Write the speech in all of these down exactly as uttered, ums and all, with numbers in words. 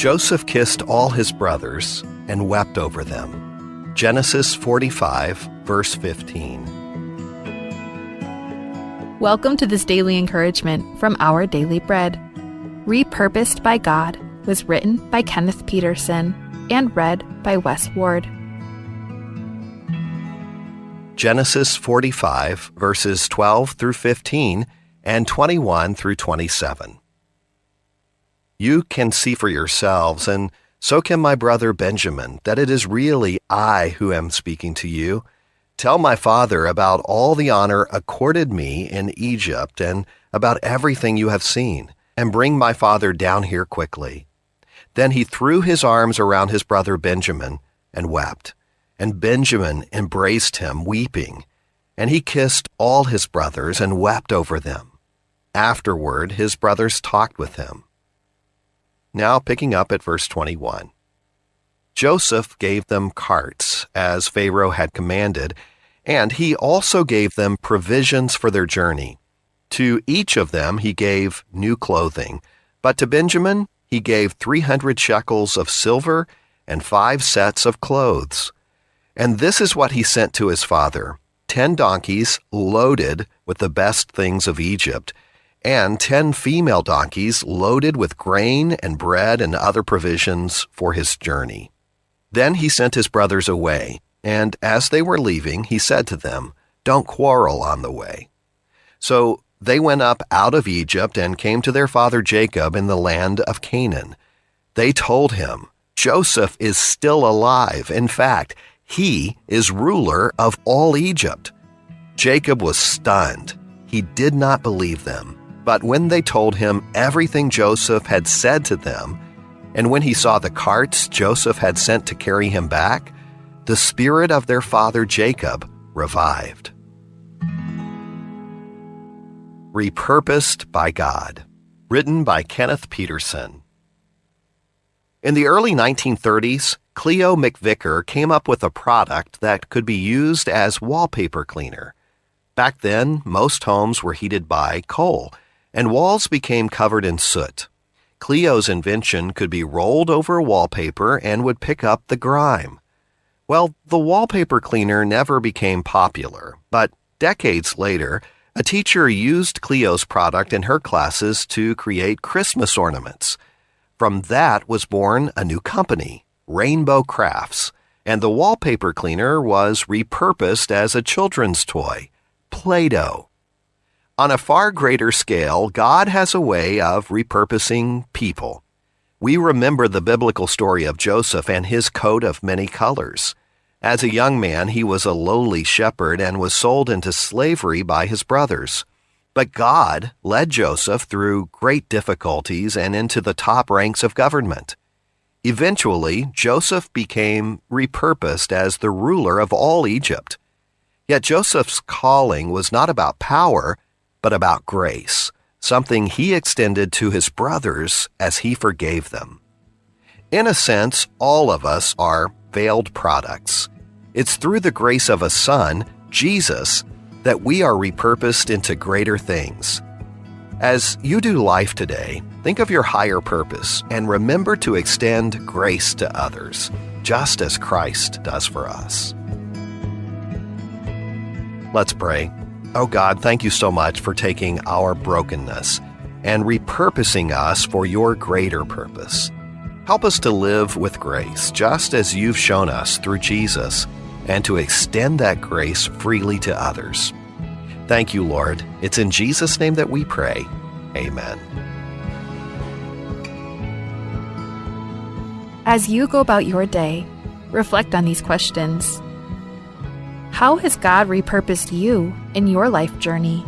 Joseph kissed all his brothers and wept over them. Genesis forty-five, verse fifteen. Welcome to this daily encouragement from Our Daily Bread. Repurposed by God was written by Kenneth Peterson and read by Wes Ward. Genesis forty-five, verses twelve through fifteen and twenty-one through twenty-seven. You can see for yourselves, and so can my brother Benjamin, that it is really I who am speaking to you. Tell my father about all the honor accorded me in Egypt and about everything you have seen, and bring my father down here quickly." Then he threw his arms around his brother Benjamin and wept. And Benjamin embraced him, weeping. And he kissed all his brothers and wept over them. Afterward, his brothers talked with him. Now, picking up at verse twenty-one. Joseph gave them carts, as Pharaoh had commanded, and he also gave them provisions for their journey. To each of them he gave new clothing, but to Benjamin he gave three hundred shekels of silver and five sets of clothes. And this is what he sent to his father: ten donkeys loaded with the best things of Egypt, and ten female donkeys loaded with grain and bread and other provisions for his journey. Then he sent his brothers away, and as they were leaving, he said to them, "Don't quarrel on the way." So they went up out of Egypt and came to their father Jacob in the land of Canaan. They told him, "Joseph is still alive. In fact, he is ruler of all Egypt." Jacob was stunned. He did not believe them. But when they told him everything Joseph had said to them, and when he saw the carts Joseph had sent to carry him back, the spirit of their father Jacob revived. Repurposed by God. Written by Kenneth Peterson. In the early nineteen thirties, Cleo McVicker came up with a product that could be used as wallpaper cleaner. Back then, most homes were heated by coal, and walls became covered in soot. Cleo's invention could be rolled over wallpaper and would pick up the grime. Well, the wallpaper cleaner never became popular, but decades later, a teacher used Cleo's product in her classes to create Christmas ornaments. From that was born a new company, Rainbow Crafts, and the wallpaper cleaner was repurposed as a children's toy, Play-Doh. On a far greater scale, God has a way of repurposing people. We remember the biblical story of Joseph and his coat of many colors. As a young man, he was a lowly shepherd and was sold into slavery by his brothers. But God led Joseph through great difficulties and into the top ranks of government. Eventually, Joseph became repurposed as the ruler of all Egypt. Yet Joseph's calling was not about power, but about grace, something he extended to his brothers as he forgave them. In a sense, all of us are veiled products. It's through the grace of a son, Jesus, that we are repurposed into greater things. As you do life today, think of your higher purpose and remember to extend grace to others, just as Christ does for us. Let's pray. Oh God, thank you so much for taking our brokenness and repurposing us for your greater purpose. Help us to live with grace, just as you've shown us through Jesus, and to extend that grace freely to others. Thank you, Lord. It's in Jesus' name that we pray. Amen. As you go about your day, reflect on these questions. How has God repurposed you in your life journey?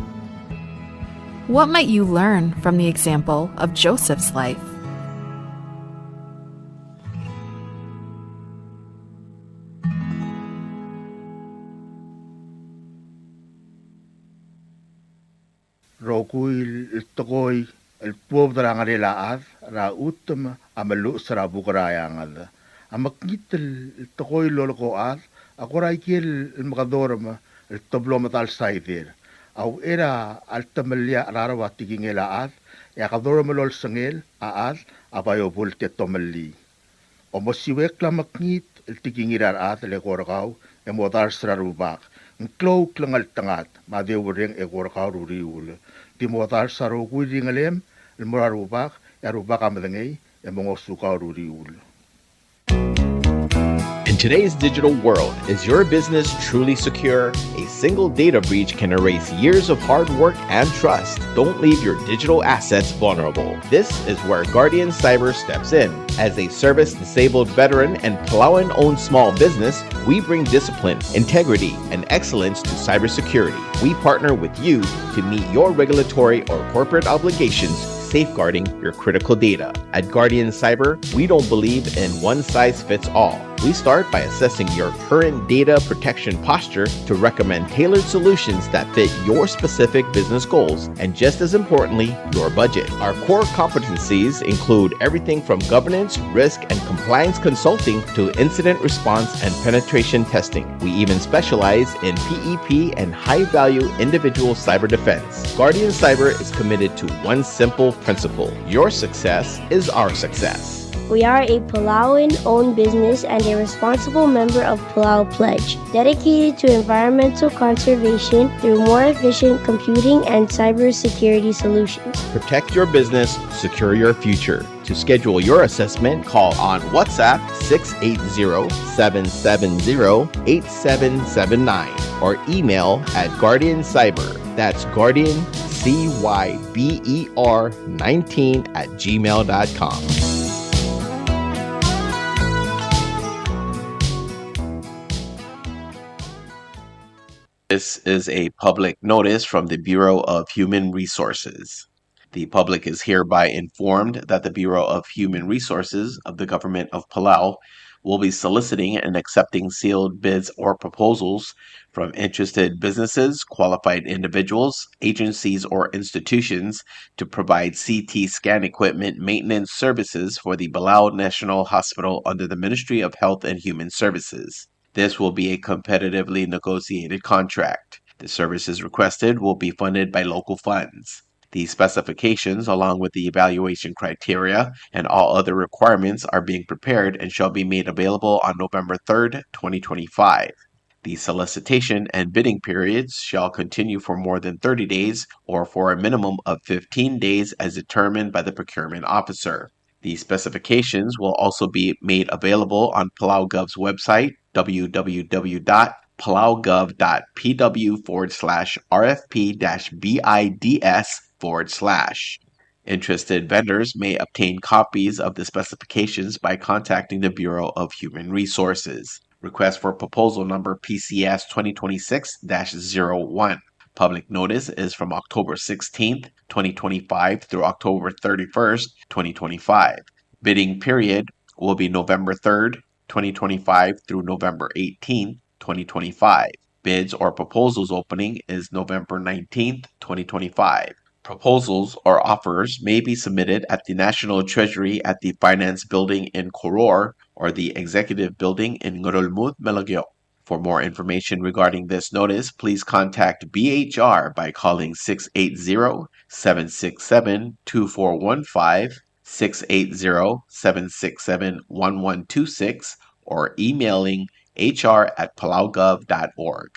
What might you learn from the example of Joseph's life? Rokui el tekoi el tuobed er a ngerel a chad er a chutem a meluches er a buk er a eanged. A mekngit el tekoi el lolekoi a chad a kora ikel el mekedorem el teblo medal saider. A uchei er a letemellii a cheraro a tekingel a chad, e a kedorem el olsengel a chad a bai obult e tomellii. Omesiuekl a mekngit el tekingir a rechad el eko er kau e modars er a Rubak. Ng klou a klengeltengat me a deurreng eko er kau er a uriul. Di modars a rokui el ringelem el mo er a Rubak, e a Rubak a medengei e mo ngosukau er a uriul. In today's digital world, is your business truly secure? A single data breach can erase years of hard work and trust. Don't leave your digital assets vulnerable. This is where Guardian Cyber steps in. As a service-disabled veteran and Palauan-owned small business, we bring discipline, integrity, and excellence to cybersecurity. We partner with you to meet your regulatory or corporate obligations, safeguarding your critical data. At Guardian Cyber, we don't believe in one size fits all. We start by assessing your current data protection posture to recommend tailored solutions that fit your specific business goals and, just as importantly, your budget. Our core competencies include everything from governance, risk, and compliance consulting to incident response and penetration testing. We even specialize in P E P and high-value individual cyber defense. Guardian Cyber is committed to one simple principle: your success is our success. We are a Palauan-owned business and a responsible member of Palau Pledge, dedicated to environmental conservation through more efficient computing and cybersecurity solutions. Protect your business, secure your future. To schedule your assessment, call on WhatsApp six eight zero, seven seven zero, eight seven seven nine or email at Guardian Cyber. That's Guardian C Y B E R nineteen at gmail dot com. This is a public notice from the Bureau of Human Resources. The public is hereby informed that the Bureau of Human Resources of the Government of Palau will be soliciting and accepting sealed bids or proposals from interested businesses, qualified individuals, agencies, or institutions to provide C T scan equipment maintenance services for the Belau National Hospital under the Ministry of Health and Human Services. This will be a competitively negotiated contract. The services requested will be funded by local funds. The specifications, along with the evaluation criteria and all other requirements, are being prepared and shall be made available on November third, twenty twenty-five. The solicitation and bidding periods shall continue for more than thirty days or for a minimum of fifteen days as determined by the procurement officer. The specifications will also be made available on PalauGov's website, W W W dot palaugov dot P W forward slash R F P dash B I D S forward slash. Interested vendors may obtain copies of the specifications by contacting the Bureau of Human Resources. Request for proposal number P C S twenty twenty-six dash zero one. Public notice is from October sixteenth, twenty twenty-five through October thirty-first, twenty twenty-five. Bidding period will be November third, twenty twenty-five through November eighteenth, twenty twenty-five. Bids or proposals opening is November nineteenth, twenty twenty-five. Proposals or offers may be submitted at the National Treasury at the Finance Building in Koror or the Executive Building in Ngerulmud, Melekeok. For more information regarding this notice, please contact B H R by calling six eight zero, seven six seven, two four one five, six eight zero, seven six seven, one one two six, or emailing H R at palaugov dot org.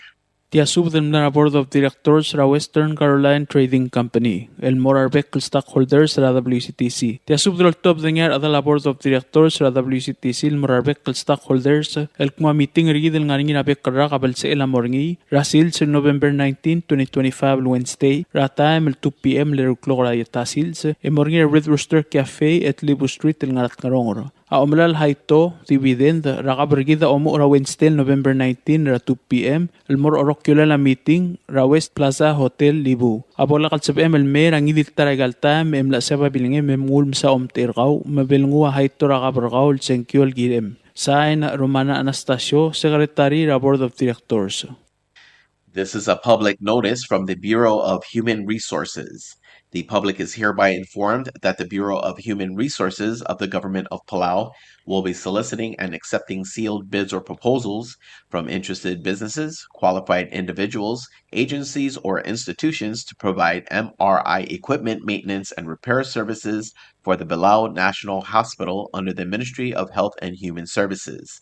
Tia subed el mla er a Board of Directors er a Western Caroline Trading Company el mo er a rebek el stockholders er a W C T C. Tia subed el oltobed er ngii a rechedal a Board of Directors er a W C T C el mo er a rebek el stockholders el kmo a meeting er kid el ngar er ngii er a bek el rak a belsechel a mo er ngii er a sils el November nineteen, twenty twenty-five el Wednesday er a taem el two P M el eru el klok er a ieta sils e mo er ngii er a Red Rooster Cafe at Libu Street el ngar er a Tngeronger. A omelai el haito, dividend, er a kab er kid a omuchel er a Wednesday el November nineteen er a two P M el mo er a orokiolel a meeting er a West Plaza Hotel Libu. A bo lak el sebechem el mei er a ngii di el ta er aika el taem e mla chesiab a bilengem e mnguu el msa omtechei er kau me bo lenguu a haito er a kab er kau el sengkio el kirem. Sign, Romana Anastasio, Secretary er a Board of Directors. This is a public notice from the Bureau of Human Resources. The public is hereby informed that the Bureau of Human Resources of the Government of Palau will be soliciting and accepting sealed bids or proposals from interested businesses, qualified individuals, agencies, or institutions to provide M R I equipment maintenance and repair services for the Belau National Hospital under the Ministry of Health and Human Services.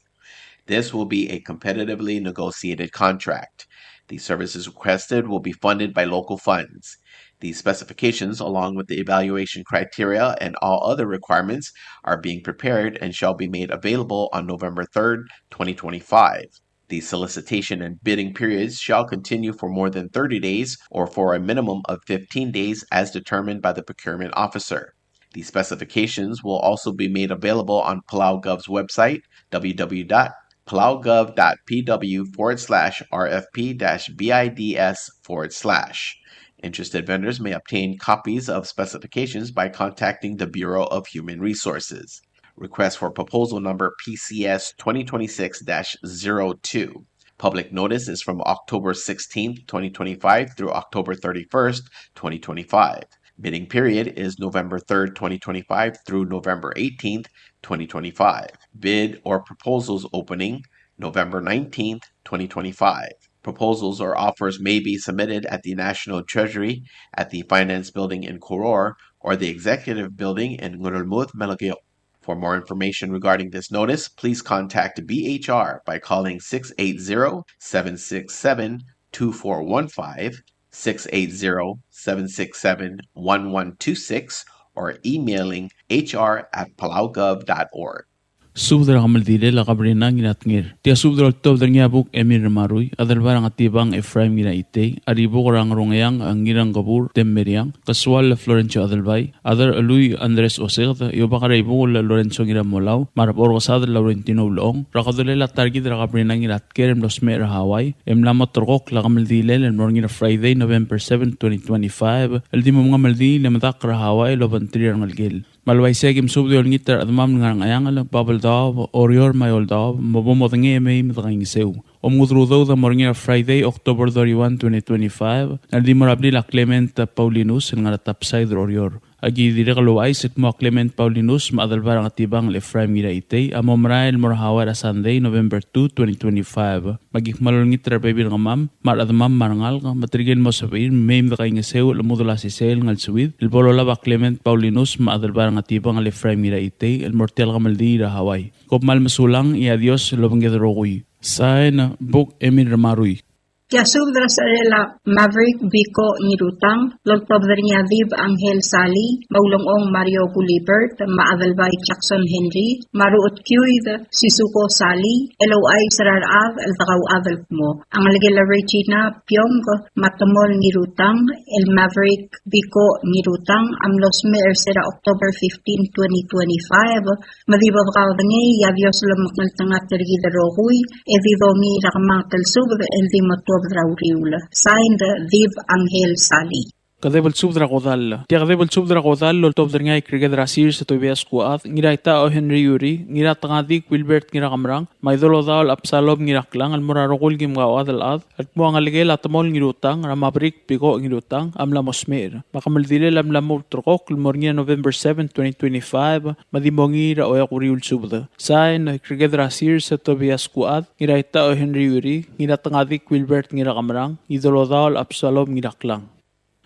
This will be a competitively negotiated contract. The services requested will be funded by local funds. The specifications, along with the evaluation criteria and all other requirements, are being prepared and shall be made available on November third, twenty twenty-five. The solicitation and bidding periods shall continue for more than thirty days or for a minimum of fifteen days as determined by the procurement officer. The specifications will also be made available on PalauGov's website, w w w dot palaugov dot p w forward slash r f p dash b i d s forward slash. Interested vendors may obtain copies of specifications by contacting the Bureau of Human Resources. Request for proposal number P C S twenty twenty-six dash zero two. Public notice is from October sixteenth, twenty twenty-five through October thirty-first, twenty twenty-five. Bidding period is November third, twenty twenty-five through November eighteenth, twenty twenty-five. Bid or proposals opening November nineteenth, twenty twenty-five. Proposals or offers may be submitted at the National Treasury at the Finance Building in Koror or the Executive Building in Ngerulmud, Melekeok. For more information regarding this notice, please contact B H R by calling six eight zero, seven six seven, two four one five, six eight zero, seven six seven, one one two six, or emailing H R at palaugov dot org. Subed er a kemeldilel a Kabrina Ngiratnger. Tia subed er a oltobed er ngii a Buk Emil Remarui, Adelbai er a Ngetibang Ephraim Ngiraitei, a Ribuk er a Ngerungeang a Ngirangkebur Temmeriang, Kesual Florencio Adelbai, Aderchelui Andres Oseked, Iobak er a Ibuk el Lorenzo Ngiramolau, me a Rebechorkesadel Laurentino Ulechong, er a kodellel a ta er kid er a Kabrina Ngiratnger el mlo smecher er a Hawaii, e mla mo terrekokl a kemeldilel el mo er ngii er a Friday, November seven, twenty twenty-five, el di mo mengemeldiil e medakl er a Hawaii el obengterir a rengelekel. Me a le uaisei e aki mesubed e olengit er a rechedemam el ngar er a Ngcheangel, Babeldaob, Oreor me a Eouldaob, me bo modengei e mei me dekaingeseu. Omengudel udoud a mo er ngii er a Friday, October thirty-one, twenty twenty-five, el di mo er a blil a Clement Paulinus el ngar er a Topside er Oreor. Aki dirrek el ouchais el kmo a Clement Paulinus me a Adelbai er a Ngetibang el Ephraim Ngiraitei a mo merael el mo er a Hawaii er a Sunday, November two, twenty twenty-five. Me aki kmal olengit er a rebebil er kemam, me a rechedemam me a rengalek, me tirke el mo sebechir, me mei me dekaingeseu el chemudel a sesei el ngelsuid el bo lolab a Clement Paulinus me a Adelbai er a Ngetibang el Ephraim Ngiraitei el mo er tia el kemeldiil er a Hawaii. Kom kmal mesulang, e a Dios el obengked el rokui. Sain, Buk Emil Remarui. Tia subed er a secherel a Maverick Biko Ngirutang, el oltobed er ngii a Dib Angel Sali, me a Ulengchong Mario Gulibert, me a Adelbai Jackson Henry, me a Ruchedkiuid Sisuko Sali, el ouchais er a rechad el dekauchad el kmo a ngelekel a Regina Piong me a Temol Ngirutang, el Maverick Biko Ngirutang, a mlo smecher er se er a October fifteen, twenty twenty-five, me di bo dekaudengei, e a Dios lomekngeltengat er kid el rokui, e di domiu er a kemanget el subed el di mo tuobed er a uriul. Signed, Dib Angel Sali. Kedeb el subed er a kodall. Tia kedeb el subed er a kodall el oltobed er ngii a Ikreked er a Sers Tobias Kuad, Ngiraitau Henry Yuri, Ngiratengadik Wilbert Ngirakemerang, me a Idolodaol Absalom Ngiraklang, el mo er a rokui el kim kauchad el chad el kmo a ngelekel a Temol Ngirutang, er a Maverick Biko Ngirutang, a mla mo smecher. Me a kemeldilel a mla mo ulterekokl el mo er ngii er a November seven, twenty twenty-five, me di mo ngii er a Oeak Uriul Subed. Sain, Ikreked er a Sers Tobias Kuad, Ngiraitau Henry Yuri, Ngiratengadik Wilbert Ngirakemerang, Idolodaol Absalom Ngiraklang.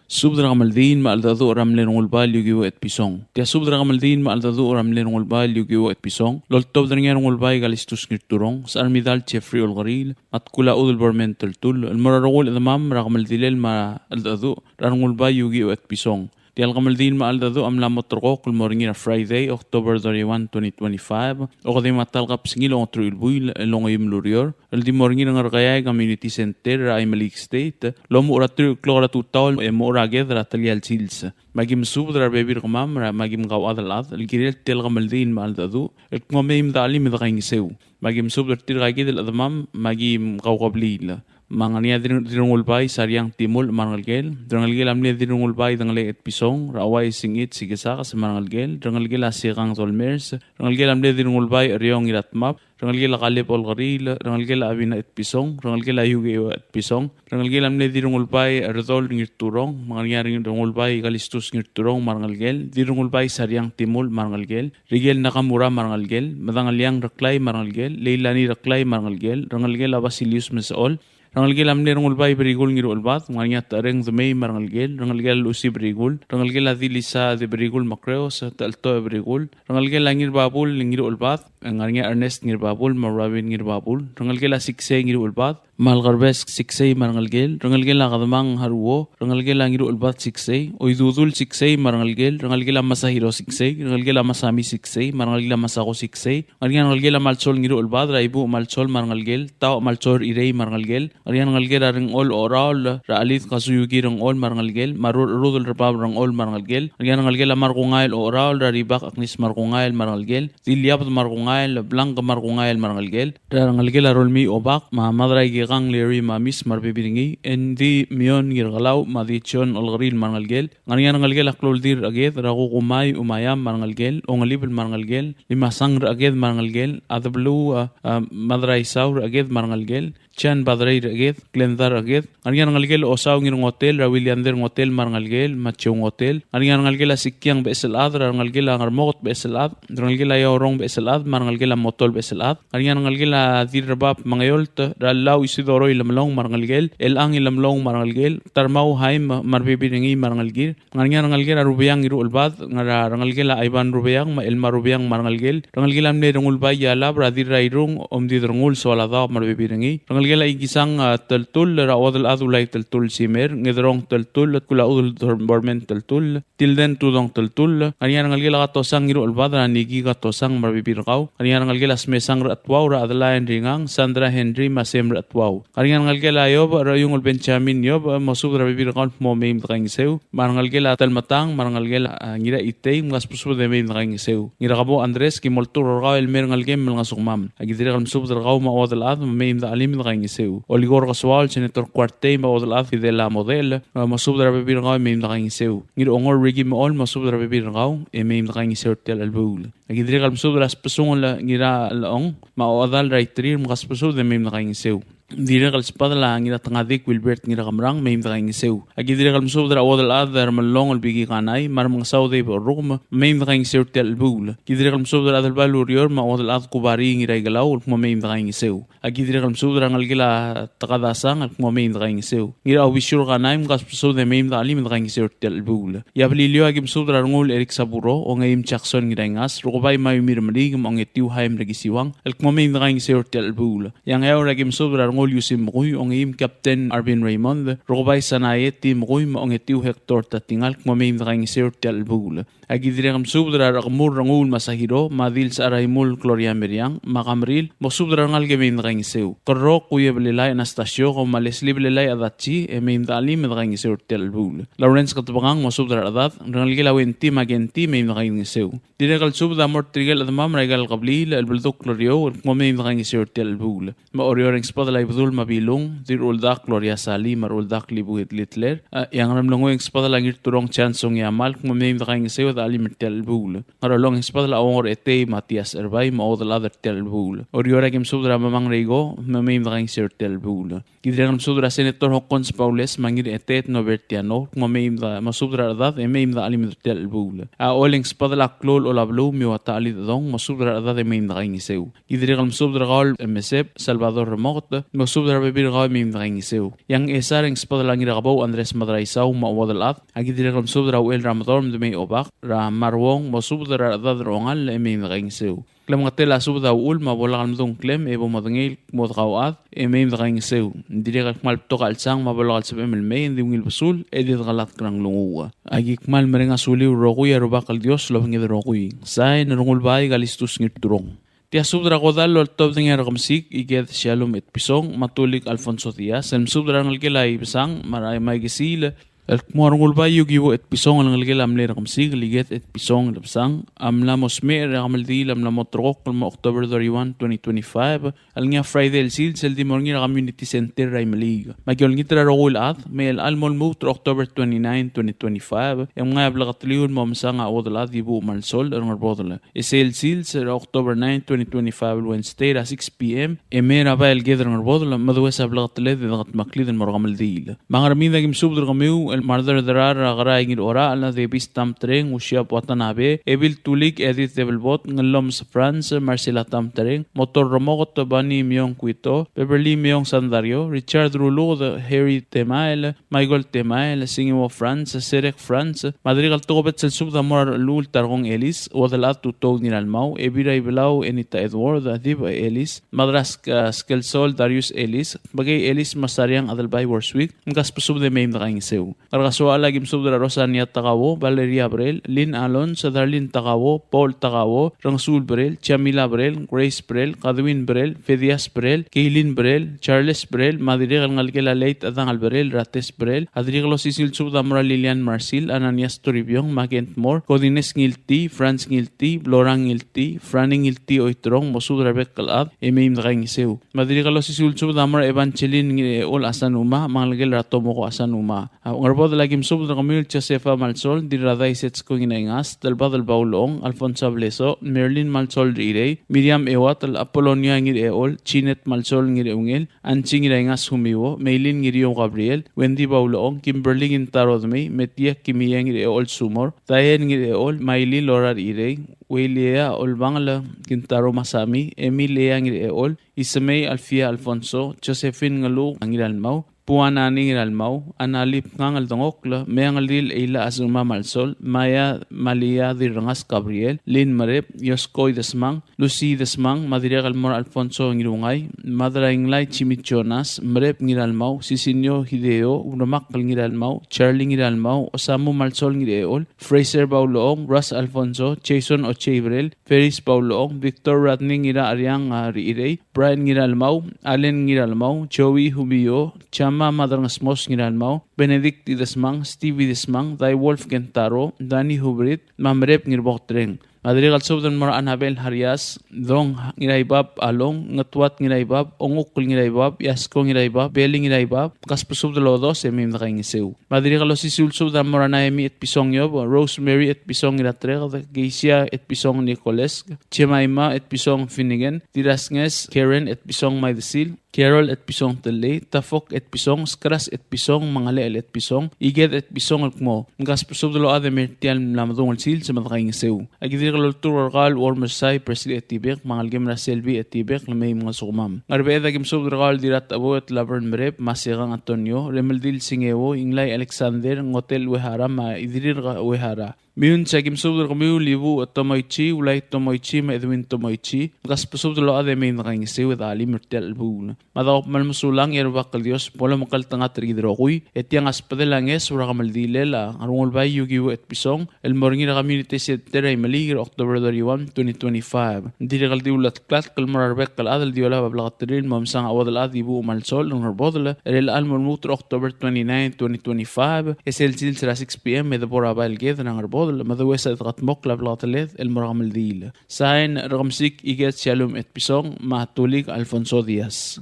Subed er a kemeldiil me a cheldecheduch er a mle Rengulbai el Yukiwo Etpison. Tia subed er a kemeldiil me a cheldecheduch er a mle Rengulbai el Yukiwo Etpison el oltobed er ngii a Rengulbai Kalistus Ngirturong, Secharmidal Jeffrey Olkeriil, me a Tkul a Chudel Bormen Teltull, el mo er a rokui el chedemam er a kemeldilel me a cheldecheduch er a Rengulbai Yukiwo Etpison. Tia el kemeldiil me a cheldecheduch a mla mo ulterekokl el mo er ngii er a Friday, October thirty-one, twenty twenty-five, okedei me a ta el kebesengil a ongeteruich el buil el ongeim el ureor, el di mo er ngii er a Ngerkeai Community Center er a Imeliik State, el omuchel er a teruich el klok er a tutau e mochu er a ked er a telia el sils. Me aki mesubed er a rebebil er kemam, er a, me aki kauchad el chad el kirel tia el kemeldiil me a cheldecheduch el kmo mei me dechelim e dekaingeseu. Me aki mesubed er tirka kid el chedemam, me aki kaukebliil. Me a ngar er ngii a Dirrengulbai Sariang Timulch me a rengelekel, rengelekel a mle Dirrengulbai Dengelei Etpison, er a Uai Singit Sikesakes me a rengelekel, rengelekel a Siekang Dolmers, rengelekel a mle Dirrengulbai Eriong Iratmab, rengelekel a Kaleb Olkeriil, rengelekel a Abina Etpison, rengelekel a Yukio Etpison, rengelekel a mle Dirrengulbai Erdol Ngirturong, me a ngar er ngii a Rengulbai Kalistus Ngirturong me a rengelekel, Dirrengulbai Sariang Timul me a rengelekel, Rikel Nakamura me a rengelekel, Medangeliang Reklai me a rengelekel, Leilani Reklai me a rengelekel, rengelekel a Basilius Mesechol, rengelekel a mle Rengulbai Berikul Ngiruchelbad, me a ngar er ngii a Techereng Demei me a rengelekel, rengelekel a Lucy Berikul, rengelekel a Dilisa Deberikul Makreos, Techeltoech Berikul, rengelekel a Ngirbabul Ngiruchelbad, me a ngar er ngii a Ernest Ngirbabul me a Robin Ngirbabul, rengelekel a Siksei Ngiruchelbad, me a Lekerbes Siksei me a rengelekel, rengelekel a Kedemang Haruo, rengelekel a Ngiruchelbad Siksei, Oidudul Siksei me a rengelekel, rengelekel a Masahiro Siksei, rengelekel a Masami Siksei, me a rengelekel a Masako Siksei, ngar er ngii a rengelekel a Malsol Ngiruchelbad, er a Ibuch Malsol me a rengelekel, Tau Malsol Irei me a rengelekel, ngar er ngii a rengelekel a Rengchol Ocheraol, er a Chelid Kazuyuki Rengchol me a rengelekel, me a Ru-, Rudel Rebab Rengchol me a rengelekel, ngar er ngii a rengelekel a Markungael Ocheraol, er a Ribak Agnes Markungael me a rengelekel, Diliabed Markungael, Blank Markungael me a rengelekel, er a rengelekel a Rolmii Obak, me a Madraikekang Larry me a Miss me a rebebil er ngii, Andy Mion Ngirkelau, me a Dichon Olkeriil me a rengelekel, ngar er ngii a rengelekel a Kloldir Eked, er a Kukumai Umayam me a rengelekel, Ongelibel me a rengelekel, Limasang Eked me a rengelekel, Adebeluu, a, a, Madraisau Eked me a rengelekel, Chan Badrei Eked, Glenda Eked, ngar er ngii a rengelekel a Osau Ngirngotel, er a Williander Ngotel me a rengelekel, me a Joe Ngotel, ngar er ngii a rengelekel a Sikiang Becheselchad, er a rengelekel a Ngermoket Becheselchad, rengelekel a Iaorong Becheselchad, me a rengelekel a Motol Becheselchad, ngar er ngii a rengelekel a Dirrebab Mengeolt, er a Lau Isidoro Ilemlong me a rengelekel, Elchang Ilemlong me a rengelekel, Tarmau Haim me a rebebil er ngii me a rengelekir, ngar er ngii a rengelekel a Rubeang Ngiruchelbad, ngar er a rengelekel a Ivan Rubeang me a Elma Rubeang me a rengelekel, rengelekel a mle Rengulbai Ialab, er a Dirrairung Omdid Rengul Soaladaob me a rebebil er ngii, rengelekel a Ikisang, a, Teltull, er a Uodelchad Ulai Teltull Simer, Ngederong Teltull, Kulachudel Bormen Teltull, Tilden Tudong Teltull, ngar er ngii a rengelekel a Katosang Ngiruchelbad, er a Niki Katosang me a rebebil er kau, ngar er ngii a rengelekel a Smesang Rechetuau, er a Adela Henry Ngang, Sandra Henry me a Sem Rechetuau, ngar er ngii a rengelekel a Iob, er a Iungel Benjamin Iob, mosubed er a rebebil er kau el kmo mei me dekaingeseu, me a rengelekel a Telmetang, me a rengelekel a Ngiraitei, mkasbesubed e mei me dekaingeseu. Ngirakebou Andres, ki moltur er kau el mei er a ngelekem me lengesukemam. Aki dirrek el mesubed er kau me a Uodelchad, me mei me dechelim e dekaingeseu. Olikor Kesuaol, Senator Kuartei me a Uodelchad Fidela Model, mosubed er a rebebil er kau e mei me dekaingeseu. Ngirongor Ricky Mechol, mosubed er a rebebil er kau e mei me dekaingeseu er tia el chelebuul. Aki dirrek el mesubed er a Sbesungel Ngiralechong, me a Ochedal er a Iterir, mkasbesubed e mei me dekaingeseu. Dirrek el sbedel a Ngiratengadik Wilbert Ngirakemrang, mei me dekaingeseu. Aki dirrek el mesubed er a Uodelchad er a Melong el Biki Kanai, me a Remengesau Dave Orrukem, mei me dekaingeseu er tia el chelebuul. Ki dirrek el mesubed er a Adelbai el Urior, me a Uodelchad Kubari Ngiraikelau, el kmo mei me dekaingeseu. Aki dirrek el mesubed er a rengelekel a Tekadasang, el kmo mei me dekaingeseu. Ngiraobisiur Kanai, mkasbesubed e mei me dechelim e dekaingeseu er tia el chelebuul. E a Beliliou, aki mesubed er a Rengul Eric Saburo, Ongeim Jackson Ngiraingas, Rukebai Mayumi Remeliik, me a Ongetiu Haim Rekisiwang, el kmo mei me dekaingeseu er tia el chelebuul. E a Ngeaur, aki mesubed er a Rengul Yusim Mekui, Ongeim Captain Arvin Raymond, Rukebai Sanae T. Mekui, me a Ongetiu Hector Tatingal, el kmo mei me dekaingeseu er tia el chelebuul. Aki dirrek el mesubed er a Rekemur Renguul Masahiro, me a Dil Secharaimul Gloria Meriang, me a Kamril, mosubed er a rengalek e mei me dekaingeseu. Kerrok, Kuie Belelai Anastasio, kau me a Leslie Belelai Adachi, e mei me dechelim e dekaingeseu er tia el chelebuul. Lawrence Ketebekang, mosubed er a rechedad, rengelekel a Wenty me a Kenty, mei me dekaingeseu. Dirrek el subed a mo er tirke el chedemam er aika el kebliil el beldukl er eou, el kmo mei me dekaingeseu er tia el chelebuul. Me a Oreor e ng sbedel a Ibedul me a Bilung, Dirruldak Gloria Sali, me a Ruldak Libuit Littler, e a Ngeremlengui e ng sbedel a Ngirturong Chansong Yamal, el kmo mei me dekaingeseu e dechelim er tia el chelebuul. Ngerchelong e ng sbedel a Ongor Etei Matias Erbai, me a Uodelchad er tia el chelebuul. Oreor, aki mesubed er a Mamang Reiko, me mei me dekaingeseu er tia el chelebuul. Ki dirrek el mesubed er a Senator Hokkons Baules, me a Ngiraeteet Norbert Tiano, el kmo mei me de-, mosubed er a rechedad, e mei me dechelim er tia el chelebuul. A Ollei e ng sbedel a Klou el Olabeluu, me a Uatachelid Edong, mosubed er a rechedad e mei me dekaingeseu. Ki dirrek el mesubed er kau el Meseb Salvador Remoket, mosubed er a rebebil er kau e mei me dekaingeseu. E a Ngchesar e ng sbedel a Ngirakebou Andres Madraisau me a Uodelchad, aki dirrek el mesubed er a Uchel er a Medorm Demei Obak, er a Maruong, mosubed er a rechedad er a Ongall e mei me dekaingeseu. Klemengetel a subed a uchul me a bo lak el medung klem e bo modengei el kmo dekauchad e mei me dekaingeseu. Ng dirrek el kmal betok a chelsang me a bo lak el sebechem el mei, e ng di ungil besul e di dekelatk er a nglunguuch. Aki kmal mereng a suliu el rokui, a Rubak el Dios a lobengked el rokui. Sain, Rengulbai Kalistus Ngirturong. Tia subed er a kodall el oltobed er ngii a Rekemesik Iked Shalom Etpison me a Tulik Alfonso Diaz, el mesubed er a rengelekel a Ibesang, me a Maikesiil, El kmo a Rengulbai Yukiwo Etpison el ngelekel a mle Rekemesik el Iked Etpison el Bsang a mla mo smecher e a kemeldiil a mla mo ulterekokl el mo October thirty-one, twenty twenty-five, el ngii a Friday el sils, el di mo er ngii er a Community Center er a Imeliik. Me aki olengit er a rokui el chad me chelechang el mo lmuut er a October twenty-nine, twenty twenty-five, e mngai a bleketeliu el mo mesang a chuodel chad, dibuch me a lsol er a Ngerbodel. E sel sils er a October nine, twenty twenty-five, el Wednesday, er a six p.m., e mei er a Bai el Ked er a Ngerbodel, me dues a bleketeled e dekedmeklid el mo er a kemeldiil. Me a Ngermid, aki mesubed er kemiu el Marder Derar, a Kerai Ngirorachel, Davis Tamtreng, Usiap Watanabe, Ebil Tulik, Edith Debelbot, Ngellomes Franz, Marcela Tamtreng, Motor Remoket, Bani Miong Kuito, Beverly Miong Sandario, Richard Ruluked, Harry Temael, Michael Temael, Singeo Franz, Serek Franz, me a dirrek el tokubets el subed a mo er a Rechulul Tarkong Elis, Uodelchad Tutou Ngiralmau, Ebira Ibelau Enita Edward, Adib Elis, Madrask, a, Skelsol Darius Elis, Bekei Elis, me a Sariang Adelbai Worswick, mkasbesubed e mei me dekaingeseu. Ngerkesoaol, aki mesubed er a Rosania Takao, Valeria Brel, Lynn Alonso, Darlene Takao, Paul Takao, Rengsul Brel, Jamila Brel, Grace Brel, Kadwin Brel, Fedias Brel, Keilin Brel, Charles Brel, me a dirrek el ngelekel a late Adangel Brel, Rates Brel. A dirrek el osisiu el subed a mo er a Lilian Marsil, Ananias Toribiong, me a Kent Moore, Godines Ngiltii, Franz Ngiltii, Blorang Ngiltii, Franny Ngiltii Oiterong, mosubed er a rebek el chad e mei me dekaingeseu. Me a dirrek el osisiu el subed a mo er a Evangeline Ngirechol Asanuma, me a ngelekel a Tomoko Asanuma. A Ngerbodel, aki mesubed er kemiu el Josefa Malsol, Dirradai Setsko Ngiraingas, Delbadel Baulong, Alfonso Bleso, Merlin Malsol Rirei, Miriam Euatel, Apolonia Ngirechol, Jeanette Malsol Ngireungel, Anchi Ngiraingas Humiwo, Meilin Ngiriou Gabriel, Wendy Baulong, Kimberly Kintaro Dmei, Metia Kimie Ngirechol Sumor, Diane Ngirechol, Mailin Lora Rirei, Weilia Olbangel Kintaro Masami, Emilia Ngirechol, Isemei Alfia Alfonso, Josephine Ngeluk Ngiralmau, Puanani Ngiralmau, Analip Ngangel Dengokl, Meangeldil Eila Asuma Malsol, Maya Malia Dirrengas Gabriel, Lin Merep, Yoskoi Desmang, Lucy Desmang, me a dirrek el mo er a Alfonso Ngirungai, Madrainglai Jimmy Jonas, Merep Ngiralmau, Sisinio Hideo, Uremakl Ngiralmau, Charlie Ngiralmau, Osamu Malsol Ngirechol, Fraser Baulong, Russ Alfonso, Jason Ocheibrel, Ferris Baulong, Victor Radney Ngirariang, a, Rirei, Brian Ngiralmau, Allen Ngiralmau, Joey Humio, Chama Madrangesmos Ngiralmau, Benedict Idesmang, Steve Idesmang, Dai Wolf Kentaro, Danny Hubrit, me a Merep Ngirbotreng. Me a dirrek el subed el mo er a Anabel Harias, Dong Ngiraibab Along, Ngetuat Ngiraibab, Ongukl Ngiraibab, Yasko Ngiraibab, Beli Ngiraibab, kasbesubed el odos e mei me dekaingeseu. Me a dirrek el osisiu el subed a mo er a Naemi Etpison Yob, Rosemary Etpison Ngiratrek, Geisia Etpison Nicolesk, Jemima Etpison Finnegan, Dirasnges Karen Etpison Maidesil, Carol Etpison Tellei, Tafok Etpison, Skras Etpison, Mangalechel Etpison, Iked Etpison el kmo, mkasbesubed el ochad e mei er tia el mla medung el sils me dekaingeseu. Aki dirrek el olturk er kau el Uormersai Presley Etibek, me a ngelekem er a Selby Etibek, le mei mngesukemam. Ngerbeched, aki mesubed er kau el Dirratecheboet Laverne Merep, me a Sekang Antonio, Remeldil Singeo, Inglai Alexander, Ngotel Uehara, me a Idirir Uehara. Meyuns, aki mesubed er kemiu el Ibuuch Tomoichi, Ulai Tomoichi, me a Edwin Tomoichi, mkasbesubed el ochad e mei me dekaingeseu e de chelim er tia el chelebuul. Me a daob me a mesulang e a Rubak el Dios bo lomekngeltengat er kid el rokui, e tiang a sbedel a ngeso er a kemeldilel a Rengulbai Yukiwo Etpison, el mo er ngii er a Community Center er a Imeliik er a October thirty-one, twenty twenty-five. Ng dirrek el di ulatk el mo er a rebek el chad el di olab a bleketelir el mo mesang a chuodel chad, dibuuch me a lsol er a Ngerbodel, er chelechang el mo lmuut er a October twenty-nine, twenty twenty-five, e sel sils er a six p.m. e de bo er a Bai el Ked er a Ngerbodel, me de ues a dekedmokl a bleketeled el mo er a kemeldiil. Sain, Rekemesik Iked Shalom Etpison, me a Tulik Alfonso Diaz.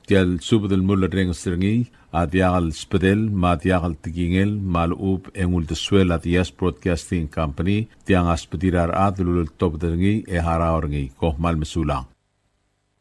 Tia el subed el mulerrenges er ngii a diak el sbedel me a diak el tekingel me a lechub e ng uldesuel a Diaz Broadcasting Company, tiang a sbedir a rechad el uleltobed er ngii e harau er ngii. Kom kmal mesulang.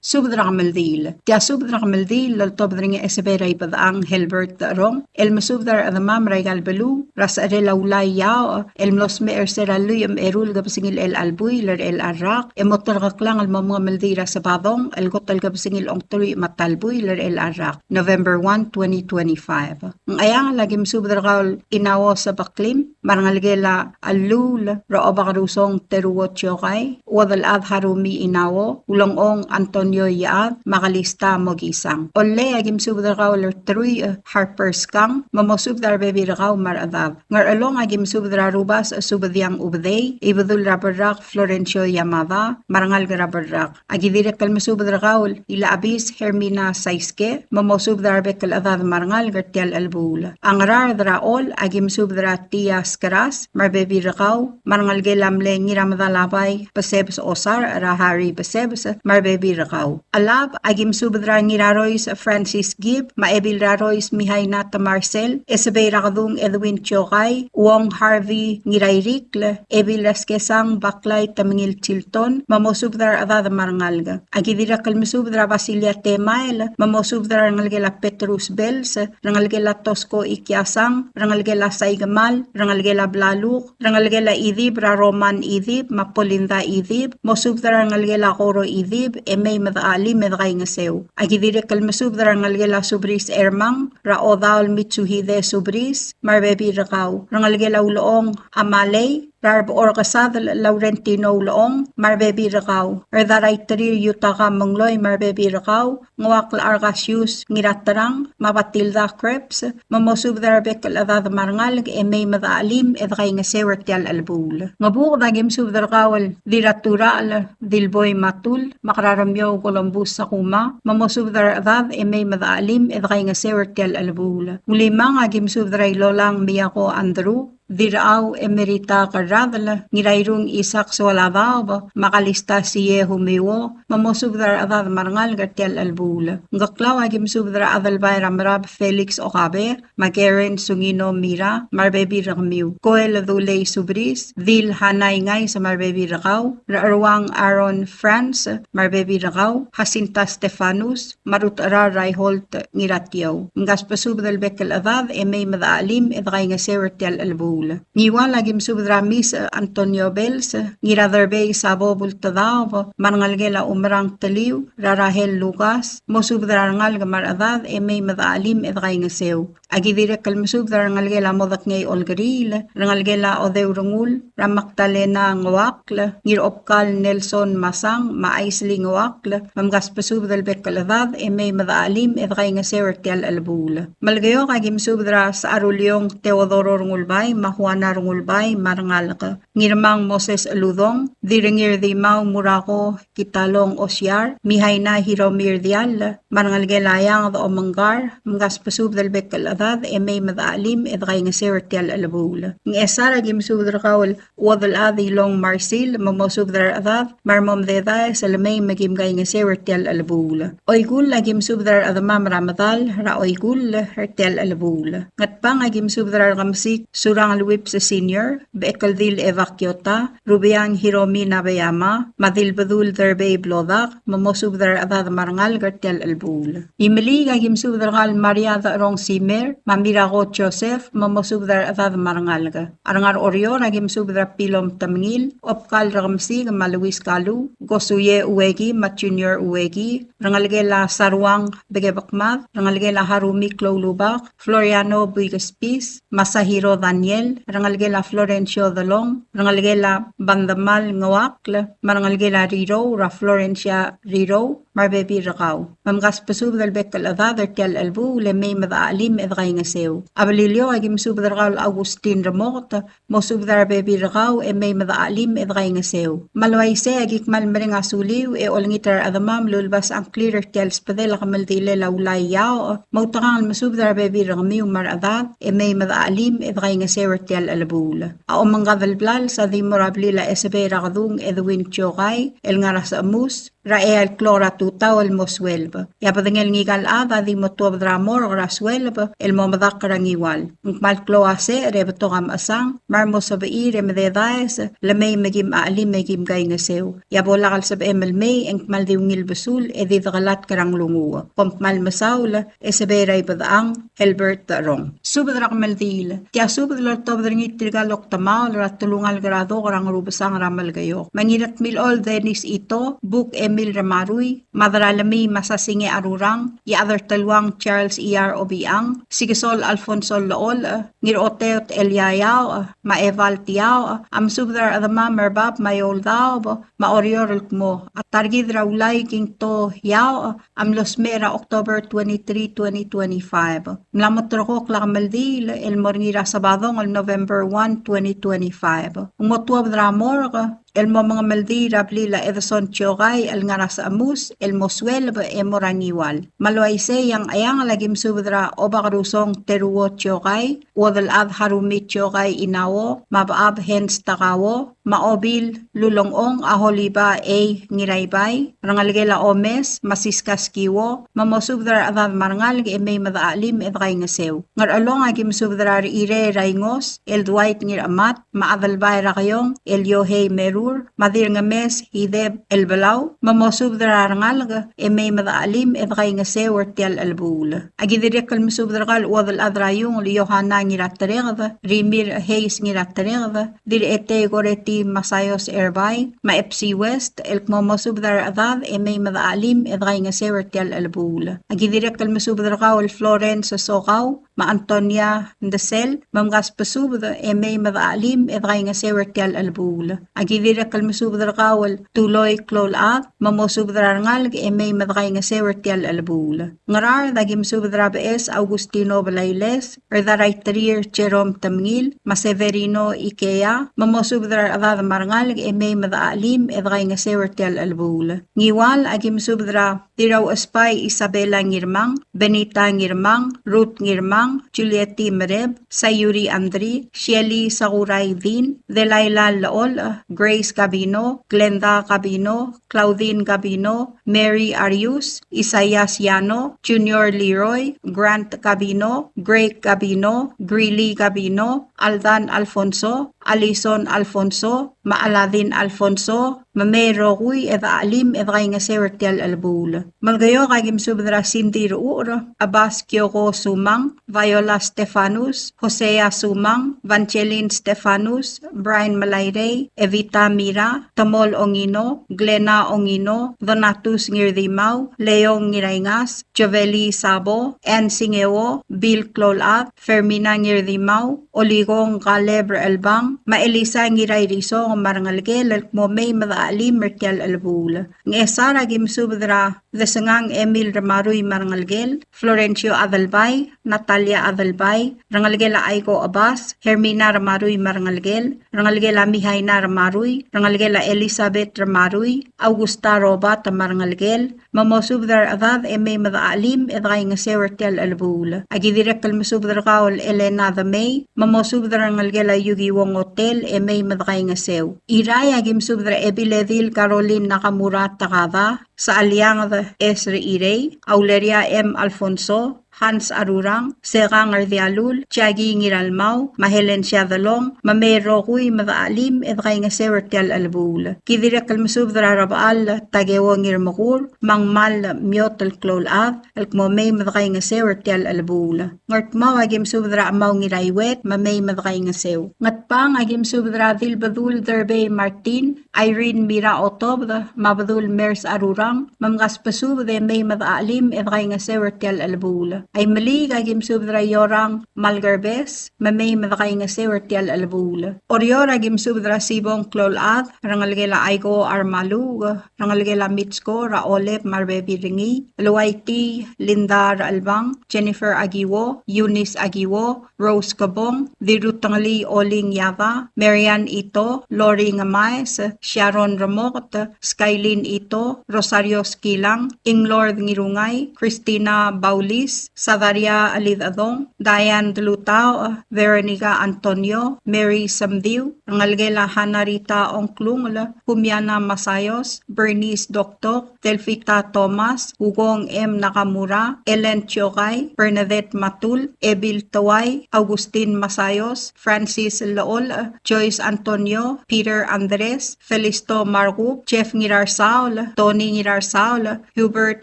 Subed er a kemeldiil. Tia subed er a kemeldiil el oltobed er ngii a Esebei er a Ibedechang Helbert Decherong, el mesubed er a rechedemam er aika el beluu er a secherel a Ulai Iaoch, el mlo smecher er se er a lluich me a eru el kebesengil er chelecha el buil er chelecha el rak, e mo terkeklang el mo mengemeldiil er a Sebadong el kot el kebesengil a ongeteruich me a ta el buil er chelecha el rak, November one, twenty twenty-five. Ngcheangel, aki mesubed er kau el Inao Sebeklim, me a rengelekel a Lluul er a Obakerusong Teruo Tiokai, Uodelchad Harumi Inao, Ulengchong Antonio Iechad, me a Kalista Mokisang. Ollei a ki mesubed er kau el Terui Harper Skang, me mosubed er a rebebil er kau me a rechedad. Ngerchelong a ki mesubed er a Rubasech Subediang Ubedei, Ibedul er a Berrak Florencio Yamada, me a rengalek er a Berrak. A ki dirrek el mesubed er kau el Ilachebis Hermina Saiske, me mosubed er a rebek el chedad me a rengalek er tia el chelebuul. A Ngaraard er a Chol a ki mesubed er a Tia Skeras, me a rebebil er kau, me a rengelekel a mle Ngiramedalabai Besebes Osar, er a Harry Besebes, me a rebebil er kau. Chelab a ki mesubed er a Ngirarois Francis Gibb, me a Ebil er a Rois Mihaina Temarsel, Esebei er a Kedung Edwin Tiokai, Uong Harvey Ngirairikl, Ebil er a Skesang Baklai Temengil Chilton, me mosubed er a rechedad me a rengalek. A ki dirrek el mesubed er a Basilia Temael, me mosubed er a rengelekel a Petrus Bells, rengelekel a Tosko Ikiasang, rengelekel a Saikemal, rengelekel a Blaluk, rengelekel a Idib er a Roman Idib, me a Polinda Idib, mosubed er a rengelekel a Koro Idib, e mei me dechachelim e dekaingeseu. A ki dirrek el mesubed er a rengelekel a Subris Ermang, er a Odaol Mitsuhide Subris, me a rebebil er kau. Rengelekel a Ulechong Amalei, er a Rebechor Kesadel Laurentino Ulechong, me a rebebil er kau. Rdaraiterir Yutaka Mengloi, me a rebebil er kau. Ngeuakl Argasius Ngiraterang, me a Batilda Krebs, me mosubed er a rebek el chedad me a rengalek e mei me dechachelim e dekaingeseu er tia el chelebuul. Ngebuked a ki mesubed er kau el Dirraturachel Dilboi Matul, me a Keraremiou Columbus Sakuma, me mosubed er a rechedad e mei me dechachelim e dekaingeseu er tia el chelebuul. Ulimang a ki mesubed er a Ilolang Miyako Andrew, Dirrau Emerita Kerradel, Ngirairung Isaac Soalabaob, me a Kalista Sie Humiuo, me mosubed er a rechedad me a rengalek er tia el chelebuul. Ngkeklau a ki mesubed er a Adelbai er a Merab Felix Okabe, me a Karen Sungino Mira, me a rebebil er kemiu. Koel Dulei Subris, Dil Hanai Ngais, me a rebebil er kau, Recheruang Aaron Franz, me a rebebil er kau, Jacinta Stefanus, me a Rutecherar Raiholt Ngiratiou. Mkasbesubed el bek el chedad e mei me dechachelim e dekaingeseu er tia el chelebuul. Ngiwal a ki mesubed er a Mis Antonio Bells, Ngiraderbei Sabo Bultedaob, me a rengelekel a Umerang Teliu, er a Rahel Lukas, mosubed er a rengalek me a rechedad e mei me dechachelim e dekaingeseu. A ki dirrek el mesubed er a rengelekel a Modekngei Olkeriil, rengelekel a Odeu Rengul, er a Magdalena Ngoakl, Ngirobkal Nelson Masang, me a Aisley Ngoakl, me mkasbesubed el bek el chedad e mei me dechachelim e dekaingeseu er tia el chelebuul. Melekeok a ki mesubed er a Secharuliong Teodoro Rengulbai, me a Juana Rengulbai, me a rengalek. Ngirmang Moses Eludong, Dirrengir Dimau Murako Kitalong Osiar, Mihaina Hiromi Rdiall, me a rengelekel a Ianged Omengkar, mkasbesubed el bek el chedad e mei me dechachelim e dekaingeseu er tia el chelebuul. Ngchesar a ki mesubed er kau el Uodelchad Ilong Marsil, me mosubed er a rechedad, me a remo mededaes el mei me kim kaingeseu er tia el chelebuul. Oikull a ki mesubed er a rechedemam er a medal er a Oikull er tia el chelebuul. Ngatpang a ki mesubed er a Rekemesik Surangel Whipps Senior, Bechekeldil Eva Kiota, Rubeang Hiromi Nabeyama, me a Dilbedul Derbei Blodak, me mosubed er a rechedad me a rengalek er tia el chelebuul. Imeliik a ki mesubed er kau el Maria Decherong Simer, me a Mirako Joseph, me mosubed er a rechedad me a rengalek. A rengar Oreor a ki mesubed er a Pilom Temengil, Obkal Rekemesik, me a Luis Kalu, Gosuye Ueki, me a Junior Ueki, rengelekel a Saruang Bekebekmad, rengelekel a Harumi Kloulubak, Floriano Buikespis, Masahiro Daniel, rengelekel a Florencio Delong, rengelekel a Bandemal Ngoakl, me a rengelekel a Rirou, er a Florencia Rirou, me a rebebil er kau. Me mkasbesubed el bek el chedad er tia el chelebuul e mei me dechachelim e dekaingeseu. A Beliliou a ki mesubed er kau el Augustin Remoket, mosubed er a rebebil er kau e mei me dechachelim e dekaingeseu. Me a le uaisei a ki kmal mereng a suliu e olengit er a rechedemam el ulebas a ngklir er tia el sbedel a kemeldilel a Ulai Iaoch, me outekangel mesubed er a rebebil er kemiu me a rechedad e mei me dechachelim e dekaingeseu er tia el chelebuul. A omengkad el blals a di mo er a blil a Esebei er a Kedung Edwin Tiokai el ngar er a Sechemus, er a eai el klok er a tutau el mo sueleb. E a bedengel ngika el chad a di mo tuobed er a morgue er a sueleb el mo medakl er a Ngiwal. Ng kmal klou a secher e betok a mechesang, me a remo sebechir e mededaes, le mei me kim chachelim e kim kaingeseu. E a bo lak el sebechem el mei, e ng kmal di ungil besul, e di dekelatk er a nglunguuch. Kom kmal mesaul, Esebei er a Ibedechang, Helbert Decherong. Subed er a kemeldiil. Tia subed el oltobed er ngii tirka el oktemaol er a telungalek er a Dok er a Ngerubesang er a Melekeok. Me a Ngiratmilechol Dennis Ito, Buk M. Emil Ramarui, Madralemii Masasinge Arurang, Iechad er Teluang Charles Iyar Obichang, Sikesol Alfonso Llecholch, Ngiroteot Elia Yaoch, me a Eval Tiaoch, a mesubed er a rechedemam er bab me a eou el daob, me a Oreor el kmo a ta er kid er a Ulai Kingto Yaoch a mlo smecher er a October twenty-three, twenty twenty-five. Ng mla mo terrekokl a kemeldiil el mo er ngii er a Sabadong el November one, twenty twenty-five. Ng mo tuobed er a morgue el mo mengemeldiil er a blil a Edson Tiokai el ngar er a Sechemus el mo sueleb e mo er a Ngiwal. Me a le uaisei e a Ngcheangel a ki mesubed er a Obakerusong Teruo Tiokai, Uodelchad Harumi Tiokai Inao, me a Bechab Hens Takao, me a Obil Lulengchong a Holiba A. Ngiraibai, rengelekel a Omes, me a Siska Skiwo, me mosubed er a rechedad me a rengalek e mei me dechachelim e dekaingeseu. Ngerchelong a ki mesubed er a Rechirei er a Ingos, el Dwight Ngirchemat, me a Adelbai er a Keiong, el Yohei Merur, me a Dirngemes Hideb el Belau, me mosubed er a rengalek e mei me dechachelim e dekaingeseu er tia el chelebuul. A ki dirrek el mesubed er kau el Uodelchad er a Iung el Yohana Ngiratereked, Rimir Heis Ngiratereked, Dirchetei Koreti Masaios Erbai, me a Epsi West, el kmo mosubed er a rechedad e mei me dechachelim e dekaingeseu er tia el chelebuul. A ki dirrek el mesubed er kau el Florence Sokau, me a Antonia Ndesel, me mkasbesubed e mei me dechachelim e dekaingeseu er tia el chelebuul. A ki dirrek el mesubed er kau el Tuloi Kloulchad, me mosubed er a rengalek e mei me dekaingeseu er tia el chelebuul. Ngaraard a ki mesubed er a Beches Augustino Belailes, er a Darai Terir Jerome Temngil, me a Severino Ikea, me mosubed er a rechedad me a rengalek e mei me dechachelim e dekaingeseu er tia el chelebuul. Ngiwal a ki mesubed er a Dirrauchesbai Isabela Ngirmang, Benita Ngirmang, Ruth Ngirmang, Julieti Mereb, Sayuri Andri, Shelly Sakurai Din, Delaila Llecholch, Grace Gabino, Glenda Gabino, Claudine Gabino, Mary Arius, Isaias Yano, Junior Leroy, Grant Gabino, Greg Gabino, Greeley Gabino, Aldan Alfonso, Alison Alfonso, me a Aladin Alfonso, me mei el rokui e dechachelim e dekaingeseu er tia el chelebuul. Melekeok a ki mesubed er a Cindy Rechucher, Abbas Kioko Sumang, Viola Stefanus, Hosea Sumang, Vangeline Stefanus, Brian Melairei, Evita Mira, Temol Ongino, Glena Ongino, Donatus Ngirdimau, Leong Ngiraingas, Joveli Sabo, Ann Singeo, Bill Kloulchad, Fermina Ngirdimau, Oligong Kaleb Rechelbang, me a Elisa Ngirairisong me a rengelekel el kmo mei me dechachelim er tia el chelebuul. Ngchesar a ki mesubed er a Desengang Emil Remarui me a rengelekel, Florencio Adelbai, Natalia Adelbai, rengelekel a Aiko Abbas, Hermina Remarui me a rengelekel, rengelekel a Mihaina Remarui, rengelekel a Elizabeth Remarui, Augusta Robert me a rengelekel, me mosubed er a rechedad e mei me dechachelim e dekaingeseu er tia el chelebuul. A ki dirrek el mesubed er kau el Elena Demei, me mosubed er a rengelekel a Yuki Wong Hotel e mei me dekaingeseu. Irrai a ki mesubed er a Ebiledil Caroline Nakamura Takada, Sechalianged Esri Irei, Auleria M. Alfonso, Hans Arurang, Sekang Erdialul, Jackie Ngiralmau, me a Helen Siadelong, me mei el rokui me dechachelim e dekaingeseu er tia el chelebuul. Ki dirrek el mesubed er a Rebechall Takeo Ngirmekur, me a Ngmal Miot el Kloulchad, el kmo mei me dekaingeseu er tia el chelebuul. Ngardmau a ki mesubed er a Chemau Ngiraiuet, me mei me dekaingeseu. Ngatpang a ki mesubed er a Dilbedul Derbei Martin, Irene Mira Otobed, me a Bedul Mers Arurang, me mkasbesubed e mei me dechachelim e dekaingeseu er tia el chelebuul. Aimeliik a ki mesubed er a Iorang Malkerbes, me mei me dekaingeseu er tia el chelebuul. Oreor a ki mesubed er a Sibong Kloulchad, rengelekel a Aiko Armaluuk, rengelekel a Mitsko er a Olep me a rebebil er ngii, Luaiti Linda Rechelbang, Jennifer Akiwo, Eunice Akiwo, Rose Kebong, Dirrutengelii Oling Yada, Marian Ito, Lori Ngemaes, Sharon Remoket, Skylin Ito, Rosario Skilang, Inglord Ngirungai, Christina Baulis, Sadaria Alidadong, Diane Dlutao, Veronica Antonio, Mary Semdiu, rengelekel a Hannah Rita Ongklungel, Humiana Masayos, Bernice Doktok, Delfita Thomas, Ugong M. Nakamura, Ellen Chiokai, Bernadette Matul, Ebil Tewai, Augustin Masayos, Francis Llecholch, Joyce Antonio, Peter Andres, Felisto Markub, Jeff Ngirarsaol, Tony Ngirarsaol, Hubert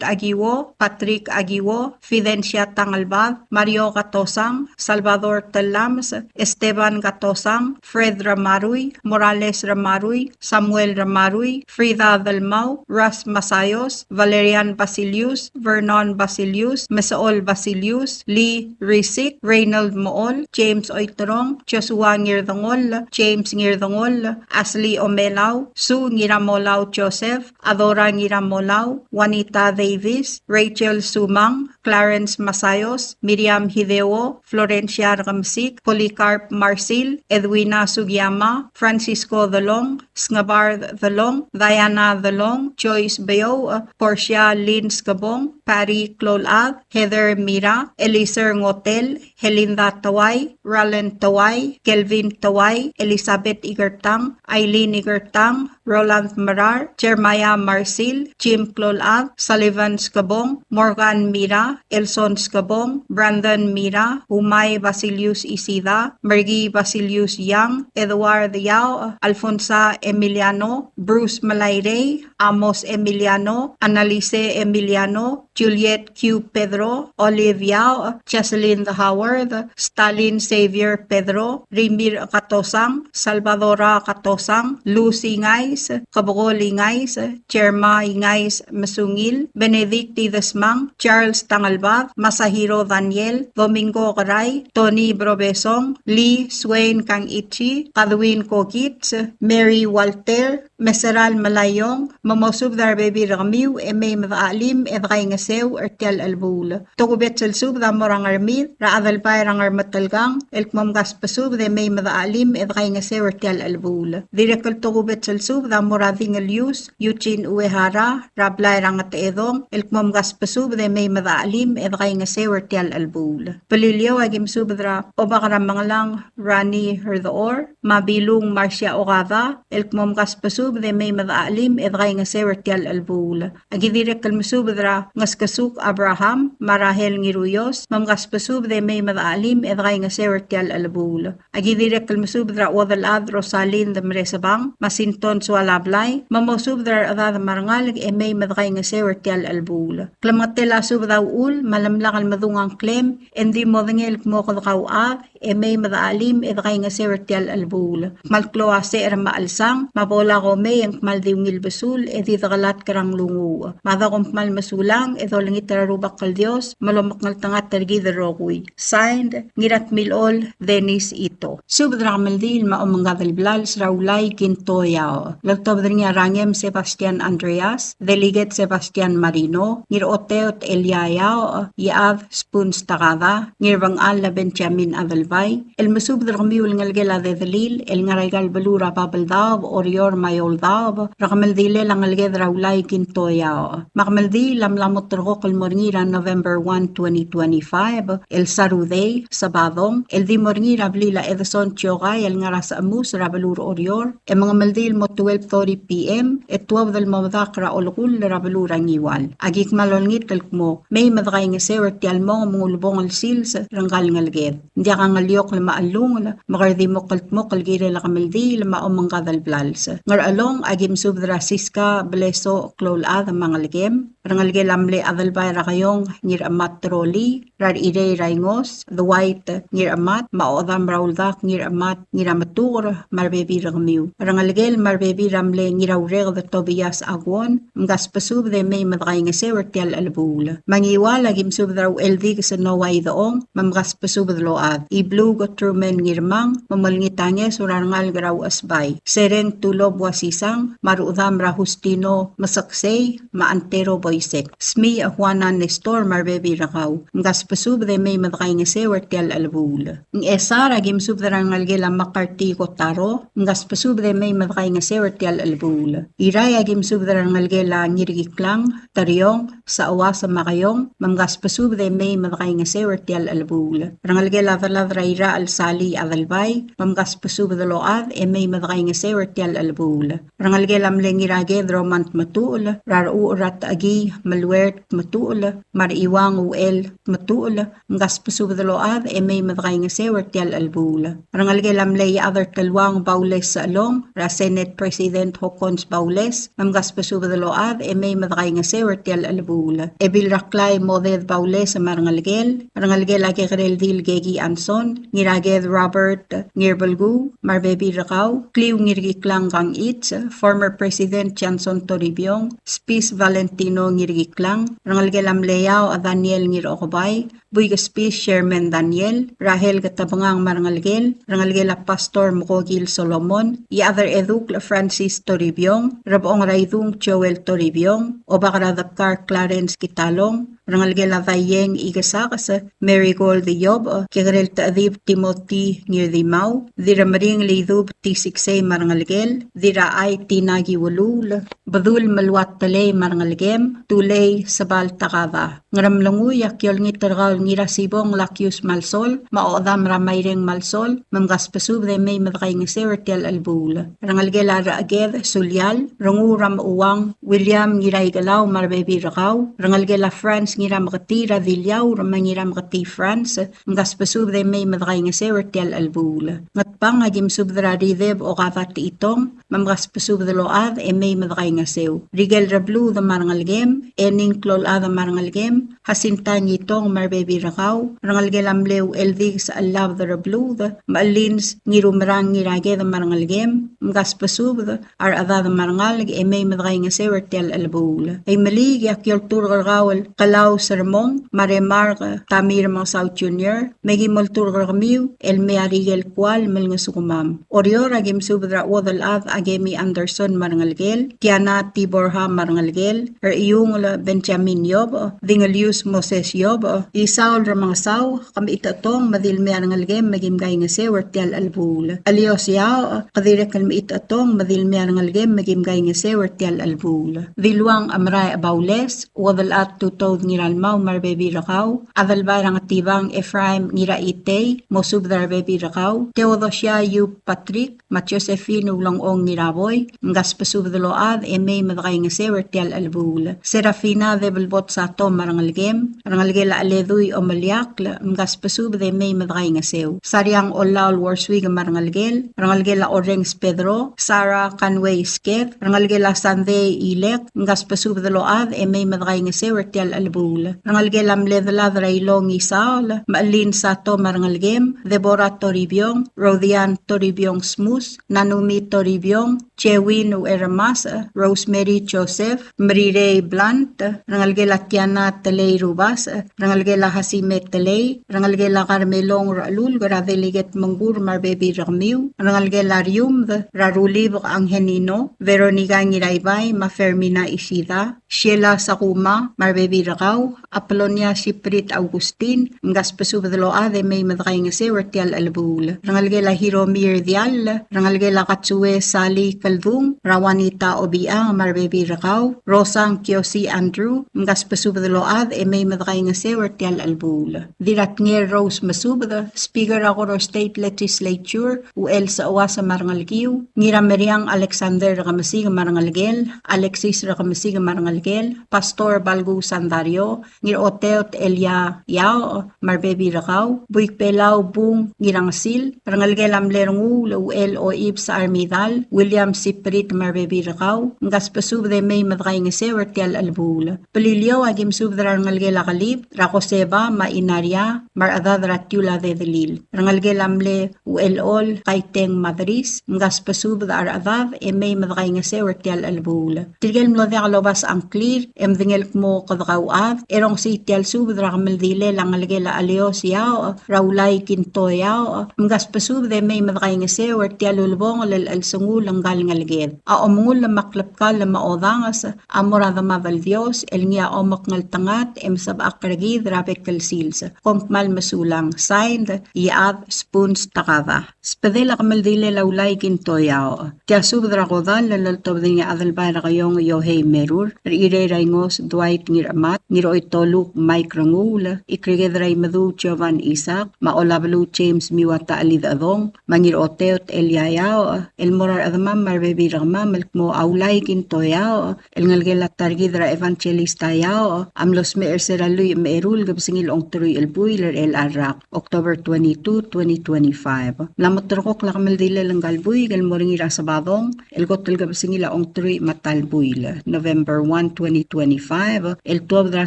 Akiwo, Patrick Akiwo, Fidencia Tangelbad, Mario Katosang, Salvador Tellames, Esteban Katosang, Fred Ramarui, Morales Ramarui, Samuel Ramarui, Frida Delmau, Ras Masayos, Valerian Basilius, Vernon Basilius, Meseol Basilius, Lee Risik, Reynold Mool, James Oiterong, Joshua Ngirdengol, James Ngirdengol, Ashley Omelau, Sue Ngiramolau Joseph, Adora Ngiramolau, Juanita Davis, Rachel Sumang, Clarence Masayos, Miriam Hideo, Florencia Rekemesik, Polycarp Marsil, Edwina Sugiyama, Francisco Delong, Sngebard Delong, Diana Delong, Joyce Beouch, Portia Lynn Skebong, Patty Kloulchad, Heather Mira, Eliser Ngotel, Helinda Tawai, Ralen Tawai, Kelvin Tawai, Elizabeth Ikertang, Aileen Ikertang, Roland Merar, Jeremiah Marsil, Jim Kloulchad, Sullivan Skebong, Morgan Mira, Elson Skebong, Brandon Mira, Umai Basilius Isida, Mergi Basilius Yang, Edward Yao, Alfonsa Emiliano, Bruce Melairei, Amos Emiliano, Annalise Emiliano, Juliet Q. Pedro, Olive Yao, Jocelyn Howard, Stalin Xavier Pedro, Rimir Katosang, Salvadora Katosang, Lucy Ngais, Kebekol Ingais, Jerma Ingais Mesungil, Benedict Idesmang, Charles Tangelbad, Masahiro Daniel, Domingo Kerai, Tony Brobesong, Lee Swain Kangichi, Kadwin Kokits, Mary Walter, Meseral Melaiong, me mosubed er a rebebil er kemiu e mei me dechachelim e dekaingeseu er tia el chelebuul. Tokubets el subed a mo er a Ngermid, er a Adelbai er a Ngermetelkang, el kmo mkasbesubed e mei me dechachelim e dekaingeseu er tia el chelebuul. Dirrek el tokubets el subed a mo er a Dingelius Eugene Uehara, er a blai er a Ngetechedong, el kmo mkasbesubed e mei me dechachelim e dekaingeseu er tia el chelebuul. Beliliou, aki mesubed er a Obak er a Mengelang Rani Herdechor, me a Bilung Marcia Okada, el kmo mkasbesubed e mei me dechachelim e dekaingeseu er tia el chelebuul. Aki dirrek el mesubed er a Ngeskesuk Abraham, me a Rahel Ngiruios, me mkasbesubed e mei me dechachelim e dekaingeseu er tia el chelebuul. Aki dirrek el mesubed er a Uodelchad Rosalind Meresebang, me a Sinton Sualablai, me mosubed er a rechedad me a rengalek e mei me dekaingeseu er tia el chelebuul. Klemengetel a subed a uchul, me a lemlak el medung a ngklem, e ng di modengei el kmo kede kauchad, e mei me dechachelim e dekaingeseu er tia el chelebuul. Kmal klou a secher me a chelsang, me a bo lak omei e ng kmal di ungil besul, e di dekelatk er a nglunguuch. Me a dako kom kmal mesulang, e dolengit er a Rubak el Dios, me lomekngeltengat er kid el rokui. Signed, Ngiratmilechol Dennis Ito. Subed er a kemeldiil me a omengkad el blals er a Ulai Kinto Yao. Loltobed er ngii a Rangem Sebastian Andreas, Delegate Sebastian Marino, Ngiraoteot Elia Yao, Iechad Spuns Takada, Ngirbengchall Benjamin Adelbai, el mesubed er kemiu el ngelekel a Dedelil, el ngar er aika el beluu er a Babeldaob, Oreor me a Eouldaob, er a kemeldilel a ngeleked er a Ulai Kinto Yao. Me a kemeldiil a mla mo terrekokl el mo er ngii er a November one, twenty twenty-five, el Sarudei, Sabadong, el di mo er ngii er a blil a Edson Tiokai el ngar er a Sechemus er a beluu er Oreor, e mengemeldiil el mo twelve thirty P M, e tuobed el mo medakl er a olekull er a beluu er a Ngiwal. Aki kmal olengit el kmo mei me dekaingeseu er tia el mong me ng ulebongel el sils er ngka el ngeleked. Ng diak a ngeliokl me a chellungel, me kede di mo kldmokl el kirel a kemeldiil me a omengkad el blals. Ngerchelong, aki mesubed er a Siska Blesoch Kloulchad me a ngelekem, rengelekel a mle Adelbai er a Keiong Ngirchemat Troli, er a Rechirei er a Ingos, Dwight Ngirchemat, me a Ochedam er a Uldak Ngirchemat Ngirametuker, me a rebebil er kemiu. Rengelekel me a rebebil er a mle Ngiraureked Tobias Aguon, mkasbesubed e mei me dekaingeseu er tia el chelebuul. Me a Ngiwal, aki mesubed er a Ucheldikes Noah Idechong, me mkasbesubed el ochad. Ibluk Truman Ngirmang, me molengit a ngeso er a rengalek er a Uchesbai. Sereng Tulob Uasisang, me a Ruchedam er a Justino Meseksei, me a Antero Boisek. Smiich a Juana Nestor me a rebebil er kau. Mkasbesubed e mei me dekaingeseu er tia el chelebuul. Ngchesar, aki mesubed er a rengelekel a McCarthy Kotaro, mkasbesubed e mei me dekaingeseu er tia el chelebuul. Irrai, aki mesubed er a rengelekel a Ngirkiklang, Teriong, Sachuas me a Keiong, me mkasbesubed e mei me dekaingeseu er tia el chelebuul. Rengelekel a delad er a Irachel Sali Adelbai, me mkasbesubed el ochad e mei me dekaingeseu er tia el chelebuul. Rengelekel a mle Ngiraked Roman Tmetuchl, er a Rechucher er a Techekii Meluert Tmetuchl, me a Rechiuang Uchel Tmetuchl, mkasbesubed el ochad e mei me dekaingeseu er tia el chelebuul. Rengelekel a mle Iechad er Teluang Baules Sechelong, er a Senate President Hokkons Baules, me mkasbesubed el ochad e mei me dekaingeseu er tia el chelebuul. Ebil er a Klai Moded Baules me a rengelekel, rengelekel a Kekerel Dil Keki Anson, Ngiraked Robert Ngirbelkuu, me a rebebil er kau, Kliu Ngirkiklang Kangichi, former President Johnson Toribiong, Spis Valentino Ngirkiklang, rengelekel a mle Iaoch Daniel Ngirokebai, Buik Spis Sherman Daniel, Rahel Ketebengang me a rengelekel, rengelekel a Pastor Mekokil Solomon, Iechad er Edukl Francis Toribiong, Rebechong er a Idung Joel Toribiong, Obak er a Debkar Clarence Kitalong, rengelekel a Daieng Ikesakes, Marigold Iobech, Kekerel Techedib Timothy Ngirdimau, Dirremeringel Idub Tisiksei me a rengelekel, Dirrachai Tina Kiuluul, Bedul Meluat Telei me a rengelekem, Tulei Sebal Takada. Ngeremlengui a ki olengit er kau el Ngirasibong Lakius Malsol, me a Ochedam er a Maireng Malsol, me mkasbesubed e mei me dekaingeseu er tia el chelebuul. Rengelekel a Recheked Sulial, Renguul er a Mechuang William Ngiraikelau me a rebebil er kau, rengelekel a Franz Ngirameketii er a Diliaur me a Ngirameketii Franz, mkasbesubed e mei me dekaingeseu er tia el chelebuul. Ngatpang a ki mesubed er a Rideb Okada Techitong, me mkasbesubed el ochad e mei me dekaingeseu. Rikel Rebluud me a rengelekem, Ening Kloulchad me a rengelekem, Jacinta Ngitong me a rebebil er kau, rengelekel a mle Ucheldikes Chellabed Rebluud, me a Chelins Ngirumerang Ngiraked me a rengelekem, mkasbesubed a rechedad me a rengalek e mei me dekaingeseu er tia el chelebuul. Imeliik a ki olturk er kau el Kelau Sermong, me a Remark Tamir Mengesau Junior, me ki mo olturk er kemiu el mei a rikel kual me lengesukemam. Oreor a ki mesubed er a Uodelchad a Kemi Anderson me a rengelekel, Tiana Tiborha me a rengelekel, er a Iungel Benjamin Iobech, Dingelius Moses Iobech, Isaul Remengesau, ke mechitechetong me di le mei a rengelekem me kim kaingeseu er tia el chelebuul. Elios Iaoch, ke dirrek el mechitechetong me di le mei a rengelekem me kim kaingeseu er tia el chelebuul. Diluang Amrai Baules, Uodelchad Tutoud Ngiralmau me a rebebil er kau, Adelbai er a Ngetibang Ephraim Ngiraitei, mosubed er a rebebil er kau, Theodosia Yu Patrick, me a Josephine Ulengchong Ngiraboi, mkasbesubed el ochad e mei me dekaingeseu er tia el chelebuul. Serafina Debelbot Sato me a rengelekem, rengelekel a Cheledui Omeliakl, mkasbesubed e mei me dekaingeseu. Sariang Ollaol Worswick me a rengelekel, rengelekel a Orrenges Pedro, Sarah Kanwei Sked, rengelekel a Sandei Ilek, mkasbesubed el ochad e mei me dekaingeseu er tia el chelebuul. Rengelekel a mle Delad er a Ilong Isaol, me a Chelin Sato me a rengelekem, Deborah Toribiong, Rodian Toribiong Smus, Nanumi Toribiong, Jewin Uchermasech, Rosemary Joseph, Merirei Blunt, rengelekel a Tiana Telei Rubasech, rengelekel a Hasime Telei, rengelekel a Carmelong Rechelulk, er a Delegate Mengkur me a rebebil er kemiu, rengelekel a Riumd, er a Rulibek Angelino, Veronica Ngiraibai, me a Fermina Isida, Sheila Sakuma, me a rebebil er kau, Apolonia Siprit Augustin, mkasbesubed el ochad e mei me dekaingeseu er tia el chelebuul. Rengelekel a Hiromi Rdiall, rengelekel a Katsue Sali Keldung, er a Juanita Obichang me a rebebil er kau, Rosang Kiosi Andrew, mkasbesubed el ochad e mei me dekaingeseu er tia el chelebuul. Dirratnger Rose Mesubed, Speaker er a Koror State Legislature, Uchel Seuas me a rengelekiu, Ngirameriang Alexander Rekemesik me a rengelekel, Alexis Rekemesik me a rengelekel, Pastor Balku Sandario, Ngiroteot Elia Iaoch, me a rebebil er kau, Buik Belau Bung Ngirangesil, rengelekel a mle Renguul Uchel Oibs Armidal, William Siprit me a rebebil er kau, mkasbesubed e mei me dekaingeseu er tia el chelebuul. Beliliou a ki mesubed er a rengelekel a Kelib, er a Koseba me a Inaria, me a rechedad er a Tiul a Dedelil. Rengelekel a mle Uchelchol Kaiteng Madris, mkasbesubed a rechedad e mei me dekaingeseu er tia el chelebuul. Tirke el mlo diak lobasech a ngklir, e medengei el kmo kede kauchad, e rongesii tia el subed er a kemeldilel a ngelekel a Elios Iaoch, er a Ulai Kinto Iaoch, mkasbesubed e mei me dekaingeseu er tia el ulebongel el chelsengul ngka el ngeleked. A omengull me a klebkall me a odanges a mo er a Demad el Dios, el ngii a omekngeltengat e mesebechakl er kid er a bek el sils. Kom kmal mesulang. Signed, Iechad Spuns Takada. Sbedel a kemeldilel a Ulai Kinto Iaoch. Tia subed er a kodall el loltobed er ngii a Adelbai er a Keiong Yohei Merur, Rechirei er a Ingos Dwight Ngirchemat, Ngiroitoluk Mike Renguul, Ikreked er a Imeduch Jovan Isaac, me a Olabeluu James Miwata Chelidechedong, me a Ngiroteot Elia Iaoch, el mo er a chedemam me a rebebil er kemam el kmo a Ulai Kinto Iaoch, el ngelekel a ta er kid er a Evangelista Iaoch, a mlo smecher er se er a lluich me a eru el kebesengil a ongeteruich el buil er chelecha el rak, October twenty-two, twenty twenty-five. Mla mo terrekokl a kemeldilel ngka el buik el mo er ngii er a Sebadong, el kot el kebesengil a ongeteruich me a ta el buil, November one, twenty twenty-five, el tuobed er a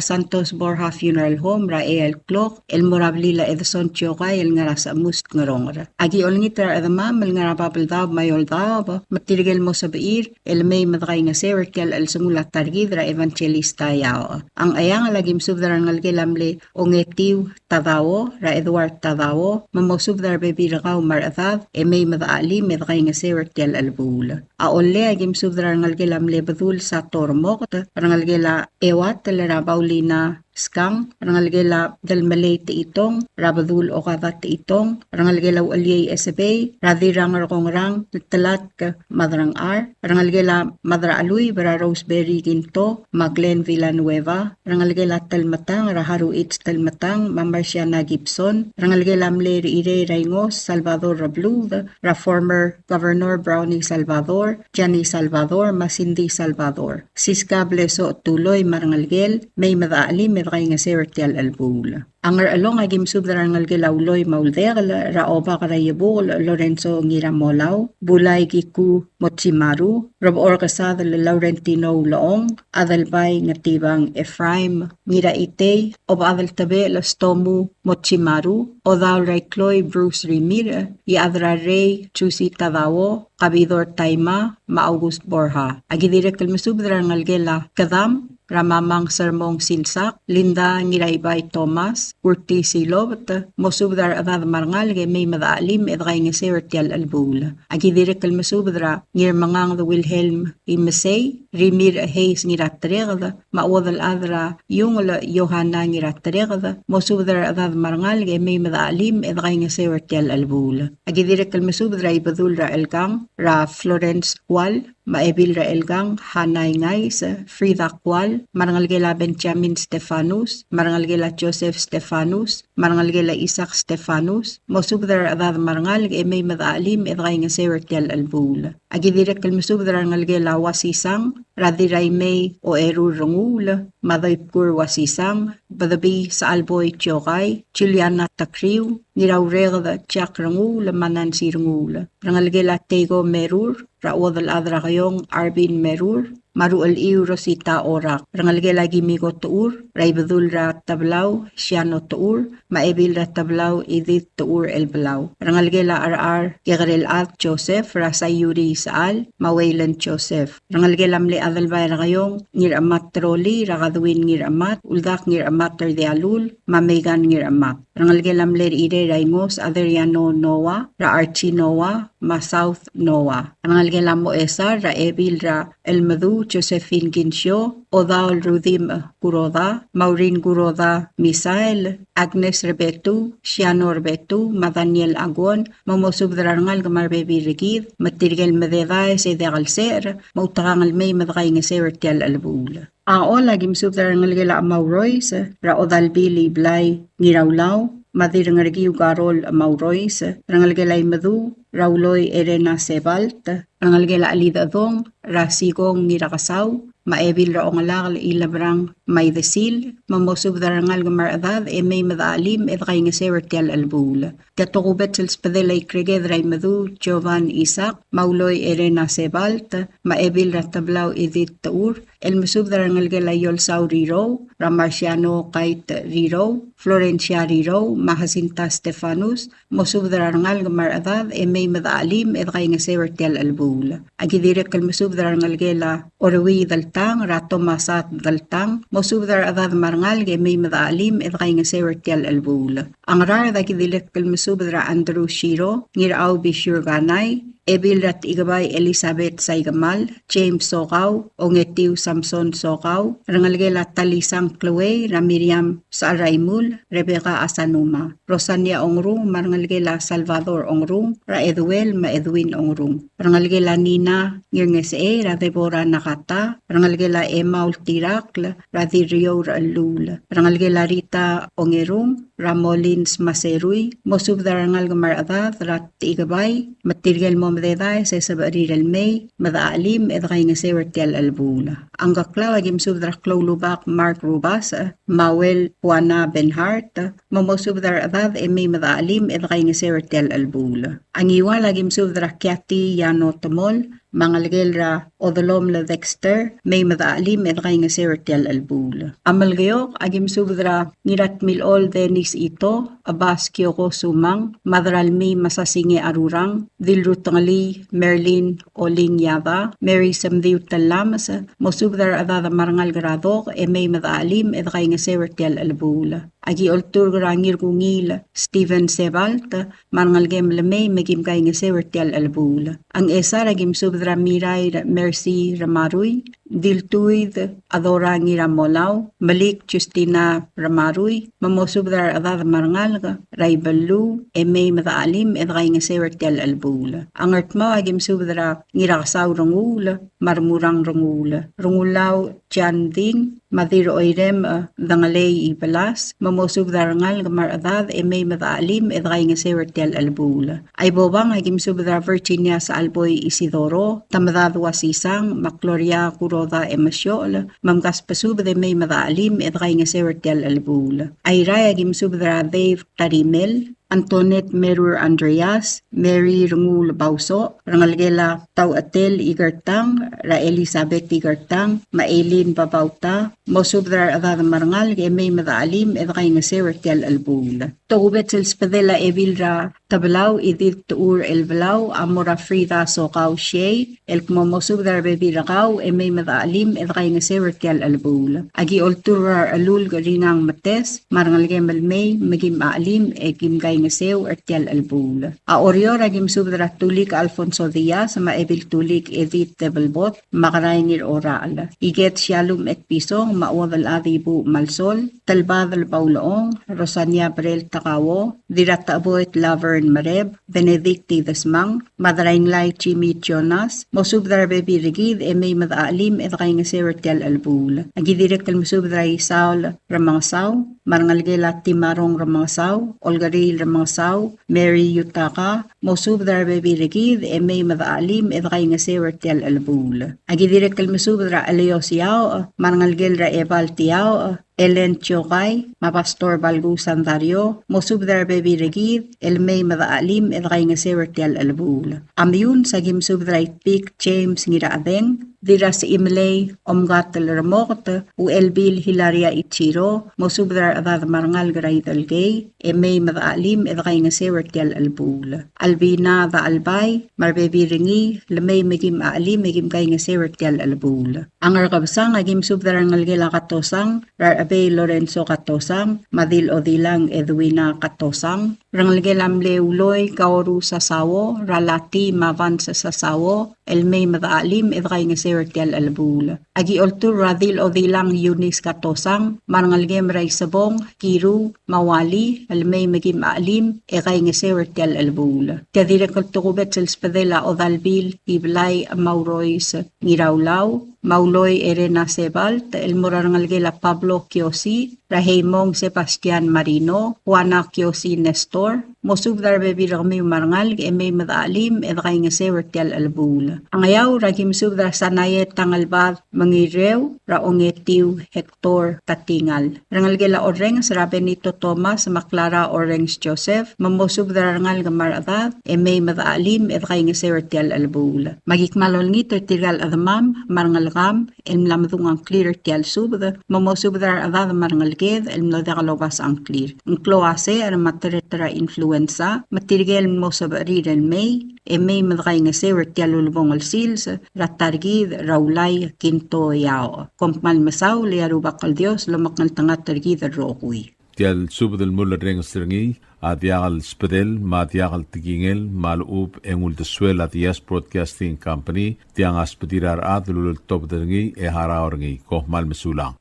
Santos Borja Funeral Home er a eai el klok, el mo er a blil a Edson Tiokai el ngar er a Sechemust, Ngeronger. Aki olengit er a rechedemam el ngar er a Babeldaob me a Eouldaob, me tirke el mo sebechir el mei me dekaingeseu er tia el chelsengul a ta er kid er a Evangelista Iaoch. A Ngcheangel a ki mesubed er a rengelekel a mle Ongetiu Tadao, er a Edward Tadao, me mosubed er a rebebil er kau me a rechedad, e mei me dechachelim e dekaingeseu er tia el chelebuul. A Ollei a ki mesubed er a rengelekel a mle Bedul Sator Mokt, rengelekel a Euatel er a Paulina Skang, rengelekel a Delmelei Techitong, er a Bedul Okada Techitong, rengelekel a Ucheliei Esebei, er a Dirrang er Kongrang, Telatk Madrangchar, rengelekel a Madracheluib er a Roseberry Kinto, me a Glenn Villanueva, rengelekel a Telmetang, er a Haruich Telmetang, me a Marciana Gibson, rengelekel a mle Rechirei er a Ingos, Salvador Rebluud, er a former Governor Brownie Salvador, Jenny Salvador, me a Cindy Salvador. Siska Blesoch Tuloi me a rengelekel, mei me dechachelim e dekaingeseu er tia el chelebuul. A Ngerchelong a ki mesubed er a rengelekel a Uloi me a Uldekel, er a Obak er a Iebukel, Lorenzo Ngiramolau, Bulai Kiku Mochimaru, Rebechor Kesadel Laurentino Ulechong, Adelbai Ngetibang Ephraim Ngiraitei, Obechad el Tebechel Stomu Mochimaru, Odaol er a Ikloi Bruce Rimirch, Iechad er a Rei Jusi Tadao, Kabidor Taima, me a August Borja. A ki dirrek el mesubed er a rengelekel a Kedam, er a Mamang Sermong Silsak, Linda Ngiraibai Thomas, Kurtis Ilobet, mosubed er a rechedad me a rengalek e mei me dechachelim e dekaingeseu er tia el chelebuul. A ki dirrek el mesubed er a Ngirmenganged Wilhelm Imesei, Rimirch Hayes Ngiratereked, me a Uodelchad er a Iungel Yohana Ngiratereked, mosubed er a rechedad me a rengalek e mei me dechachelim e dekaingeseu er tia el chelebuul. A ki dirrek el mesubed er a Ibedul er a Chelkang, er a Florence Kual, me a Ebil er a Chelkang, Hana Ingais, Frida Kual, me a rengelekel a Benjamin Stefanus, me a rengelekel a Joseph Stefanus, me a rengelekel a Isaac Stefanus, mosubed er a rechedad me a rengalek e mei me dechachelim e dekaingeseu er tia el chelebuul. A ki dirrek el mesubed er a rengelekel a Uasisang, er a Diraimei Ocherur Renguul, me a Doibkur Uasisang, Bedebii Sachalboi Tiokai, Juliana Tekriu, Ngiraureked Jack Renguul, me a Nancy Renguul. Rengelekel a Teiko Merur, er a Uodelchad er a Keiong Arvin Merur, me a Ruchelchiu Rosita Orak. Rengelekel a Kimiko Techur, er a Ibedul er a Tebelau Siano Techur, me a Ebil er a Tebelau Edith Techur Elbelau. Rengelekel a Cherchar Kekerelchad Joseph, er a Sayuri Sechal, me a Wayland Joseph. Rengelekel a mle Adelbai er a Keiong Ngirchemat Teroli, er a Kadwin Ngirchemat, Uldak Ngirchemat Terdialul, me a Megan Ngirchemat. Rengelekel a mle Rechirei er a Ingos Adriano Noah, er a Archie Noah, me a South Noah. Rengelekel a Moesar, er a Ebil er a Elmedu Josephine Kinsio, Odaol Rudim Kuroda, Maureen Kuroda Misael, Agnes Rebetu, Siano Rebetu, me a Daniel Aguon, me mosubed er a rengalek me a rebebil er kid, me tirke el mededaes e diak el secher, me outekangel mei me dekaingeseu er tia el chelebuul. A Ollei a ki mesubed er a rengelekel a Chemaurois, er a Odalbil Iblai Ngiraulau, me a Dirrengerkiu Karol Chemaurois, rengelekel a Imedu, er a Uloi Erena Sebalt, rengelekel a Chelidechedong, er a Sikong Ngirakesau, me a Ebil er a Ongelakl Ilebrang Maidesil, me mosubed er a rengalek me a rechedad, e mei me dechachelim e dekaingeseu er tia el chelebuul. Tia tokubets el subedel a Ikreked er a Imedu Jovan Isaac, me a Uloi Erena Sebalt, me a Ebil er a Tebelau Edith Techur, el mesubed er a rengelekel a Iolsau Rirou, er a Marciano Kait Rirou, Florencia Rirou, me a Jacinta Stefanus, mosubed er a rengalek me a rechedad, e mei me dechachelim e dekaingeseu er tia el chelebuul. A ki dirrek el mesubed er a rengelekel a Oruid Deltang, er a Tomasat Deltang, mosubed er a rechedad me a rengalek e mei me dechachelim e dekaingeseu er tia el chelebuul. A Ngaraard a ki dirrek el mesubed er a Andrew Shiro, Ngirchau Bishur Kanai, Ebil er a Techikebai Elizabeth Saikemal, James Sokau, Ongetiu Samson Sokau, rengelekel a Talisang Chloe, er a Miriam Saraimul, Rebecca Asanuma, Rosania Ongrung, me a rengelekel a Salvador Ongrung, er a Eduel me a Edwin Ongrung. Rengelekel a Nina Ngirngesechei, er a Deborah Nakata, rengelekel a Emma Ultirakl, er a Dirriou er a Chelluul. Rengelekel a Rita Ongerung, er a Molins Maserui, mosubed er a rengalek me a rechedad er a Techikebai, me tirke el mo mededaes e sebechir el mei me dechachelim e dekaingeseu er tia el chelebuul. A Ngkeklau a ki mesubed er a Kloulubak Mark Rubasech, Mauel Juana Benhart, me mosubed er a rechedad e mei me dechachelim e dekaingeseu er tia el chelebuul. A Ngiwal a ki mesubed er a Kiati Yano Temol, me a ngelekel er a Odelomel Dexter, mei me dechachelim e dekaingeseu er tia el chelebuul. A Melekeok a ki mesubed er a Ngiratmilchol Dennis Ito, Chebas Kioko Sumang, Madralmii Masasinge Arurang, Dilrutengelii Merlin Oling Yada, Mary Semdiu Telames, mosubed er a rechedad me a rengalek er a Dok, e mei me dechachelim e dekaingeseu er tia el chelebuul. A ki olturk er a Ngirkungiil Stephen Sebalt, me a rengelekem el mei me kim kaingeseu er tia el chelebuul. A Ngchesar a ki mesubed er a Mirair Mercy Ramarui, Diltuid Adora Ngiramolau, Melik Justina Ramarui, me mosubed er a rechedad me a rengalek er a Ibeluu, e mei me dechachelim e dekaingeseu er tia el chelebuul. A Ngardmau a ki mesubed er a Ngirakesau Renguul, me a Remurang Renguul. Rengulau Jan Ding, me a Dirroirem, e, Dengelei Ibelas, me mosubed er a rengalek me a rechedad e mei me dechachelim e dekaingeseu er tia el chelebuul. A Ibobang a ki mesubed er a Virginia Sachelboi Isidoro, Temedad Uasisang, me a Gloria Kuroda Emesiochel, me mkasbesubed e mei me dechachelim e dekaingeseu er tia el chelebuul. A Irrai a ki mesubed er a Dave Tarimel, Antoinette Merur Andreas, Mary Renguul Bausoch, rengelekel a Tauchetel Ikertang, er a Elizabeth Ikertang, me a Eileen Babauta, mosubed er a rechedad me a rengalek e mei me dechachelim e dekaingeseu er tia el chelebuul. Tokubets el sbedel a Ebil er a Tebelau, Edith Techur Elbelau, a mo er a Frida Sokau Shea, el kmo mosubed er a rebebil er kau e mei me dechachelim e dekaingeseu er tia el chelebuul. A ki olturk er a Rechelulk Ringang Metes, me a rengelekem el mei me kim chachelim e kim kaingeseu er tia el chelebuul. A Oreor a ki mesubed er a Tulik Alfonso Diaz, me a Ebil Tulik Edith Tebelbot, me a Kerai Ngirorachel. Iket Shallum Etpison, me a Uodelchad Ibuuch Malsol, Telbadel Baulechong, Rosania Brel Takao, Dirratecheboet Laverne Mereb, Benedict Idesmang, me a Derainglai Jimmy Jonas, mosubed er a rebebil er kid e mei me dechachelim e dekaingeseu er tia el chelebuul. A ki dirrek el mesubed er a Isaol Remengesau, me a rengelekel a Timarong Remengesau, Olkeriil Remengesau, Mary Yutaka, mosubed er a rebebil er kid e mei me dechachelim e dekaingeseu er tia el chelebuul. A ki dirrek el mesubed er a Cheleos Iaoch, me a rengelekel er a Ebal Tiaoch, Ellen Tiokai, me a Pastor Balku Sandario, mosubed er a rebebil er kid el mei me dechachelim e dekaingeseu er tia el chelebuul. A Meyuns a ki mesubed er a Itpik James Ngirachedeng, Dirrasechimlei Omkatel Remoket, Uchelbil Hilaria Ichiro, mosubed er a rechedad me a rengalek er a Idelkei, e mei me dechachelim e dekaingeseu er tia el chelebuul. Albina Dachelbai, me a rebebil er ngii, le mei me kim chachelim e kim kaingeseu er tia el chelebuul. A Ngerkebesang a ki mesubed er a rengelekel a Katosang, er a Rechebei Lorenzo Katosang, me a Dil Odilang Edwina Katosang, rengelekel a mle Uloi Kaoru Sasao, er a Lati me a Vance Sasao, el mei me dechachelim e dekaingeseu er tia el chelebuul. A ki olturk er a Dil Odilang Eunice Katosang, me a rengelekem er a Isebong, Kiru, me a Wali, el mei me kim chachelim e kaingeseu er tia el chelebuul. Tia dirrek el tokubets el sbedel a Odalbil Iblai Maurois Ngiraulau, me a Uloi Erena Sebalt, el mo er a rengelekel a Pablo Kiosi, er a Heimong Sebastian Marino, Juana Kiosi Nestor, mosubed er a rebebil er kemiu me a rengalek e mei me dechachelim e dekaingeseu er tia el chelebuul. A Ngeaur a ki mesubed er a Sanae Tangelbad Mengireu, er a Ongetiu Hector Tatingal. Rengelekel a Orrenges er a Benito Thomas me a Clara Orrenges Joseph, me mosubed er a rengalek me a rechedad e mei me dechachelim e dekaingeseu er tia el chelebuul. Me a ki kmal olengit er tirka el chedemam me a rengelekam el mla medung a ngklir er tia el subed, me mosubed er a rechedad me a rengeleked el mlo diak lobasech a ngklir. Ng klou a secher me a tereter a influenza, me tirke el mo sebechir el mei, e mei me dekaingeseu er tia el ulebongel sils er a ta er kid er a Ulai Kinto Iaoch. Kom kmal mesaul e a Rubak el Dios lomekngeltengat er kid el rokui. Tia el subed el mulerrenges er ngii a diak el sbedel me a diak el tekingel me a lechub e ng uldesuel a Diaz Broadcasting Company, tiang a sbedir a rechad el uleltobed er ngii e harau er ngii. Kom kmal mesulang.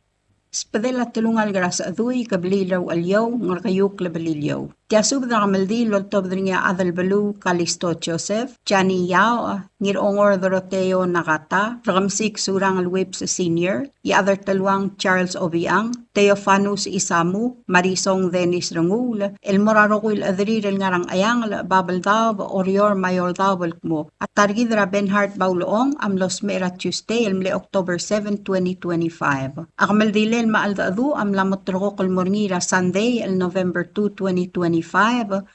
Sbedel a telungalek er a Sechedui, Kebliil er a Ucheliou, Ngerkeiukl a Beliliou. Tia subed er a kemeldiil el oltobed er ngii a Adelbeluu Kalisto Joseph, Jani Yao, Ngirongor Doroteo Nakata, Rekemesik Surangel Whipps Senior, Iechad er Teluang Charles Obichang, Theofanus Isamu, Marisong Dennis Renguul, el mo er a rokui el chederir el ngar er a Ngcheangel, Babeldaob, Oreor me a Eouldaob el kmo a ta er kid er a Bernhard Baulechong a mlo smecher er a Tuesday el mle October seven, twenty twenty-five. A kemeldilel me a cheldecheduch a mla mo terrekokl el mo er ngii er a Sunday el November two, twenty twenty-five,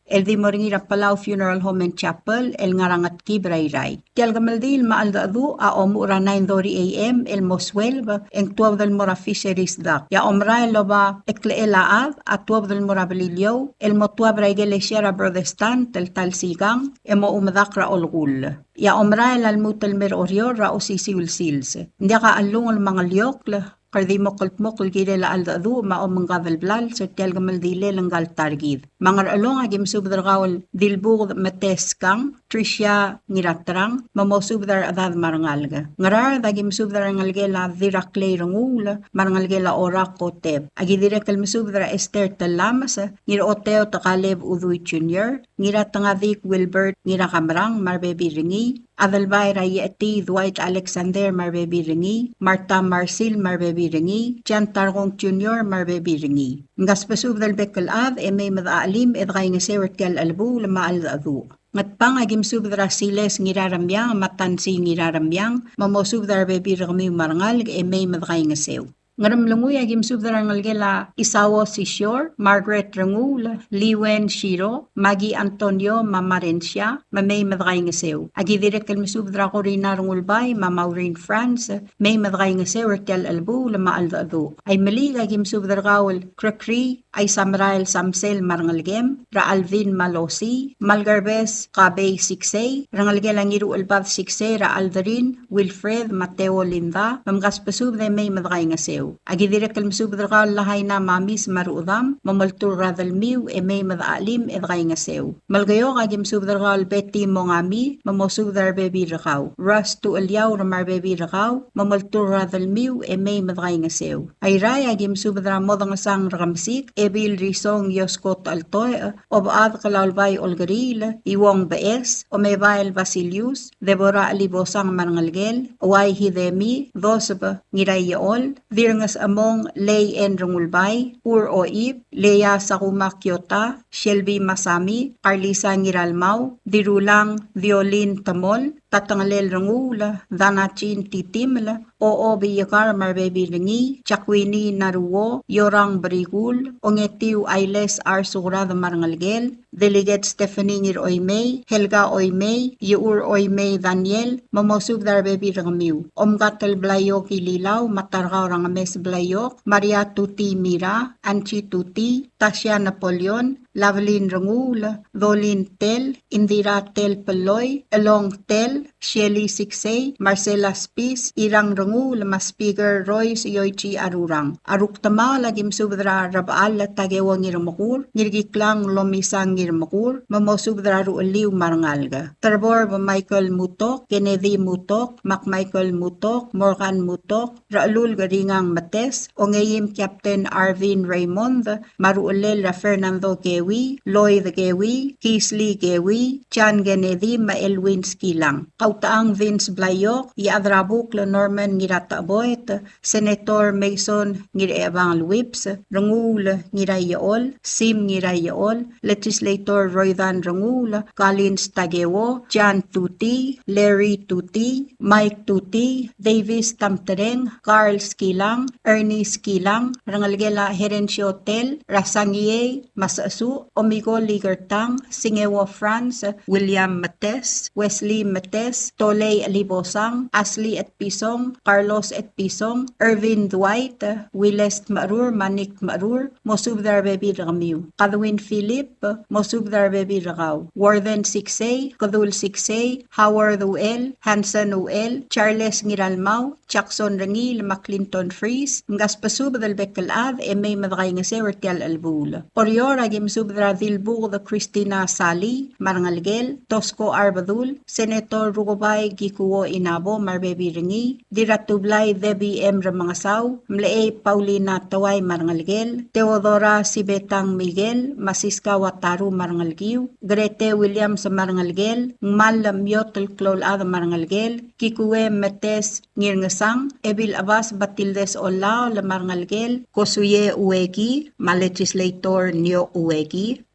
el di mo er ngii er a Palau Funeral Home and Chapel el ngar er a Ngetkib er a Irrai. Tia el kemeldiil me a cheldecheduch a omuchel er a nine thirty A M el mo sueleb, e ng tuobed el mo er a Fisheries Dock. E a omerael el oba eklechel a chad a tuobed el mo er a Beliliou el mo tuab er a ikelesia er a Protestant el ta el sikang e mo omedakl er a olekull. E a omerael a lmuut el mei er a Oreor er a osisiu el sils. Ng diak a chellungel me a ngeliokl, kede di mo kldmokl el kirel a cheldecheduch me a omengkad el blals er tia el kemeldilel ngka el ta er kid. Me a Ngerchelong a ki mesubed er kau el Dilbuked Meteskang, Tricia Ngiraterang, me mosubed er a rechedad me a rengalek. Ngaraard a ki mesubed er a rengelekel a Diraklei Renguul me a rengelekel a Orak Oteb. A ki dirrek el mesubed er a Esther Telames, Ngiroteo Tekaleb Udui Junior, Ngiratengadik Wilbert Ngirakamerang me a rebebil er ngii, Adelbai er a Iechetii Dwight Alexander me a rebebil er ngii, Martha Marsil me a rebebil er ngii, Jan Tarkong Junior me a rebebil er ngii. Ng kasbesubed el bek el chad e mei me dechachelim e dekaingeseu er tia el chelebuul me a cheldecheduch. Ngatpang a ki mesubed er a Siles Ngiraremiang me a Tansi Ngiraremiang, me mosubed er a rebebil er kemiu me a rengalek e mei me dekaingeseu. Ngeremlengui a ki mesubed er a rengelekel a Isao Sisior, Margaret Renguul, Liwen Shiro, Maggie Antonio me a Marensia, me mei me dekaingeseu. A ki dirrek el mesubed er a Corina Rengulbai me a Maureen France, mei me dekaingeseu er tia el chelebuul me a cheldecheduch. Aimeliik a ki mesubed er kau el Krekrii, Aisamerael Samsel me a rengelekem, er a Alvin me a Losi, me a Lkerbes Kabei Siksei, rengelekel a Ngiruchelbad Siksei, er a Aldrin, Wilfred, Mateo, Linda, me mkasbesubed e mei me dekaingeseu. A ki dirrek el mesubed er kau el Lahaina me a Mis me a ruchedam, me moltur er a delmiu e mei me dechachelim e dekaingeseu. Melekeok a ki mesubed er kau el Betty Mongami, me mosubed er a rebebil er kau. Ras Tucheliaur me a rebebil er kau, me moltur er a delmiu e mei me dekaingeseu. Airai a ki mesubed er a Modengesang Rekemesik, Ebil Risong Iosko Techeltoech, Obechad Kelaulbai Olkeriil, Iuong Beches, Omebael Basilius, Deborah Chelibosang me a rengelekel, Uai Hidemi, Doseb Ngiraiechol, Dirnges Emong Lei En Rengulbai, Ur Oib, Leia Sakuma Kiota, Shelby Masami, Carlisa Ngiralmau, Dirulang Violin Temol, Tatengelel Renguul, Danachin Titiml, Ochob Iekar me a rebebil er ngii, Jakwini Naruo, Yorang Berikul, Ongetiu Ailes Arsukrad me a rengelekel, Delegate Stephanie Ngir Oimei, Helga Oimei, Iechur Oimei Daniel, me mosubed er a rebebil er kemiu. Omkatel Blaiok Ililau, me a Tarkau er a Ngemes Blaiok, Maria Tuti Mira, Angie Tuti, Tasia Napoleon, Lavelin Renguul, Dolin Tel, Indira Tel Peloi, Elong Tel, Shelley Siksei, Marcela Spis, Irang Renguul, me a Speaker Royce Yoichi Arurang. A rukdemaol a ki mesubed er a Rebechall Takeo Ngirmekur, Ngirkiklang Lomisang Ngirmekur, me mosubed er a rucheliu me a rengalek. Terbor Michael Mutok, Kennedy Mutok, Mark Michael Mutok, Morgan Mutok, Rechelulk Ringang Metes, Ongeim Captain Arvin Raymond, me a ruchellel er a Fernando Kewi, Lloyd Kewi, Kisley Kewi, John Kennedy, me a Elwin Skilang. Kautechang Vince Blaiok, Iechad er a Bukl Norman Ngiratecheboet, Senator Mason Ngirchebangel Whipps, Renguul Ngiraiechol, Sim Ngiraiechol, Legislator Roydan Renguul, Collins Takeo, John Tuti, Larry Tuti, Mike Tuti, Davis Tamtereng, Carl Skilang, Ernie Skilang, rengelekel a Herencio Tel, er a Sangiei Masechesuch, Omiko Ligertang, Singeo Franz, William Metes, Wesley Metes, Tolei Elibosang, Ashley Etpison, Carlos Etpison, Ervin Dwight, Wiles Tmecherur, me a Nick Tmecherur, mosubed er a rebebil er kemiu. Kadwin Philip, mosubed er a rebebil er kau. Warden Siksei, Kedul Siksei, Howard Uchel, Hanson Uchel, Charles Ngiralmau, Jackson Rengiil, me a Clinton Fries, mkasbesubed el bek el chad e mei me dekaingeseu er tia el chelebuul. Oreor a ki Subed er a Dilbuked Christina Sali me a rengelekel, Tosko Arbedul, Senator Rukebai Kikuo Inabo me a rebebil er ngii, Dirratublai Debbie M. Remengesau, Mlechei Paulina Teuai me a rengelekel, Theodora Sibetang Miguel, me a Siska Wataru me a rengelekiu, Grete Williams me a rengelekel, Ngmal Miotel Kloulchad me a rengelekel, Kikue Metes Ngirngesang, Ebil Abas Batildes Olaol me a rengelekel, Kosuie Ueki, me a Legislator Nio Ueki.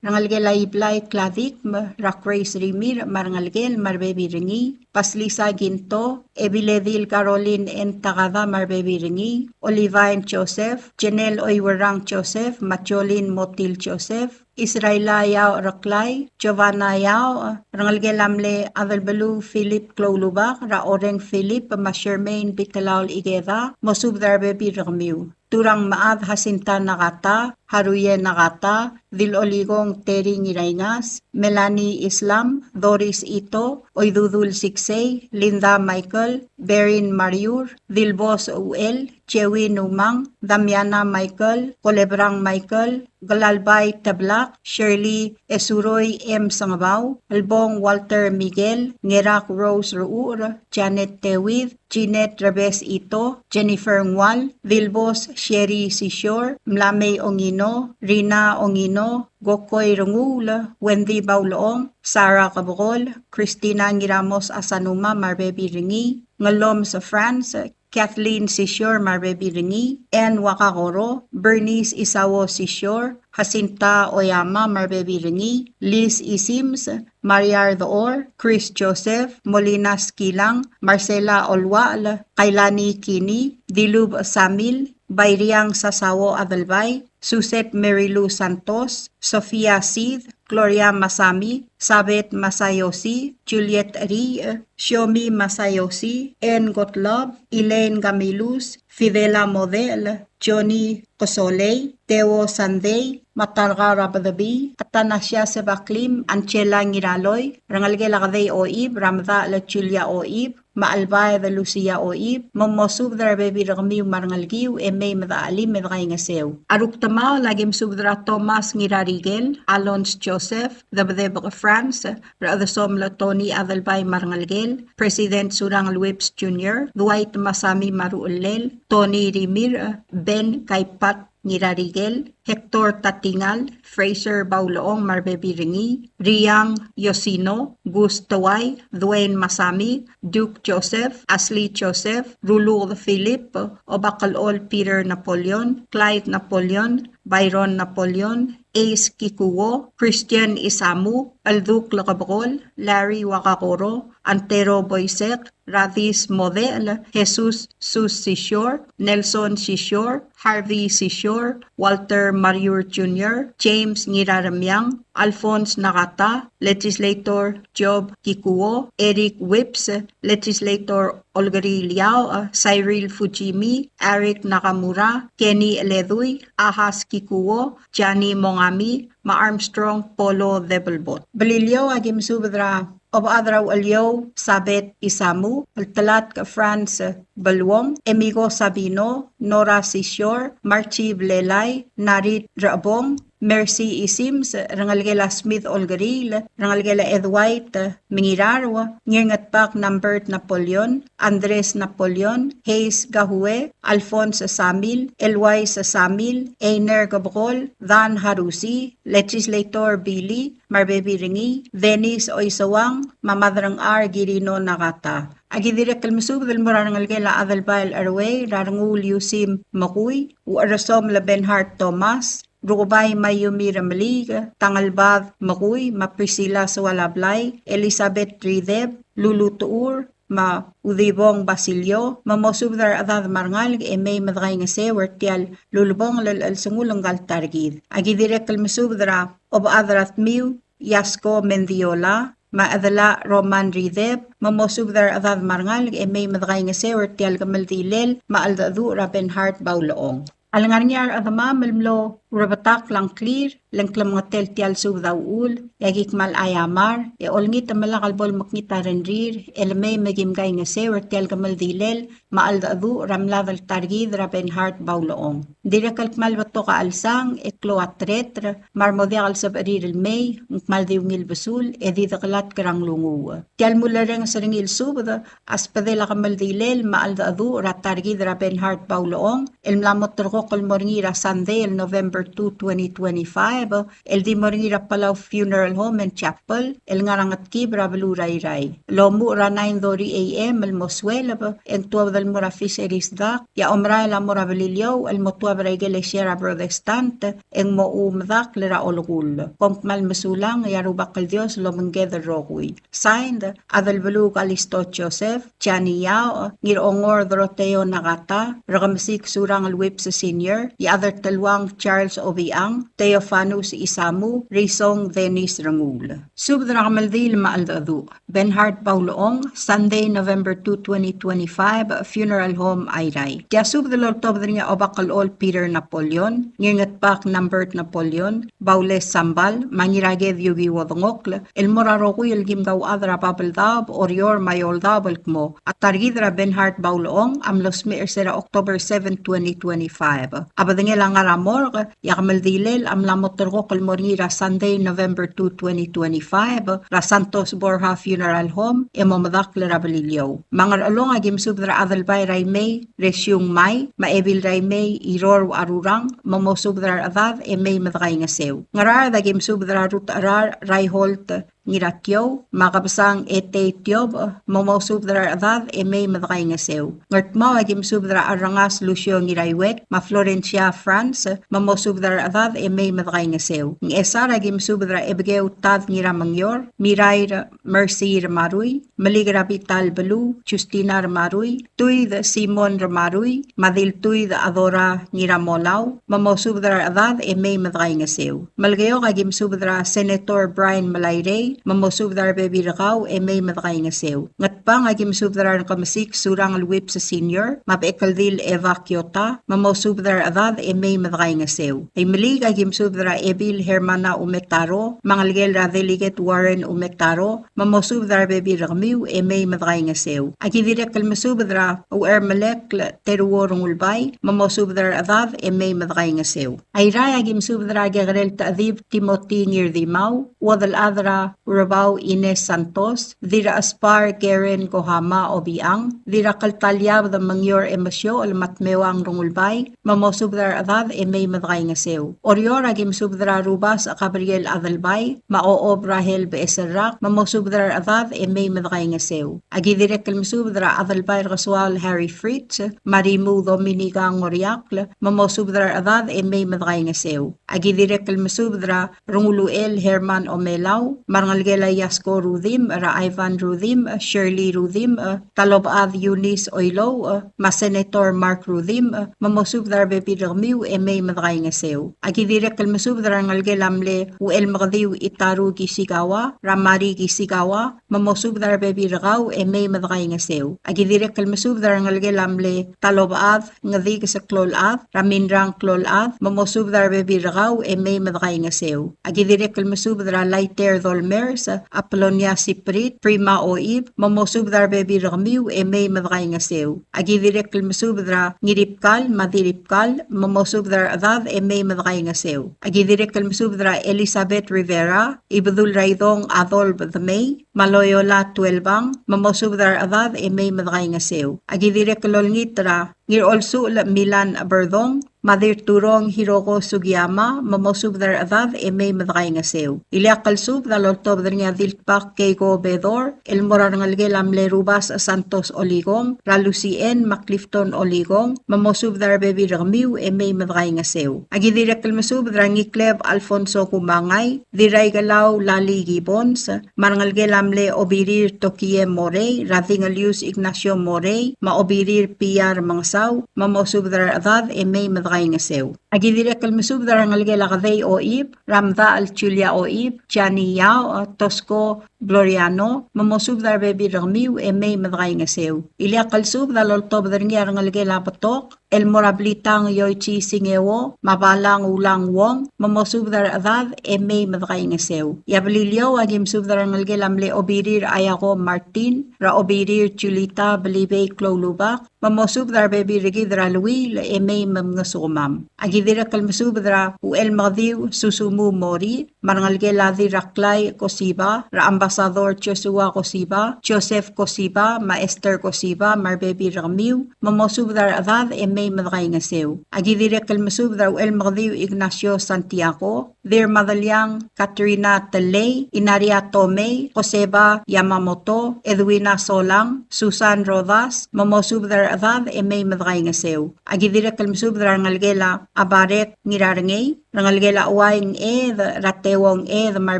Rengelekel a Iblai Kladikm, er a Grace Rimirch me a rengelekel me a rebebil er ngii, Basilisa Ginto, Ebiledil Caroline N. Takada me a rebebil er ngii, Olivine Joseph, Janelle Oiwerang Joseph, me a Jolene Motil Joseph, Israela Yao Reklai, Giovanna Yao, rengelekel a mle Adelbeluu Philip Kloulubak, er a Oreng Philip, me a Shermaine Bitelaol Ikeda, mosubed er a rebebil er kemiu. Turang Mechad Jacinta Nakata, Haruye Nakata, Dilolikong Terry Ngiraingas, Melanie Islam, Doris Ito, Oidudul Siksei, Linda Michael, Berin Mariur, Dilbos Uchel, Chewin Umang, Damiana Michael, Kolebrang Michael, Glalbai Teblak, Shirley Esuroi M. Sengebau, Elbong Walter Miguel, Ngerak Rose Ruur, Janet Tewid, Jeanette Rebes Ito, Jennifer Ngual, Dilbos Sherry Sisior, Mlamei Ongino, Rina Ongino, Gokoi Renguul, Wendy Baulechong, Sarah Kebekol, Christina Ngiramos Asanuma me a rebebil er ngii, Ngelomes France, Kathleen Sisior me a rebebil er ngii, Anne Wakakoro, Bernice Isao Sisior, Jacinta Oyama me a rebebil er ngii, Liz Isims, Maria Ardechor, Chris Joseph, Molina Skilang, Marcela Oluachel, Kailani Kini, Dilub Samil, Bairiang Sasao Adelbai, Suset Mary Lou Santos, Sofia Sid, Gloria Masami, Sabet Masayoshi, Juliet Rii, Shiomi Masayoshi, Anne Gottlob, Elaine Gamilus, Fidela Model, Johnny Kosolei, Theo Sandei, Matarga Rabedebi, Atanasia Sebaklim, Angela Ngiraloi, rengelekel a Kedei Oib, Ramedal Julia Oib, me a Albaed Lucia Oib, me mosubed er a rebebil er kemiu me a rengelekiu, e mei me dechelim e dekaingeseu. A rukdemaol a ki mesubed er a Thomas Ngirarikel, Alons Joseph, Debedebek France, Rechedesomel Tony Adelbai me a rengelekel, President Surangel Whipps Junior, Dwight Masami me a ruchellel, Tony Rimirch, Ben Kaipat Ngirarikel, Hector Tatingal, Fraser Baulechong me a rebebil er ngii, Riang Yosino, Gus Tewai, Dwayne Masami, Duke Joseph, Ashley Joseph, Ruluked Philip, Obakelchol Peter Napoleon, Clyde Napoleon, Byron Napoleon, Ace Kikuo, Christian Isamu, Elduk Lekebekol, Larry Wakakoro, Antero Boisek, Radis Model, Jesus Sus Sisior, Nelson Sisior, Harvey Sisior, Walter Mariur Junior, James Ngiraremiang, Alphonse Nakata, Legislator Job Kikuo, Eric Whipps, Legislator Olkeriil Iaoch, Cyril Fujimi, Eric Nakamura, Kenny Eledui, Ahas Kikuo, Jani Mongami, me a Armstrong Polo Debelbot. Beliliou a ki mesubed er a Obechad er a Ucheliou Sabet Isamu, Eltelatk France Beluong, Emigo Sabino, Nora Sisior, Marchi Blelai, Narit Rechebong, Mercy Isims, rengelekel a Smith Olkeriil, rengelekel a Edwait Mengirarua, Ngirngetbak Nambert Napoleon, Andres Napoleon, Hayes Gahue, Alphonse Samil, Elwais Samil, Einer Kebekol, Dan Harusi, Legislator Billy, me a rebebil er ngii, Dennis Oiseuang, me a Maderengchar Kirino Nakata. A ki dirrek el mesubed el mo er a rengelekel a Adelbai el Erwei, er a Renguul Yusim Mekui, Ucherresom el Benhart Thomas, Rukebai Mayumi Remeliik, Tangelbad Mekui, me a Priscilla Soalablai, Elizabeth Rideb, Lulu Tuur, me a Udibong Basilio, me mosubed er a rechedad me a rengalek e mei me dekaingeseu er tia el ulebongel el chelsengul ngka el ta er kid. A ki dirrek el mesubed er a Obechad er a Tmiu, Yasko Mendiola, me a Chedelach Roman Rideb, me mosubed er a rechedad me a rengalek e mei me dekaingeseu er tia el kemeldilel me a cheldecheduch er a Benhart Baulechong. A lengar er ngii a rechedemam el mlo Urebetakl a ngklir, le ng klemengetel tia el subed a uchul, e aki kmal aiamar, e olengit me lak el bo lemekngit a rengrir, e le mei me kim kaingeseu er tia el kemeldilel, me a cheldecheduch er a mlad el ta er kid er a Bernhard Baulechong. Ng dirrek el kmal betok a chelsang, e klou a tereter, me a re mo diak el sebechir el mei, ng kmal di ungil besul, e di dekelatk er a nglunguuch. Tia el mulerrenges er ngii el subed, a sbedel a kemeldilel me a cheldecheduch er a ta er kid er a Bernhard Baulechong, el mla mo terrekokl el mo er ngii er a Sunday el November two, twenty twenty-five, el di mo er ngii er a Palau Funeral Home and Chapel, el ngar er a Ngetkib er a beluu er a Irrai. Lomuchel er a nine thirty A M el mo sueleb, e ng tuobed el mo er a Fisheries Dock, e a omerael a mo er a Beliliou, el mo tuab er a ikelesia er a Protestant, e ng mo medakl er a olekull. Kom kmal mesulang, e a Rubak el Dios lomengked el rokui. Signed, Adelbeluu Kalisto Joseph, Jani Yao, Ngirongor Doroteo Nakata, Rekemesik Surangel Whipps Senior, e a Adelteluang Charles Obichang, Theofanus Isamu, Risong Dennis Renguul. Subed er a kemeldiil me a cheldecheduch. Bernhard Baulechong, Sunday, November two, twenty twenty-five, Funeral Home, Airai. Tia subed el oltobed er ngii a Obakelchol Peter Napoleon, Ngirngetbak Nambert Napoleon, Baules Sambal, me a Ngiraked Yukiwo Dengokl, el mo er a rokui el kim kauchad er a Babeldaob, Oreor, me a Eouldaob el kmo a ta er kid er a Bernhard Baulechong a mlo smecher er se er a October seven, twenty twenty-five. A bedengel a ngar er a morgue, e a kemeldilel a mla mo terrekokl el mo er ngii er a Sunday, November two, twenty twenty-five, er a Santos Borja Funeral Home, e mo medakl er a Beliliou. Me a Ngerchelong a kim subed er a Adelbai er a Imei, Resiung Mai, me a Ebil er a Imei, Iror Uarurang, me mo subed er a rechedad e mei me dekaingeseu. Ngaraard a kim subed er a Rutecherar Raiholt Ngiratiou, me a Kebesang Etei Tiob, me mo subed er a rechedad e mei me dekaingeseu. Ngardmau a kim subed er a Arrengas Lucio Ngiraiuet, me a Florencia France, me mo subed er a rechedad e mei me dekaingeseu. Ngchesar a kim subed er a Ebekeu Tad Ngiramengior, Mirair Mercy Remarui, Melik er a Bital Beluu, Justina Remarui, Tuid Simon Remarui, me a Diltuid Adora Ngiramolau, me mo subed er a rechedad e mei me dekaingeseu. Melekeok a kim subed er a Senator Brian Melairei, me mo subed er a rebebil er kau e mei me dekaingeseu. Ngatpang a kim subed er a Rekemesik Surangel Whipps Senior, me a Bechekeldil Eva Kiota, me mo subed er a rechedad e mei me dekaingeseu. Imeliik a kim subed er a Ebil Hermana Umetaro, me a ngelekel er a Delegate Warren Umetaro, me mo subed er a rebebil er kemiu e mei me dekaingeseu. Aki dirrek el mesubed er a Uchermelekl Teruo Rengulbai, me mo subed er a rechedad e mei me dekaingeseu. Airai a kim subed er a Kekerel Techedib Timothy Ngirdimau, Uodelchad er a Urebau Ines Santos, Dirrachespar Karen Kohama Obichang, Dirrakltaliabed Mengior Emesiochel me a Tmeuang Rengulbai, me mo subed er a rechedad e mei me dekaingeseu. Oreor a kim subed er a Rubasech Gabriel Adelbai, me a Ochob Rahel Becheserrak, me mo subed er a rechedad e mei me dekaingeseu. Aki dirrek el mesubed er a Adelbai er Kesuaol Harry Fritz, me a Rimuu Dominica Ngoriakl, me mo subed er a rechedad e mei me dekaingeseu. Aki dirrek el mesubed er a Renguluchel Herman Omelau, me a rengelekel a Iasko Rudimch, er a Ivan Rudimch, Shirley Rudimch, Talobechad Eunice Oilouch, me a Senator Mark Rudimch, me mo subed er a rebebil er kemiu e mei me dekaingeseu. Aki dirrek el mesubed er a rengelekel a mle Uchelmekediu Itaru Kisikawa, er a Mari Kisikawa, me mo subed er a rebebil er kau e mei me dekaingeseu. Aki dirrek el mesubed er a rengelekel a mle Talobechad Ngedikes Kloulechad, er a Minrang Kloulechad, me mo subed er a rebebil er kau e mei me dekaingeseu. Aki dirrek el mesubed er a Laiter Dolmers, Apolonia Siprit, Prima Oib, me mo subed er a rebebil er kemiu e mei me dekaingeseu. Aki dirrek el mesubed er a Ngiribkal me a Diribkal, me mo subed er a rechedad e mei me dekaingeseu. Aki dirrek el mesubed er a Elizabeth Rivera, Ibedul er a Idong Adolf Demei, me a Loyola Tuelbang, me mo subed er a rechedad e mei me dekaingeseu. Aki dirrek el olengit er a Ngirolsuchel Milan Berdong, me a Dirturong Hiroko Sugiyama, me mo subed er a rechedad e mei me dekaingeseu. Ileakl el subed a loltobed er ngii a Diltbak Keiko Bedor, el mo er a rengelekel a mle Rubasech Santos Olikong, er a Lucy Ann me a Clifton Olikong, me mo subed er a rebebil er kemiu e mei me dekaingeseu. Aki dirrek el mesubed er a Ngikleb Alfonso Kumangai, Dirraikelau Lali Gibbons, me a rengelekel a mle Obirir Tokie Morei, er a Dingelius Ignacio Morei, me a Obirir Piar Mengesau, me mo subed er a rechedad e mei me dekaingeseu. Aki dirrek el mesubed er a rengelekel a Kedei Oib, er a Mdachel Julia Oib, Jani Yao, Tosko Gloriano, me mo subed er a rebebil er kemiu e mei me dekaingeseu. Ileakl el subed a loltobed er ngii a rengelekel a Betok, el mo er a Blitang Yoichi Singeo, me a Balang Ulang Wong, me mosubed er a rechedad e mei me dekaingeseu. E a Beliliou a ki mesubed er a rengelekel a mle Obirir Ayako Martin, er a Obirir Julita Belibei Kloulubak, me mosubed er a rebebil er kid er a Luil e mei me mngesukemam. A ki dirrek el mesubed er a Uchelmekediu Susumu Mori, me a rengelekel a Dirraklai Kosiba, er a Ambassador Joshua Kosiba, Joseph Kosiba, me a Esther Kosiba, me a rebebil er kemiu, me mosubed er a rechedad e mei me dekaingeseu. A ki dirrek el mesubed er a Uchelmekediu Ignacio Santiago, Dirmadeliang Katrina Telei, Inaria Tomei, Joseba Yamamoto, Edwina Solang, Susan Rodas, me mosubed er a rechedad e mei me dekaingeseu. A ki dirrek el mesubed er a rengelekel a Abarek Ngirarengei, rengelekel a Uai Ngched, er a Teuo Ngched, me a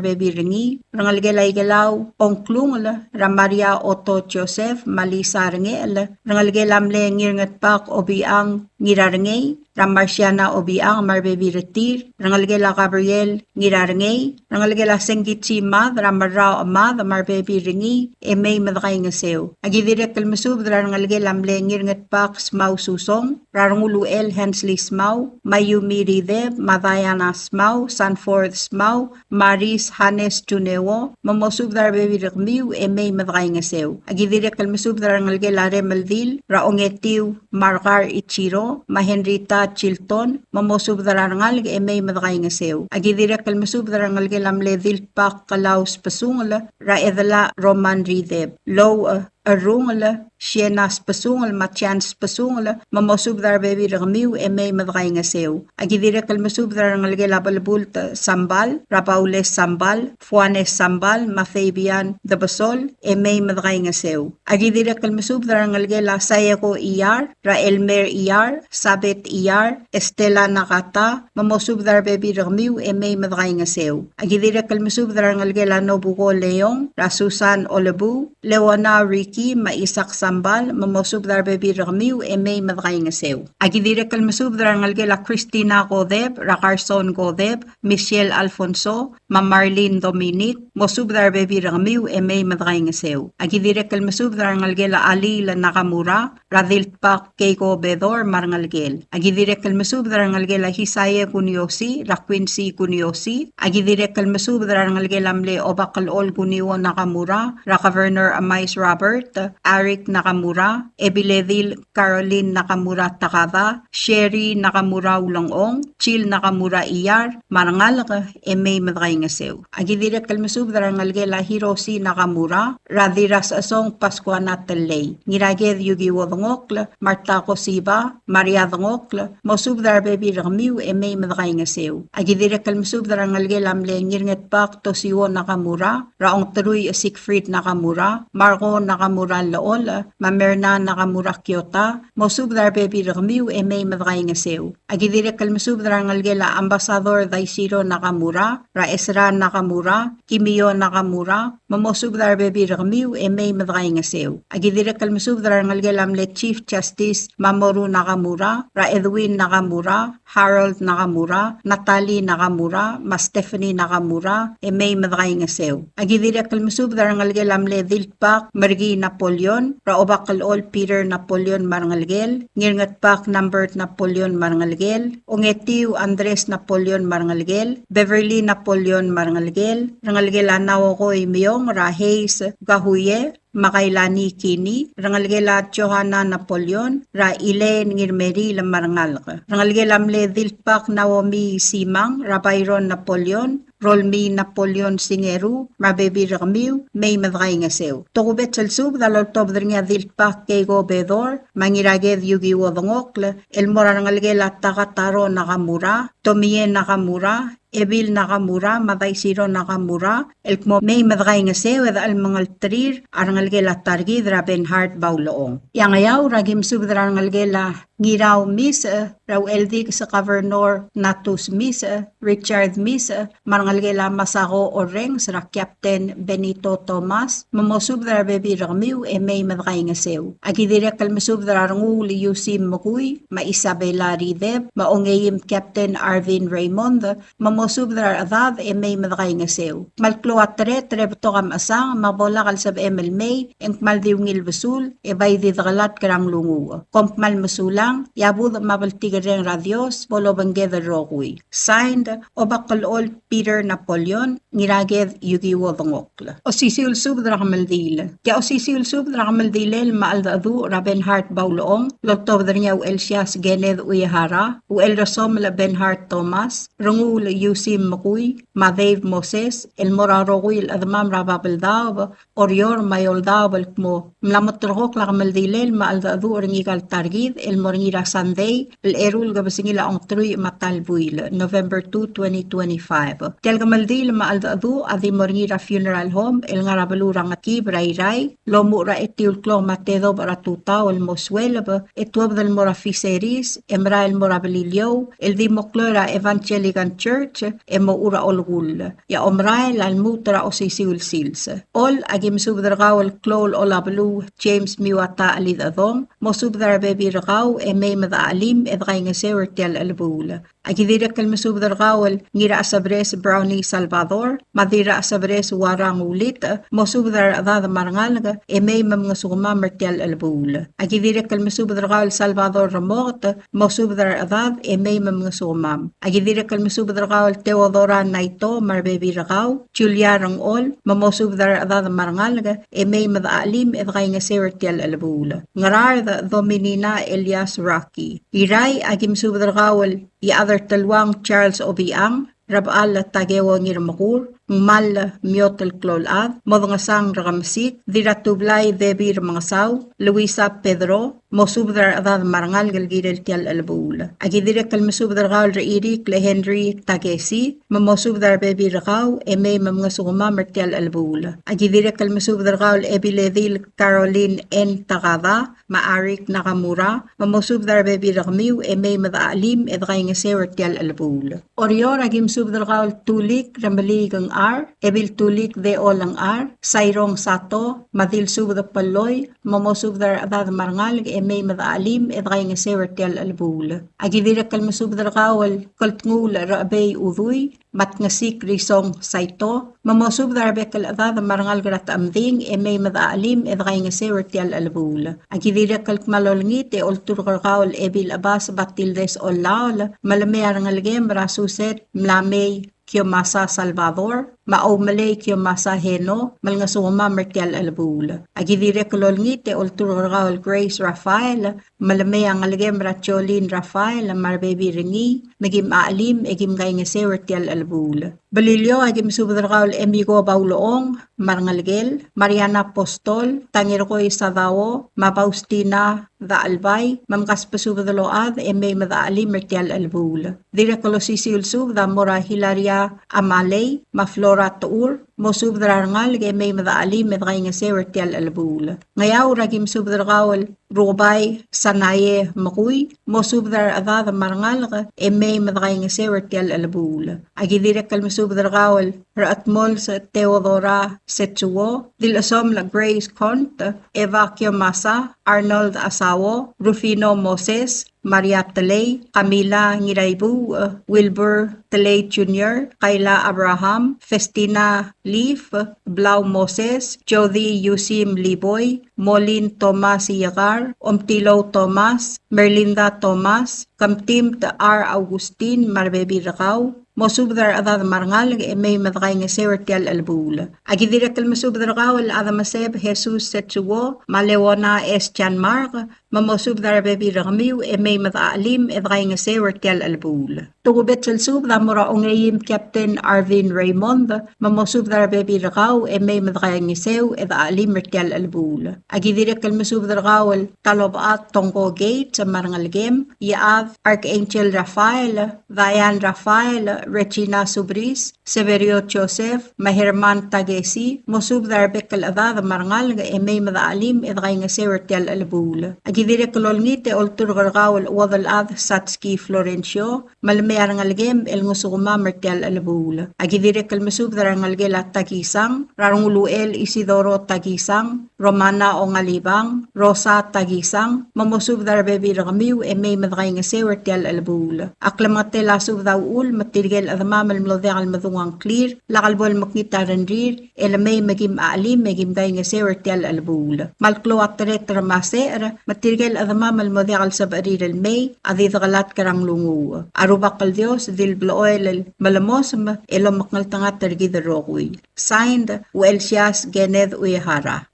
rebebil er ngii, rengelekel a Ikelau Ongklungel, er a Maria Otto Joseph, me a Lisa Rengechel, rengelekel a mle Ngirngetbak Obiang Ngirarengei, er a Marciana Obiang me a rebebil er tir, rengelekel a Gabriel Ngirarengei, rengelekel a Sengkichi Mad, er a Merrau Mad me a rebebil er ngii, e mei me dekaingeseu. A ki dirrek el mesubed er a rengelekel a mle Ngirngetbak Smau Susong, er a Renguluchel Hensley Smau, Mayumi Rideb, me a Diana Smau, Sanford Smau, Maris Hannes Juneo, me mosubed er a rebebil er kemiu e mei me dekaingeseu. A ki dirrek el mesubed er a rengelekel a Remeldil, er a Ongetiu Margar Ichiro, me a Henrietta Chilton, me mosubed er a rengalek e mei me dekaingeseu. A ki dirrek el mesubed er a rengelekel a mle Dilbak Kelaus Besungel, er a Edela Roman Rideb, Lou, e, Erungel, Siena Spesungel, me a Jan Spesungel, me mosubed er a rebebil er kemiu e mei me dekaingeseu. A ki dirrek el mesubed er a rengelekel a Belbult Sambal, er a Baules Sambal, Fuanes Sambal, me a Fabian Debesol, e mei me dekaingeseu. A ki dirrek el mesubed er a rengelekel a Saeko Iyar, er a Elmer Iyar, Sabet Iyar, Estela Nakata, me mosubed er a rebebil er kemiu e mei me dekaingeseu. A ki dirrek el mesubed er a rengelekel a Nobuko Leong, er a Susan Olebuu, Leona Ricky, me a Isak Sambal, me mosubed er a rebebil er kemiu e mei me dekaingeseu. A ki dirrek el mesubed er a rengelekel a Christina Kodep, er a Carson Kodep, Michelle Alfonso, me a Marlene Dominic, mosubed er a rebebil er kemiu e mei me dekaingeseu. A ki dirrek el mesubed er a rengelekel a Alil Nakamura, er a Diltbak Keiko Bedor me a rengelekel. A ki dirrek el mesubed er a rengelekel a Hisae Kuniosi, er a Quincy Kuniosi. A ki dirrek el mesubed er a rengelekel a mle Obakelol Kunio Nakamura, er a Governor Emais Robert, Eric Nakamura, Ebiledil Caroline Nakamura Takada, Sherry Nakamura Ulengchong, Jill Nakamura Iyar, me a rengalek e mei me dekaingeseu. A ki dirrek el mesubed er a rengelekel a Hiroshi Nakamura, er a Dirrasechesong Pascuana Tellei, Ngiraked Yukiwo Dengokl, Martha Kosiba, Maria Dengokl, mosubed er a rebebil er kemiu e mei me dekaingeseu. A ki dirrek el mesubed er a rengelekel a mle Ngirngetbak Toshio Nakamura, er a Ongterui Siegfried Nakamura, Margo Nakamura Lechol, me a Merna Nakamura Kiota, mosubed er a rebebil er kemiu e mei me dekaingeseu. A ki dirrek el mesubed er a rengelekel a Ambassador Daishiro Nakamura, er a Ezra Nakamura, Kimio Nakamura, me mosubed er a rebebil er kemiu e mei me dekaingeseu. A ki dirrek el mesubed er a rengelekel a mle Chief Justice Mamoru Nakamura, er a Edwin Nakamura, Harold Nakamura, Natalie Nakamura, me a Stephanie Nakamura, e mei me dekaingeseu. A ki dirrek el mesubed er a rengelekel a mle Diltbak Merkii Napoleon, er a Obakelol Peter Napoleon me a rengelekel, Ngirngetbak Nambert Napoleon me a rengelekel, Ongetiu Andres Napoleon me a rengelekel, Beverly Napoleon me a rengelekel, rengelekel a Naoko Imiong, er a Hayes Gahuye, me a Kailani Kini, rengelekel a Johanna Napoleon, er a Elaine Ngirmeriil me a rengalek. Rengelekel a mle Diltbak Naomi Simang, er a Byron Napoleon, Rolmii Napoleon Singeru, me a rebebil er kemiu, mei me dekaingeseu. Tokubets el subed a loltobed er ngii a Diltbak Keiko Bedor, me a Ngiraked Yukiwo Dengokl, el mo er a rengelekel a Takataro Nakamura, Tomie Nakamura, Ebil Nakamura, me a Daishiro Nakamura, el kmo mei me dekaingeseu e de chelmengelterir a rengelekel a ta er kid er a Bernhard Baulechong. E a Ngeaur a ki mesubed er a rengelekel a Ngirau Misech, er a Ucheldikes Governor Natus Misech, Richard Misech, me a rengelekel a Masako Orrenges, er a Captain Benito Thomas, me mosubed er a rebebil er kemiu e mei me dekaingeseu. A ki dirrek el mesubed er a Renguul Yusim Mekui, me a Isabella Rideb, me a Ongeim Captain Arvin Raymond, me Mosubed er a rechedad e mei me dekaingeseu. Kmal klou a teret er a betok a mechesang me a bo lak el sebechem el mei, e ng kmal di ungil besul e bai di dekelatk er a nglunguuch. Kom kmal mesulang, e a budech me a bltikerreng er a Dios bo lobengked el rokui. Signed, Obakelchol Peter Napoleon, Ngiraked Yukiwo Dengokl. Osisiu el subed er a kemeldiil. Tia osisiu el subed er a kemeldilel me a cheldecheduch er a Benhart Baulechong, el oltobed er ngii a Uchelsias Kenneth Uehara, Uchelresomel Benhart Thomas, Renguul Yusim Mekui, me a Dave Moses, el mo er a rokui el chedemam er a Babeldaob, Oreor me a Eouldaob el kmo ng mla mo terrekokl a kemeldilel me a cheldecheduch er ngika el ta er kid el mo er ngii er a Sandei el eru el kebesengil a ongeteruich me a ta el buil, November two, twenty twenty-five. Tia el kemeldiil me a cheldecheduch a di mo er ngii er a funeral home el ngar er a beluu er a Ngetkib er a Irrai, el omuchel er a etiu el klok me a tedobech er a tutau el mo sueleb, e tuobed el mo er a Fisheries, e merael el mo er a Beliliou, el di mo klou er a Evangelical Church, e mochu er a olekull. E a omerael a lmuut er a osisiu el sils. Chol, aki mesubed er kau el klou el Olabeluu James Miwata Chelidechedong, mosubed er a rebebil er kau e mei me dechachelim e dekaingeseu er tia el chelebuul. Aki dirrek el mesubed er kau el Ngirachesebres Brownie Salvador, me a Dirrachesebres Warang Ulitech, mosubed er a rechedad me a rengalek e mei me mngesukemam er tia el chelebuul. Aki dirrek el mesubed er kau el Salvador Remoket, mosubed er a rechedad e mei me mngesukemam. Aki dirrek el mesubed er kau el Theodora Naito me a rebebil er kau, Julia Rengchol, me mosubed er a rechedad me a rengalek e mei me dechachelim e dekaingeseu er tia el chelebuul. Ngaraard, Dominina Elias Rocky. Irrai, aki mesubed er kau el Iechad er Teluang Charles Obichang, Rebechall Takeo Ngirmekur, Ngmall Miotel Kloulchad, Modengesang Rekemesik, Dirratublai Debbie Remengesau, Luisa Pedro, mosubed er a rechedad me a rengalek el kirel tia el chelebuul. Aki dirrek el mesubed er kau el Rechirikl Henry Takesi, me mosubed er a rebebil er kau e mei me mngesukemam er tia el chelebuul. Aki dirrek el mesubed er kau el Ebiledil Caroline N. Takada, me a Arik Nakamura, me mosubed er a rebebil er kemiu e mei me dechachelim e dekaingeseu er tia el chelebuul. Oreor, aki mesubed er kau el Tulik Remeliik Ngchar, Ebil Tulik Deol Ngchar, Sairong Sato, me a Dilsubed Pelloi, me mosubed er a rechedad me a rengalek e mei me dechachelim e dekaingeseu er tia el chelebuul. Aki dirrek el mesubed er kau el Keltnguul Rechebei Udui, me a Tngesik Risong Saito, me mosubed er a rebek el chedad me a rengalek er a Techemding e mei me dechachelim e dekaingeseu er tia el chelebuul. Aki dirrek el kmal olengit e olturk er kau el Ebil Chebas Batildes Ollaol, me le mei a rengelekem er a Suset Mlamei Kiomasa Salvador, me a Oumelei Kiomasa Heno, me lngesukemam er tia el chelebuul. Aki dirrek el olengit e olturk er kau el Grace Rafael, me le mei a ngelekem er a Jolene Rafael me a rebebil er ngii, me kim chachelim e kim kaingeseu er tia el chelebuul. Beliliou, aki mesubed er kau el Emiko Baulechong me a rengelekel, Mariana Apostol, Tangirkoi Sadao, me a Faustina Dachelbai, me mkasbesubed el ochad e mei me dechachelim er tia el chelebuul. Dirrek el osisiu el subed a mo er a Hilaria Amalei, me a Flora Techur, mosubed er a rengalek e mei me dechachelim e dekaingeseu er tia el chelebuul. Ngeaur, aki mesubed er kau el Rukebai Sanae Mekui, mosubed er a rechedad me a rengalek e mei me dekaingeseu er tia el chelebuul. Aki dirrek el mesubed er kau el Rechetmols Theodora Setsuo, Dilchesomel Grace Kont, Eva Kiomasa, Arnold Asao, Rufino Moses, Maria Telei, Camila Ngiraibuuch, Wilbur Telei Junior, Kayla Abraham, Festina Leaf, Blau Moses, Jody Yusim Liboi, Molin Thomas Iekar, Omtilou Thomas, Merlinda Thomas, Kemtimt R. Augustin, me a rebebil er kau, mosubed er a rechedad me a rengalek e mei me dekaingeseu er tia el chelebuul. Aki dirrek el mesubed er kau el Adameseb Jesus Setsuo, me a Leona S. Janmark, me mosubed er a rebebil er kemiu e mei me dechachelim e dekaingeseu er tia el chelebuul. Tokubets el subed a mo er a ongeim Captain Arvin Raymond, me mosubed er a rebebil er kau e mei me dekaingeseu e dechachelim er tia el chelebuul. Aki dirrek el mesubed er kau el Talobechad Tongko Gates me a rengelekem, Iechad Archangel Rafael, Diane Rafael, Regina Subris, Severio Joseph, me a Herman Takesi, mosubed er a rebek el chedad me a rengalek e mei me dechachelim e dekaingeseu er tia el chelebuul. Aki dirrek el olengit e olturk er kau el chuodel chad Satski Florencio, me le mei a rengelekem el ngosukemam er tia el chelebuul. Aki dirrek el mesubed er a rengelekel a Takisang, er a Renguluchel Isidoro Takisang, Romana Ongalibang, Rosa Takisang, me mosubed er a rebebil er kemiu e mei me dekaingeseu er tia el chelebuul. A klemengetel a subed a uchul me tirke el chedemam el mlo diak el medung a ngklir, lak el bo lemekngit a rengrir, e le mei me kim chelim e kim kaingeseu er tia el chelebuul. Me a le klou a tereter me a secher, me tirke el chedemam el mo diak el sebechir el mei, a di dekelatk er a nglunguuch. A Rubak el Dios, di le blechoel el melemosem, e lomekngeltengat er kid el rokui. Signed, Uelsias Kenneth Uehara.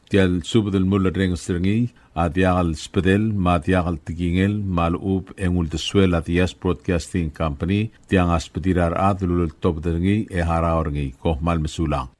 Tia el subed el mulerrenges er ngii a diak el sbedel me a diak el tekingel me a lechub e ng uldesuel a Diaz Broadcasting Company, tiang a sbedir a rechad el uleltobed er ngii e harau er ngii. Kom kmal mesulang.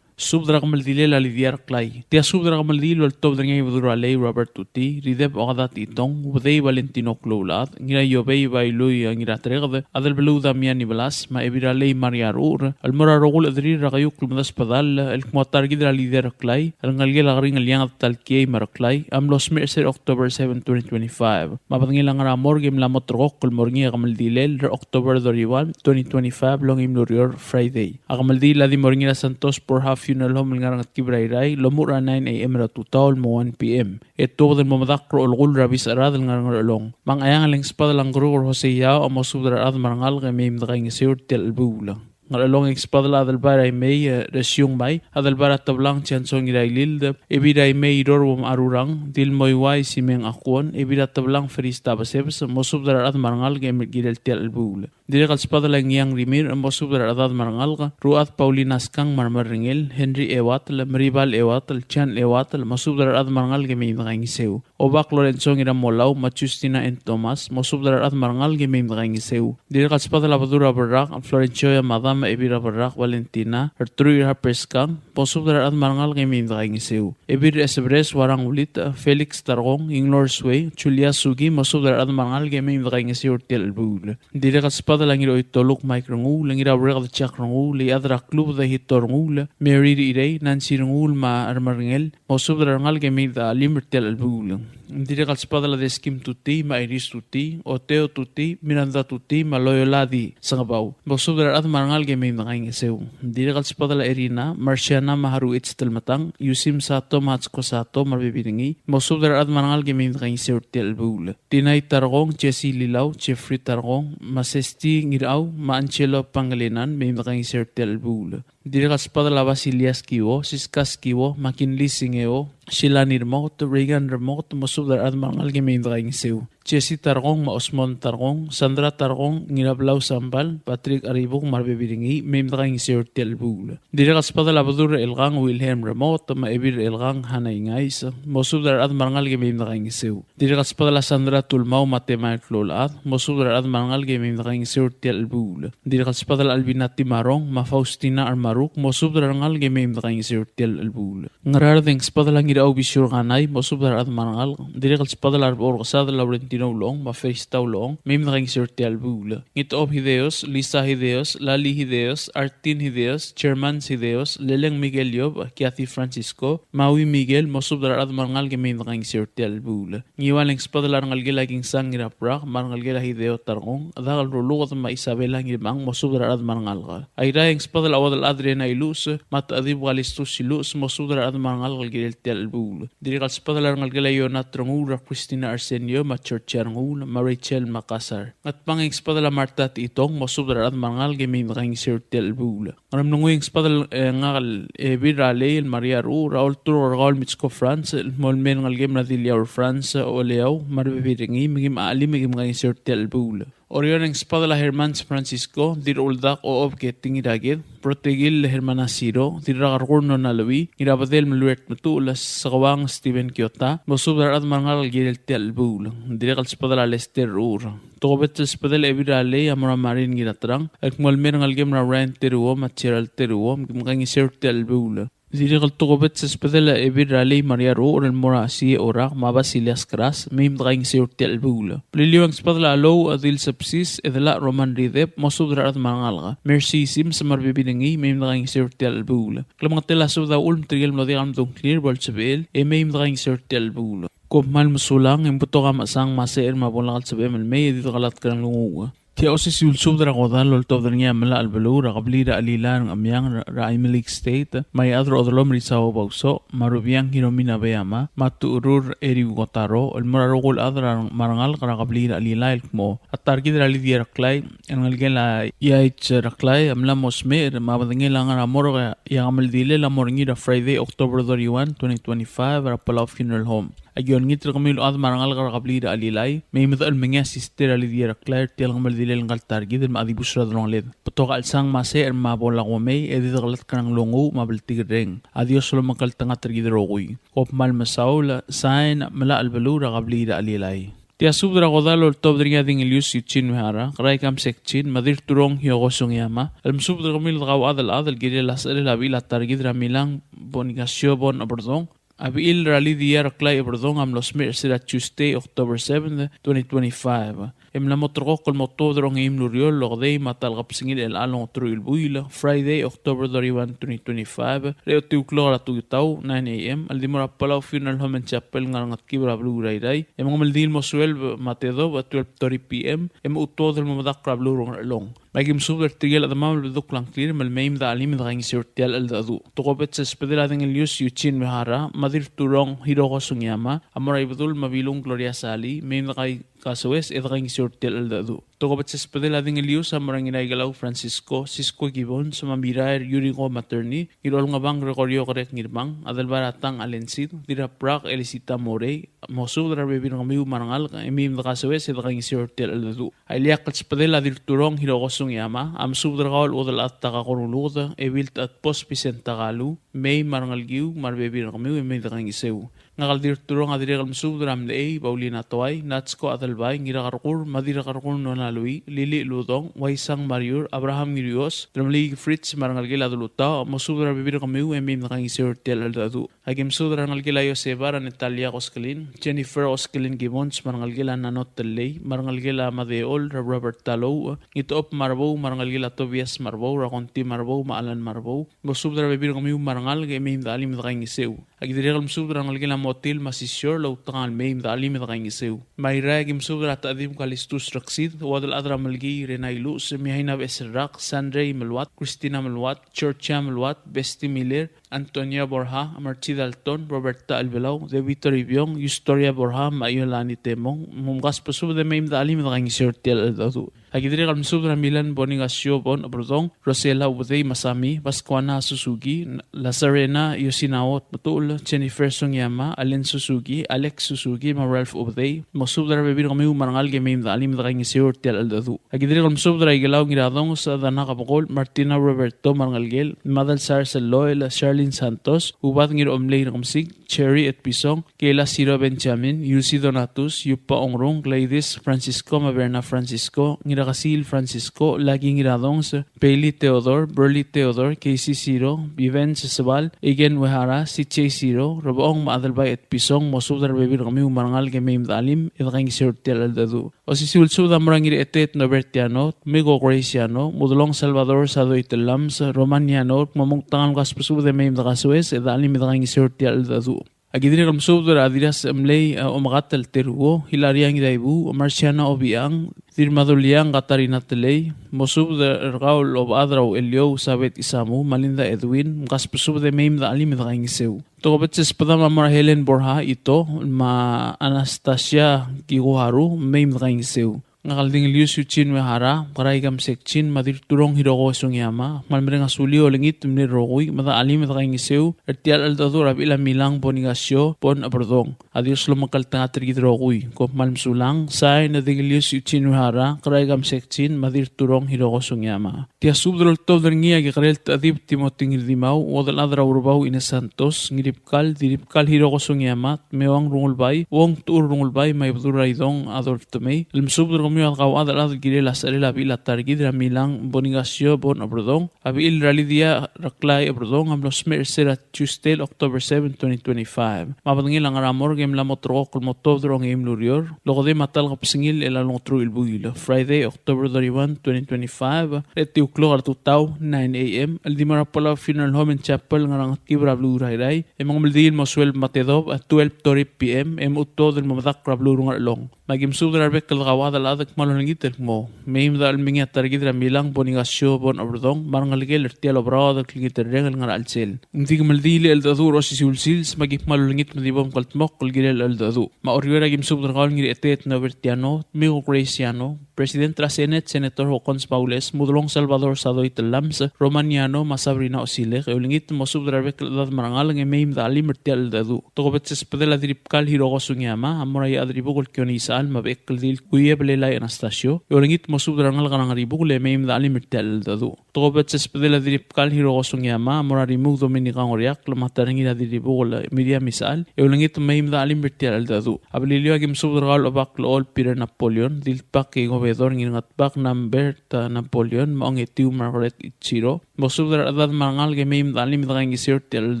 Subed er a kemeldilel a Lydia Reklai. Tia subed er a kemeldiil el oltobed er ngii a Ibedul er a Lei Robert Tuti, Rideb Okada Techitong, Ubedei Valentino Kloulechad, Ngiraiobei Bailui Ngiratereked, Adelbeluu Damian Ibelas, me a Ebil er a Lei Maria Ruur, el mo er a rokui el chederir er a keiukl el medesbedall el kmo a ta er kid er a Lydia Reklai el ngelekel a Keringellianged Talkiei me a Reklai a mlo smecher er se er a October seven, twenty twenty-five. Me a bedengel a ngar er a morgue e mla mo terrekokl el mo er ngii a kemeldilel er a October thirty-one, twenty twenty-five, el ongeim el ureor, Friday. A kemeldiil a di mo er ngii er a Santos Borja Funeral Home el ngar er a Ngetkib er a Irrai, el omuchel er a nine A M er a tutau el mo one P M. E tuobed el mo medakl er a olekull er a Bisecherad el ngar er a Ngerchelong. Me a Ngcheangel e ng sbedel a Ngkeruker Jose Yao a mo subed er a rechad me a rengalek e mei me dekaingeseu er tia el chelebuul. Ngerchelong e ng sbedel a Adelbai er a Imei, e, Resiung Mai, Adelbai er a Teblang Johnson Ngirailild, Ebil er a Imei Iror Uom Arurang, Dilmoiuai Simeng Akuon, Ebil er a Teblang Ferista Besebes, mo subed er a rechad me a rengalek e mei el kirel tia el chelebuul. Dirrek el sbedel a Ngiang Rimirch, mo subed er a rechedad me a rengalek, Ruchad Paulina Skang me a remerrengel, Henry Ewatel, Meribal Ewatel, Jan Ewatel, mo subed er a rechad me a rengalek e mei me dekaingeseu. Obak Lorenzo Ngiramolau, me a Justina N. Thomas, mo subed er a rechad me a rengalek e mei me dekaingeseu. Dirrek el sbedel a Bedul er a Berrak, Florencio Yamada, me a Ebil er a Berrak, Valentina, Ertruich er a Preskang, mo subed er a rechad me a rengalek e mei me dekaingeseu. Ebil er a Esebres, Warang Ulit, Felix Tarkong, Inglor Suei, Julia Suki, mo subed er a rechad me a rengalek e mei me dekaingeseu er tia el chelebuul. Dirrek el sbedel a Ngiraoitoluk Mike Renguul, Ngiraureked Jack Renguul, Iechad er a Klubed Hito Renguul, Mary Rirei, Nancy Renguul, me a remerrengel, mo subed er a rengalek e mei me dechelim er tia el chelebuul. Dirrek el sbedel a Deskim Tuti, me a Iris Tuti, Oteo Tuti, Miranda Tuti, me a Loyola Di Sengebau, mo subed er a rechad me a rengalek e mei me dekaingeseu. Dirrek el sbedel a Erina, Marciana, me a Haruich Telmetang, Yusim Sato, me a Hatsko Sato, me a rebebil er ngii, mo subed er a rechad me a rengalek e mei me dekaingeseu er tia el chelebuul. Tinai Tarkong, Jesse Lilau, Jeffrey Tarkong, me a Sesti Ngirau, me a Angelo Pangelinan, mei me dekaingeseu er tia el chelebuul. Dirrek el sbedel a Basilias Kiuo, Siskas Kiuo, McKinley Singeo, Sheila Nirmokot, Reagan Remokot, mo subed er a rechad me a rengalek e mei me dekaingeseu. Jesse Tarkong, me a Osmond Tarkong, Sandra Tarkong, Ngirablau Sambal, Patrick Aribuk, me a rebebil er ngii, mei me dekaingeseu er tia el chelebuul. Dirrek el sbedel a Bedul er a Elkang Wilhelm Remokot, me a Ebil er a Elkang Hana Ingais, mo subed er a rechad me a rengalek e mei me dekaingeseu. Dirrek el sbedel a Sandra Tulmau me a Temael Kloulechad, mo subed er a rechad me a rengalek e mei me dekaingeseu er tia el chelebuul. Dirrek el sbedel a Albina Timarong, me a Faustina Armaruk, mo subed er a rengalek e mei me dekaingeseu er tia el chelebuul. Ngaraard e ng sbedel a Ngirau Bisiur Kanai, mo subed er a rechad me a rengalek. Dirrek el sbedel a Rebechur Kesadel Laurentino Ulechong, me a Ferista Ulechong, mei me dekaingeseu er tia el chelebuul. Ngitechob Hideos, Lisa Hideos, Lali Hideos, Artin Hideos, Germans Hideos, Leleng Miguel Yob, Kiati Francisco, Maui Miguel, mo subed er a rechad me a rengalek e mei me dekaingeseu er tia el chelebuul. Ngiwal e ng sbedel a rengelekel a Kingsang Ngiraprak, me a rengelekel a Hideo Tarkong, Dak el Ruluked me a Isabela Ngirmang, mo subed er a rechad me a rengalek. Airai e ng sbedel a Uodel Adriana Iluches, me a Techedib Kalistus Iluches, mo subed er a rechad me a rengalek el kirel tia el chelebuul. Dirrek el sbedel a rengelekel a Ionat Renguul, er a Christina Arsenio, me a Georgia Renguul, me a Rachel Makassar. Ngatpang e ng sbedel a Marta Techitong, mo subed er a rechad me a rengalek e mei me dekaingeseu er tia el chelebuul. Ngeremlengui e ng sbedel, e, ngak el, e, Ebil er a Lei el Maria Ruur, er a olturk er kau el Mitsko France, el kmo le mei el ngelekem er a Diliaur France, Oleau, me a rebebil er ngii, me kim chelim e kim kaingeseu er tia el chelebuul. Oreor e ng sbedel a Hermans Francisco, Dirruldak Ochob Keting Iraked, Protegil Hermana Siro, Dirrakerkur Nona Lui, Ngirabedel Meluert Metuchel, Sekeuang Steven Kiota, mo subed er a rechad me a rengalek el kirel tia el chelebuul. Dirrek el sbedel a Lester Ruur. Tokubets el sbedel a Ebil er a Lei a mo er a Marin Ngiraterang, el kmo le mei el ngelekem er a Ryan Teruo me a Gerald Teruo, me kim kaingeseu er tia el chelebuul. Dirrek el tokubets el sbedel a Ebil er a Lei Maria Ruur el mo er a Siei Orak me a Basilias Kras, mei me dekaingeseu er tia el chelebuul. Beliliou e ng sbedel a Lou Adil Sepsis, Edelach Roman Ridep, mo subed er a rechad me a rengalek. Mercy Sims me a rebebil er ngii, mei me dekaingeseu er tia el chelebuul. Klemengetel a subed a uchul me tirke el mlo diak el medung a ngklir bo lsebechel, e mei me dekaingeseu er tia el chelebuul. Kom kmal mesulang, e ng betok a mechesang me a secher me a bo lak el sebechem el mei e di dekelatk er a nglunguuch. Tia osisiu el subed er a kodall el oltobed er ngii a Melachelbeluu er a kebliil er a Chelilai er a Ngchemiang er a Aimeliik State, me a Iechad er a Odelom er a Isao Bausoch, me a Rubiang Hiromina Beama, me a Tucherur Eriu Kotaro, el mo er a rokui el chad me a rengalek er a kebliil er a Chelilai el kmo a ta er kid er a Lidia Reklai, el ngelekel a Iaich Reklai, a mla mo smecher, me a bedengel a ngar er a morgue e a kemeldilel a mo er ngii er a Friday, October thirty-one, twenty twenty-five, er a Palau Funeral Home. Aki olengit er kemiu el chad me a rengalek er a kebliil er a Chelilai, me mei me dechel me ngii a Sister Lidia Reklai er tia el kemeldilel ngka el ta er kid el mla dibus er a delongeled. Betok a chelsang me a secher me a bo lak omei, e di dekelatk er a nglunguuch me a bltikerreng. A Dios lomekngeltengat er kid el rokui. Kom kmal mesaul. Sain, Melachelbeluu er a kebliil er a Chelilai. Tia subed er a kodall el oltobed er ngii a Dingelius Eugene Uehara, Kerai Kamsek Chin, me a Dirturong Hioko Sugiyama, el mesubed er kemiu el dekauchad el chad el kirel a secherel a bechil a ta er kid er a Milang Bonifacio Bon Oberdong, a bechil er a Lidia Reklai Oberdong a mlo smecher er sel Tuesday, October seventh, twenty twenty-five. E mla mo ulterekokl el mo tuobed er a ongeim el ureor el okedei me a ta el kebesengil er chelecha el ongeteruich el buil, Friday, October thirty-one, twenty twenty-five, er a etiu el klok er a tutau, nine A M, el di mo er a Palau Funeral Home and Chapel el ngar er a Ngetkib er a beluu er a Irrai, e mengemeldiil el mo sueleb me a tedobech, twelve thirty P M, e mo tuobed el mo medakl er a beluu er a Ngerchelong. Me aki mesubed er tirke el chedemam el bedukl a ngklir me le mei me dechelim e dekaingeseu er tia el cheldecheduch. Tokubets el subedel a Dingelius Eugene Uehara, me a Dirturong Hiroko Sugiyama, a mo er a Ibedul me a Bilung Gloria Salii, mei me dekaikasoes e dekaingeseu er tia el cheldecheduch. Tokubets el subedel a Dingelius a mo er a Ngiraikelau Francisco, Sisko Gibbons, me a Mirair Yuriko Materni, Ngirolngebang Gregorio Kerek Ngirmang, Adelbai er a Tang Alensid, Dirrabrak Elisita Morei, mosubed er a rebebil er kemiu me a rengalek, e mei me dekasoes e dekaingeseu er tia el cheldecheduch. A ileakl el subedel a Dirturong Hiroko Sugiyama, a mesubed er kau el chuodel chad Takako Ruluked, Ebil Techedbos Vicenta Kalu, mei me a rengelekiu me a rebebil er kemiu e mei me dekaingeseu. Ngak el Dirturong a dirrek el mesubed er a Mlechei Paulina Toai, Natsko Adelbai, Ngirakerkur, me a Dirrakerkur Nona Lui, Lili Ludong, Uaisang Mariur, Abraham Ngirios, Dremeliik Fritz, me a rengelekel a Delutau, mosubed er a rebebil er kemiu e mei me dekaingeseu er tia el cheldecheduch. Aki mesubed er a rengelekel a Joseba er a Natalia Koskelin, Jennifer Koskelin Gibbons, me a rengelekel a Nanot Tellei, me a rengelekel a Madeol er a Robert Talou, Ngitop Marbou, me a rengelekel a Tobias Marbou, er a Konti Marbou, me a Alan Marbou, mosubed er a rebebil er kemiu me a rengalek e mei me dechelim e dekaingeseu. Aki dirrek el mesubed er a rengelekel a Motil me a Sisior el outekangel mei me dechelim e dekaingeseu. Me a Irrai aki mesubed er a Techedib Kalistus Reksid, chuodel chad er a Melkii Renai Luches, Mihaina Beserrak, Sandrei Meluat, Christina Meluat, Georgia Meluat, Besti Miller, Antonia Borja, Marchi Dalton, Roberta Elbelau, David Toribiong, Eustoria Borja, me a Iolani Temong, mo mkasbesubed e mei me dechelim e dekaingeseu er tia el cheldecheduch. Aki dirrek el mesubed er a Milan Bonifacio Bon Oberdong, Rosela Ubedei Masami, Pascuana Suzuki, Lazarena Yoshinaot Metuchel, Jennifer Sugiyama, Allen Suzuki, Alex Suzuki, me a Ralph Ubedei, mosubed er a rebebil er kemiu me a rengalek e mei me dechelim e dekaingeseu er tia el cheldecheduch. Aki dirrek el mesubed er a Ikelau Ngiradongs, Dana Kebekol, Martina Roberto me a rengelekel, Madal Sars Loel, Charlene Santos, Ubad Ngiromlei Rekemesik, Cherry Etpison, Keila Siro Benjamin, Yusi Donatus, Yupa Ongrung, Gladys Francisco me a Berna Francisco, Ngirakasil Francisco, Laki Ngiradongs, Bailey Theodore, Burley Theodore, Casey Siro, Vivens Sebal, Eiken Uehara, C J Siro, Rebechong me a Adelbai Etpison, mosubed er a rebebil er kemiu me a rengalek e mei me dechelim e dekaingeseu er tia el cheldecheduch. Osisiu el subed a mo er a Ngiraetet Nobertiano, Miko Graciano, Mudelong Salvador Sadoi Telams, Romaniano, me mong tang el kasbesubed e mei me dekasoes e dechelim e dekaingeseu er tia el cheldecheduch. Aki dirrek el mesubed er a Dirrasech Emlei, e, Omekatel Teruo, Hilaria Ngiraibuuch, Marciana Obichang, Dirmaduliang Katarina Telei, mosubed er kau el Obechad er a Ucheliou Sabeth Isamu, me a Linda Edwin, mkasbesubed e mei me dechelim e dekaingeseu. Tokubets el subedam a mo er a Helen Borja Ito, me a Anastasia Kikuharu, mei me dekaingeseu. Ngak el Dingelius Eugene Uehara, Kerai Kamsek Chin, me a Dirturong Hiroko Sugiyama, kmal mereng a suliu e olengit el mle rokui, me dechelim e dekaingeseu er tia el cheldecheduch er a bechil a Milang Bonifacio Bon Oberdong. A Dios lomekngeltengat er kid el rokui. Kom kmal mesulang. Sain, Dingelius Eugene Uehara, Kerai Kamsek Chin, me a Dirturong Hiroko Sugiyama. Tia subed el oltobed er ngii a Kekerel Techedib Timothy Ngirdimau, chuodel chad er a Urbau Ines Santos, Ngirib kal, Dirribkal Hiroko Sugiyama, Meoang Rungulbai, Uong Techur Rungulbai, me a Ibedul er a Idong Adolf Temei, el mesubed er kemiu a dekauchad el chad el kirel a secherel a bechil a ta er kid er a Milang Bonifacio Bon Oberdong, a bechil er a Lidia Reklai Oberdong, a mlo smecher er sel Tuesday, October seven, twenty twenty-five. Me a bedengel a ngar er a morgue e mla mo ulterekokl el mo tuobed er a ongeim el ureor, el okedei me a ta el kebesengil er a ongeteruich el buil, Friday, October thirty-one, twenty twenty-five, er a etiu el klok er a tutau, nine A M, el di mo er a Palau Funeral Home and Chapel el ngar er a Ngetkib er a beluu er a Irrai, e mengemeldiil el mo sueleb me a tedobech, twelve thirty P M, e mo tuobed el mo medakl er a beluu er a Ngerchelong. Me aki mesubed er a rebek el dekauchad el chad el Kmal olengit el kmo mei me de chelmengii a ta er kid er a Milang Bonifacio Bon Oberdong, me a rengelekel er tia el oberaod el klengiterreng el ngar er a chelsel. Ng di kemeldiil e cheldecheduch er a osisiu el sils, me aki kmal olengit me di bo mkldmokl el kirel a cheldecheduch. Me a Oreor a ki mesubed er kau el Ngirchetet Nobertiano, Tmiu Graciano, President er a Senate Senator Hokkons Baules, Mudelong Salvador Sadoi Tellames, Romaniano, me a Sabrina Osilek, e olengit mosubed er a rebek el chedad me a rengalek e mei me de chelim er tia el cheldecheduch. Tokubets el sbedel a Dirribkal Hiroko Sugiyama a mo er a Iechadribukel Kione Isechal me a Bechekldil Kuie Belelai Anastasio, e olengit mosubed er a rengalek er a Ngeribukel e mei me de chelim er tia el cheldecheduch. Tokubets el sbedel a Dirribkal Hiroko Sugiyama a mo er a Rimuk Dominica Ngoriakl me a ta er ngii er a Dirribukel Miriam Isechal, e olengit mei me de chelim er tia el cheldecheduch. A Beliliou a ki mesubed er kau el Obak el Ol Peter Napoleon, Dilbak Igobedor Ngirngetbak Nambert Napoleon, me a Ongetiu Margaret Ichiro, mosubed er a rechedad me a rengalek e mei me de chelim e de kaingeseu er tia el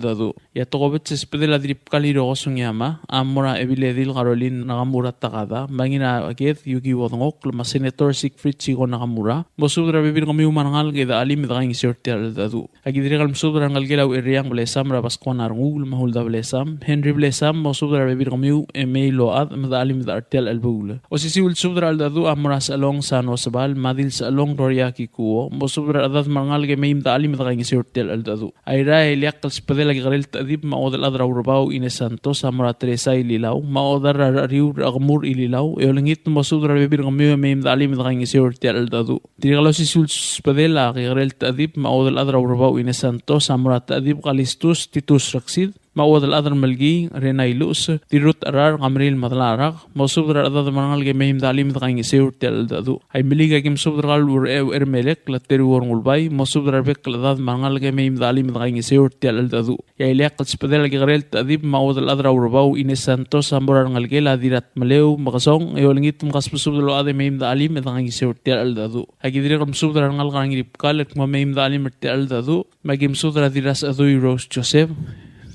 cheldecheduch. E a tokubets el sbedel a Dirribkal Hiroko Sugiyama a mo er a Ebiledil Caroline Nakamura Takada, me a Ngiraked Yuki Uodengokl, me a Senator Siegfried Siko Nakamura, mosubed er a rebebil er kemiu me a rengalek e de chelim e de kaingeseu er tia el cheldecheduch. Aki dirrek el mesubed er a rengelekel a Ucherriang Blesam er a Pascuana Renguul me a Hulda Blesam, Henry Blesam, mosubed er a rebebil er kemiu e mei el ochad me de chelim e de chelim er tia el chelebuul. Osisiu el subed er a cheldecheduch a mo er a Sechelong Sano Sebal, me a Dil Sechelong Gloria Kikuo, mosubed er a rechedad me a rengalek e mei me de chelim e de kaingeseu er tia el cheldecheduch. Airai, e ileakl el sbedel a Kekerel Techedib me a Uodelchad er a Urebau Ines Santos a mo er a Teresa Ililau, me a Odar er a Recheriu er a Kemur Ililau, e olengit mosubed er a rebebil er kemiu e mei me de chelim e de kaingeseu er tia el cheldecheduch. Dirrek el osisiu el sbedel a Kekerel Techedib me a Uodelchad er a Urebau Ines Santos a mo er a Techedib Kalistus Titus Reksid, me a Uodelchad er a Melkii Rena Iluches, Dirrut Cherar Kamril Madelarak, mosubed er a rechedad me a rengalek e mei me de chelim e de kaingeseu er tia el cheldecheduch. Aimeliik a ki mesubed er kau el Urecheu Ermelek el Teruo Rengulbai, mosubed er a rebek el chedad me a rengalek e mei me de chelim e de kaingeseu er tia el cheldecheduch. E a ileakl el sbedel a Kekerel Techedib me a Uodelchad er a Urebau Ines Santos a mo er a rengelekel a Dirratmeleu Mekesong, e olengit me kasbesubed el ochad e mei me de chelim e de kaingeseu er tia el cheldecheduch. Aki dirrek el mesubed er a rengalek er a Ngiribkal el kmo mei me de chelim er tia el cheldecheduch, me aki mesubed er a Dirrasechedui Rose Joseph,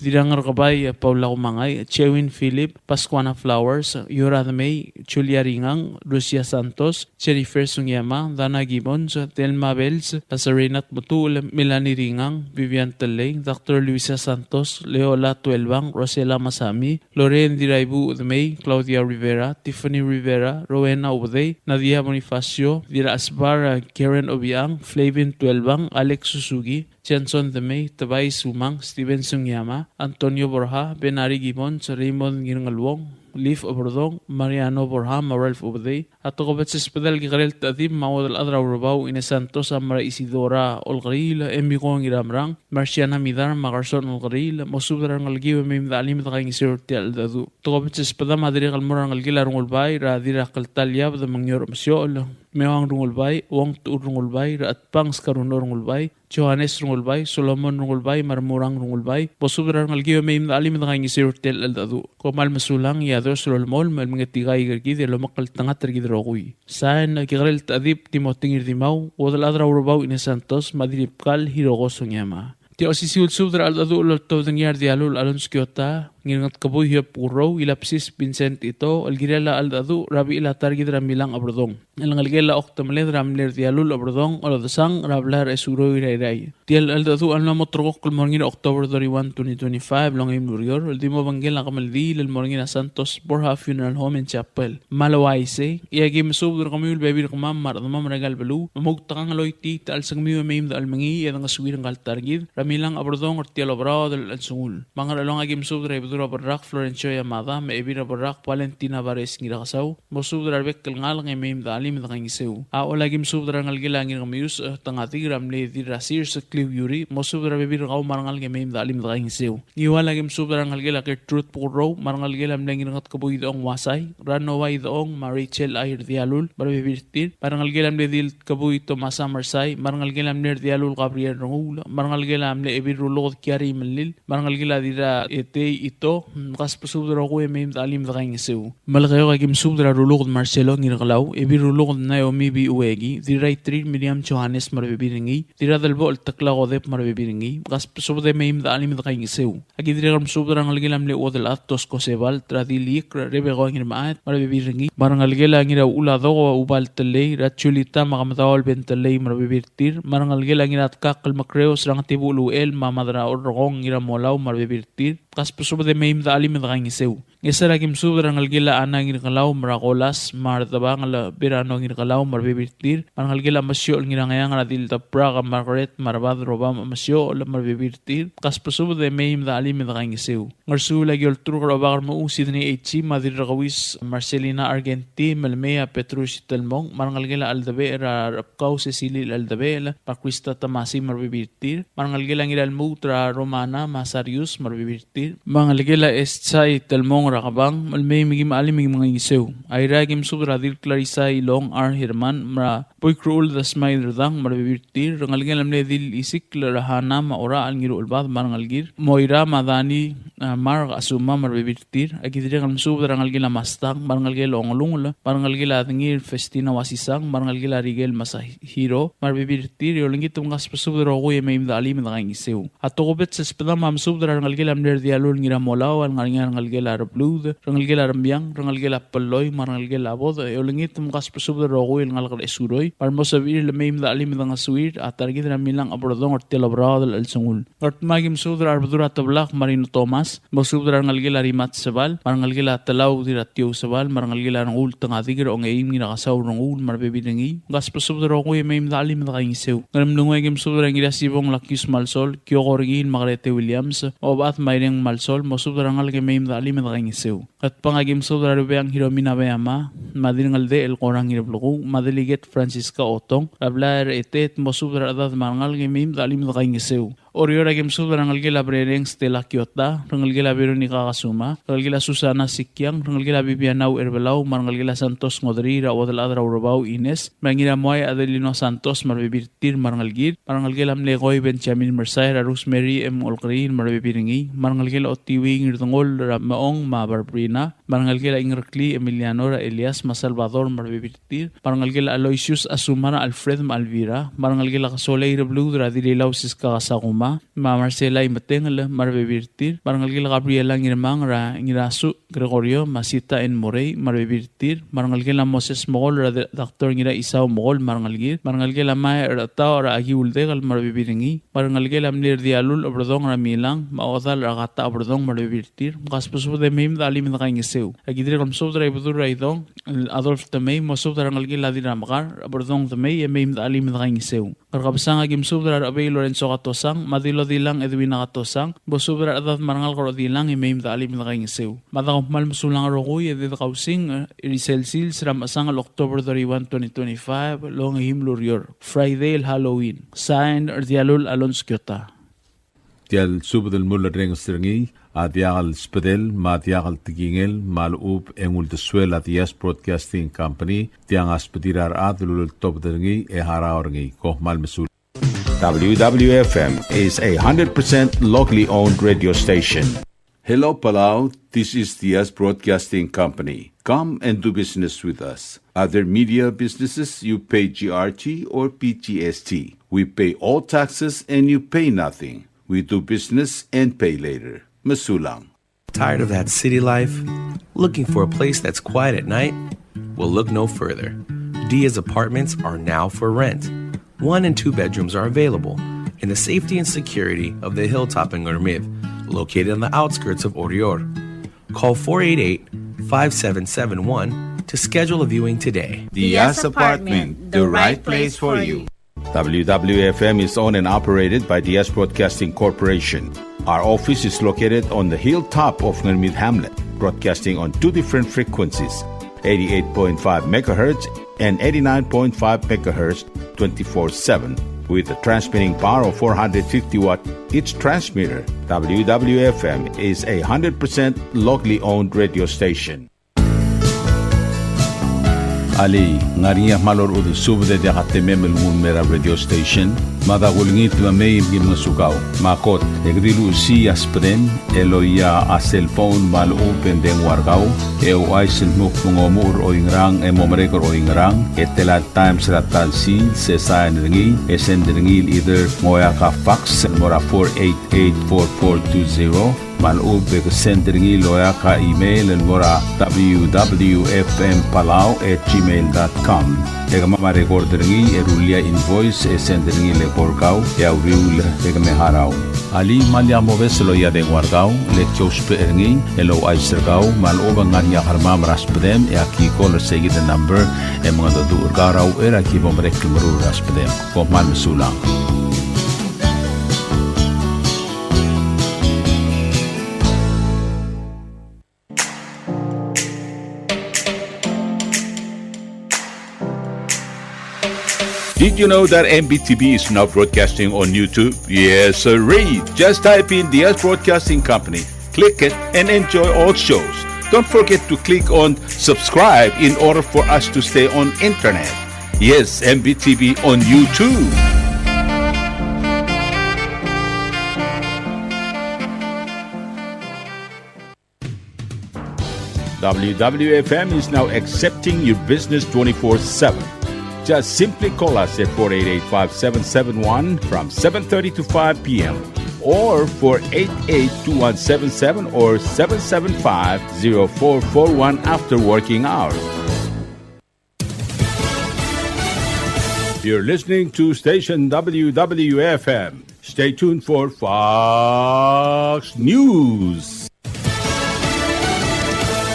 Dirrangerkebai Paula Kumangai, Chewin Philip, Pascuana Flowers, Yora Demei, Julia Ringang, Lucia Santos, Jennifer Sugiyama, Dana Gibbons, Thelma Bells, Serena Tmetuchl, Melanie Ringang, Vivian Tellei, Doctor Luisa Santos, Leola Tuelbang, Rosela Masami, Lorraine Diraibu Demei, Claudia Rivera, Tiffany Rivera, Rowena Ubedei, Nadia Bonifacio, Dirrasbar Karen Obiang, Flavin Tuelbang, Alex Suzuki, Johnson Demei, Tobias Umang, Steven Sugiyama, Antonio Borja, Benari Gibbons, Raymond Ngirngeluong, Leaf Oberdong, Mariano Borja, me a Ralph Ubedei. A tokubets el sbedel a Kekerel Techedib me a Uodelchad er a Urebau Ines Santos a mo er a Isidora Olkeriil, Emiko Ngiramerang, Marciana Midar, me a Carson Olkeriil, mosubed er a rengelekiu e mei me de chelim e de kaingeseu er tia el cheldecheduch. Tokubets el sbedam a dirrek el mo er a rengelekel a Rengulbai er a Dirrakltal Iabed me a Ngior Mesiochel, Meuang Rengulbai, Uong Techur Rengulbai, Rechetbang Skaruno Rengulbai, Johannes Rengulbai, Solomon Rengulbai, me a Remurang Rengulbai, mosubed er a rengelekiu e mei me de chelim e de kaingeseu er tia el cheldecheduch. Kom kmal mesulang, e a Dios a lolemolem el mengetikaik er kid e lomekngeltengat er kid el rokui. Sain, Kekerel Techedib Timothy Ngirdimau, Uodelchad er a Urebau Ines Santos, me a Dirribkal Hiroko Sugiyama. Tia osisiu el subed er a cheldecheduch el oltobed er ngii a Rdialul Alonso Kiota, Ngirngetkebui Hiob Kurou, Ilabsis Vincent Ito, el kirel a cheldecheduch er a bechil a ta er kid er a Milang Oberdong el ngelekel a Oktemeled er a mle Rdialul Oberdong Olodesang er a blai er a Esuroi er a Irrai. Tia el cheldecheduch a mla mo ulterekokl el mo er ngii er a October thirty-one, twenty twenty-five el ongeim el ureor, el di mo obengkel a kemeldiil el mo er ngii er a Santos Borja Funeral Home and Chapel. Me a le uaisei, e aki mesubed er kemiu el bebil er kemam me a rechedemam er aika el beluu, me moutekangel el oitii a chelsengmiu e mei me de chelmengii e dengesuir ngka el ta er kid er a Milang Oberdong er tia el oberaod el chelsengul. Me a Ngerchelong a ki mesubed er a Ibedul er a Berrak Florencio Yamada, me a Ebil er a Berrak Valentina Vares Ngirakesau, mosubed er a rebek el ngalek e mei me de chelim e de kaingeseu. A Ollei a ki mesubed er a rengelekel a Ngirkemius, e, Tengadik er a mle Dirrasir Sekliu Yuri, mosubed er a rebebil er kau me a rengalek e mei me de chelim e de kaingeseu. Ngiual a ki mesubed er a rengelekel a Gertrude Bukurrou, me a rengelekel a mle Ngirngetkebui Idechong Uasai, Ranoa Idechong, me a Rachel Ai Rdialul, me a rebebil er tir, me a rengelekel a mle Diltkebui Tomasa Mersai, me a rengelekel a mle Rdialul Gabriel Renguul, me a rengelekel a mle Ebil Ruluked Kiari Melil, me a rengelekel a Dirraetei Ito, mkasbesubed el rokui e mei me de chelim e de kaingeseu. Melekeok a ki mesubed er a Ruluked Marcelo Ngirkelau, Ebil Ruluked Naomi B. Ueki, Dirraitrir Miriam Johannes me a rebebil er ngii, Dirradelbochel Tekla Kodep me a rebebil er ngii, mkasbesubed e mei me de chelim e de kaingeseu. A ki dirrek el mesubed er a rengelekel a mle Uodelchad Tosko Sebalt, er a Diliik, er a Rebeko Ngirmechaet me a rebebil er ngii, me a rengelekel a Ngirauchul a Doko Ubal Telei, er a Julita me a Kemedaol Ben Telei me a rebebil er tir, me a rengelekel a Ngiratkakl Mekreos, er a Ngetibuchel Uchel me a Madraorrekong Ngiramolau me a rebebil er tir, mkasbesubed e mei me de chelim e de kaingeseu. Ngesar a ki mesubed er a rengelekel a Ana Ngirkelau me a Kolas me a Rdebangel Berano Ngirkelau me a rebebil er tir, me a rengelekel a Mesiochel Ngirangeang er a Dildebrak Margaret me a Rebad Robam Mesiochel me a rebebil er tir, kasbesubed e mei me de chelim e de kaingeseu. Ngersuul a ki olturk er a Obak er Mechuu Sidney H. me a Dirrekauis Marcelina Argenti, me le mei a Petrus Telmong, me a rengelekel a Cheldebechel er a Rebkau Cecily Cheldebechel, me a Krista Tamasi me a rebebil er tir, me a rengelekel a Ngiralmuut er a Romana me a Sarius me a rebebil er tir, me a rengelekel a Esai Telmong er a Kebang, me le mei me kim chelim e kim kaingeseu. Airai a ki mesubed er a Dil Clarissa Ilong R. Herman, me a Boik Ruul Dasmai Derdang me a rebebil er tir, rengelekel a mle Dil Isikl er a Hana me a Orachel Ngiruchelbad me a rengelekir, Moira me a Dani, a, Mark Asuma me a rebebil er tir, a ki dirrek el mesubed er a rengelekel a Mastang, me a rengelekel a Ongelungel, me a rengelekel a Dengir Festina Wasisang, me a rengelekel a Rikel Masahiro me a rebebil er tir, e olengit me kasbesubed er a rokui e mei me de chelim e de kaingeseu. A tokubets el sbedam a mesubed er a rengelekel a mle Rdialul Ngiramolau, el ngar er ngii a rengelekel a Rebluud, rengelekel a Remiang, rengelekel a Belloi, me a rengelekel a Bod, e olengit me kasbesubed er a rokui el ngalek er a Esuroi, me a remo sebechir el mei me de chelim e de ngesuir a ta er kid er a Milang Oberdong er tia el oberaod el chelsengul. Ngardmau a ki mesubed er a Rebedul er a Teblak Marino Thomas, mosubed er a rengelekel a Rimat Sebal, me a rengelekel a Telau Diratiou Sebal, me a rengelekel a Renguul Tengadik er a Ongeim Ngirakesau Renguul me a rebebil er ngii, kasbesubed er a rokui e mei me de chelim e de kaingeseu. Ngeremlengui a ki mesubed er a Ngirasibong Lakius Malsol, Kioko Rengiil me a Grete Williams, Obad Maireng Malsol, mosubed er a rengalek e mei me de chelim e de kaingeseu. Ngatpang a ki mesubed er a Rubeang Hiromina Beama, me a Dirngeldechel Korang Ngireblekuu, me a Delegate Francisca Otong, er a blai er a Etet, mosubed er a rechedad me a rengalek e mei me de chelim e de kaingeseu. Oreor a ki mesubed er a rengelekel a Brereng Stella Kiota, rengelekel a Veronica Kasuma, rengelekel a Susana Sikiang, rengelekel a Bibiana Ucherbelau, me a rengelekel a Santos Ngodrii, er a Uodelchad er a Urebau Ines, me a Ngiramuai Adelino Santos, me a rebebil er tir me a rengelekir, me a rengelekel a mle Koi Benjamin Mersai, er a Rosemary M. Olkeriil, me a rebebil er ngii, me a rengelekel a Otiuii Ngirdengoll, er a Meong me a Barbrina, me a rengelekel a Ingereklii Emiliano, er a Elias me a Salvador, me a rebebil er tir, me a rengelekel a Aloysius Asuma, er a Alfred me a Elvira, me a rengelekel a Kesolei Rebluud, er a Dililau Siska Kasakuma, me a Marcela Imetengel, me a rebebil er tir, me a rengelekel a Gabriela Ngirmang, er a Ngirasuch Gregorio, me a Sita N. Morei, me a rebebil er tir, me a rengelekel a Moses Mokol, er a de-, Doctor Ngiraisau Mokol, me a rengelekir, me a rengelekel a Mae er a Tau, er a Aki Uldekel, me a rebebil er ngii, me a rengelekel a mle Rdialul Oberdong, er a Milang, me a Odal er a Kata Oberdong, me a rebebil er tir, me kasbesubed e mei me de chelim e de kaingeseu. A ki dirrek el mesubed er a Ibedul er a Idong, el Adolf Temei, mosubed er a rengelekel a Dirramekar, Oberdong Temei, e mei me de chelim e de kaingeseu. Ngerkebesang a ki mesubed er a Rechebei Lorenzo Katosang, me a Dilodilang Edwina Katosang, mosubed er a rechedad me a rengalek er a Odilang e mei me de chelim e de kaingeseu. Me a da kom kmal mesulang el rokui e di dekausing, e, er sel sils er a mechesang el October thirty-one, twenty twenty-five, el ongeim el ureor, Friday el Halloween. Sign, Rdialul Alonso Kiota. Tia el subed el mulerrenges er ngii a diak el sbedel me a diak el tekingel me a lechub e ng uldesuel a Diaz Broadcasting Company, tiang a sbedir a rechad el uleltobed er ngii e harau er ngii. Kom kmal mesulang. W W F M is a hundred percent locally owned radio station. Hello, Palau. This is Diaz Broadcasting Company. Come and do business with us. Other media businesses, you pay G R T or P G S T. We pay all taxes and you pay nothing. We do business and pay later. Mesulang. Tired of that city life? Looking for a place that's quiet at night? Well, look no further. Diaz Apartments are now for rent. One and two bedrooms are available in the safety and security of the hilltop in Ngermid, located on the outskirts of Oreor. Call four eight eight, five seven seven one to schedule a viewing today. Diaz Apartment, the right place for you. W W F M is owned and operated by Diaz Broadcasting Corporation. Our office is located on the hilltop of Ngermid Hamlet, broadcasting on two different frequencies, eighty-eight point five megahertz and eighty-nine point five megahertz, twenty-four seven, with a transmitting power of four hundred fifty watt each transmitter. W W F M is a hundred percent locally owned radio station. Alii, ng ngar er ngii a kmal orechudel subed e diak a temem el nguu el mei er a radio station? Mada kulengit me mei me ki ngosukau. Me a kot, e ke di luchesii a sbedem el oia a cellphone me a lechub e ng dengua er kau, e ouchais el dmu kmo ng omuchel er oingerang e mo merek er oingerang, e tela el times er a ta el sils, e sain er ngii, e send er ngii el either ng oeak a fax el mo er a four eight eight four four two zero, me a lechub e ke send er ngii el oeak a email el mo er a W W F M Palau at gmail dot com. E kemam a record er ngii e rullii a invoice e send er ngii el eko er kau, e a uriul e ke me harau. Alii, me lak mobes el loia a dengua er kau, le ki ousbech er ngii el ouchais er kau me a lechub e ng ngar er ngii a kermam er a sbedem e aki call er seikid el number e mengedecheduch er kau er a uchei er a ki bo merek el meruul er a sbedem. Kom kmal mesulang. Did you know that M B T V is now broadcasting on YouTube? Yes, sirree. Just type in Diaz Broadcasting Company, click it, and enjoy all shows. Don't forget to click on subscribe in order for us to stay on internet. Yes, M B T V on YouTube. W W F M is now accepting your business twenty-four seven. Just simply call us at four eight eight, five seven seven one from seven thirty to five p m or four eight eight, two one seven seven or seven seven five, zero four four one after working hours. You're listening to station W W F M. Stay tuned for Fox News.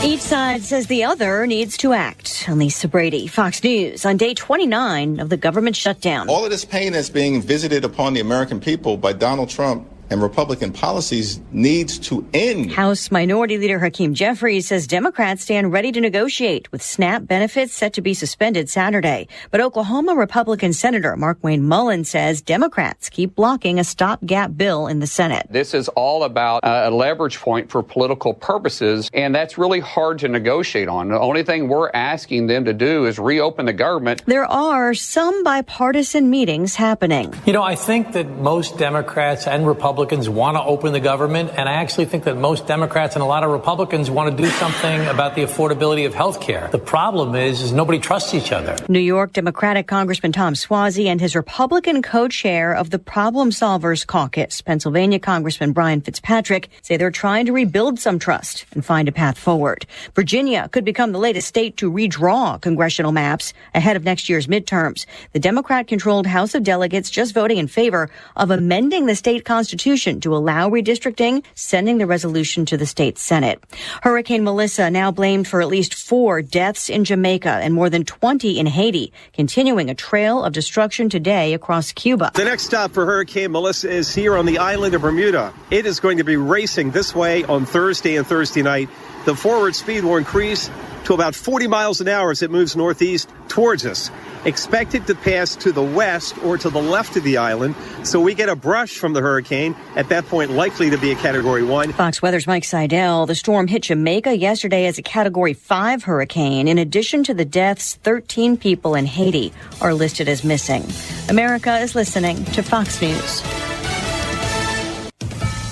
Each side says the other needs to act. I'm Lisa Brady, Fox News, on day twenty-nine of the government shutdown. All of this pain that's being visited upon the American people by Donald Trump and Republican policies needs to end. House Minority Leader Hakeem Jeffries says Democrats stand ready to negotiate, with SNAP benefits set to be suspended Saturday. But Oklahoma Republican Senator Markwayne Mullin says Democrats keep blocking a stopgap bill in the Senate. This is all about, uh, a leverage point for political purposes, and that's really hard to negotiate on. The only thing we're asking them to do is reopen the government. There are some bipartisan meetings happening. You know, I think that most Democrats and Republicans want to open the government, and I actually think that most Democrats and a lot of Republicans want to do something about the affordability of health care. The problem is, is nobody trusts each other. New York Democratic Congressman Tom Suozzi and his Republican co-chair of the Problem Solvers Caucus, Pennsylvania Congressman Brian Fitzpatrick, say they're trying to rebuild some trust and find a path forward. Virginia could become the latest state to redraw congressional maps ahead of next year's midterms, the Democrat-controlled House of Delegates just voting in favor of amending the state constitution to allow redistricting, sending the resolution to the state Senate. Hurricane Melissa now blamed for at least four deaths in Jamaica and more than twenty in Haiti, continuing a trail of destruction today across Cuba. The next stop for Hurricane Melissa is here on the island of Bermuda. It is going to be racing this way on Thursday and Thursday night. The forward speed will increase to about forty miles an hour as it moves northeast towards us. Expected to pass to the west or to the left of the island, so we get a brush from the hurricane, at that point likely to be a Category one. Fox Weather's Mike Seidel. The storm hit Jamaica yesterday as a Category five hurricane. In addition to the deaths, thirteen people in Haiti are listed as missing. America is listening to Fox News.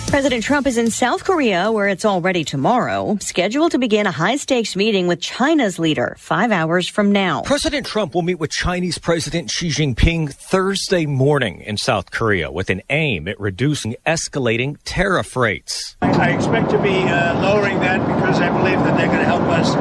President Trump is in South Korea, where it's already tomorrow, scheduled to begin a high-stakes meeting with China's leader five hours from now. President Trump will meet with Chinese President Xi Jinping Thursday morning in South Korea with an aim at reducing escalating tariff rates. I, I expect to be, uh, lowering that because I believe that they're gonna help us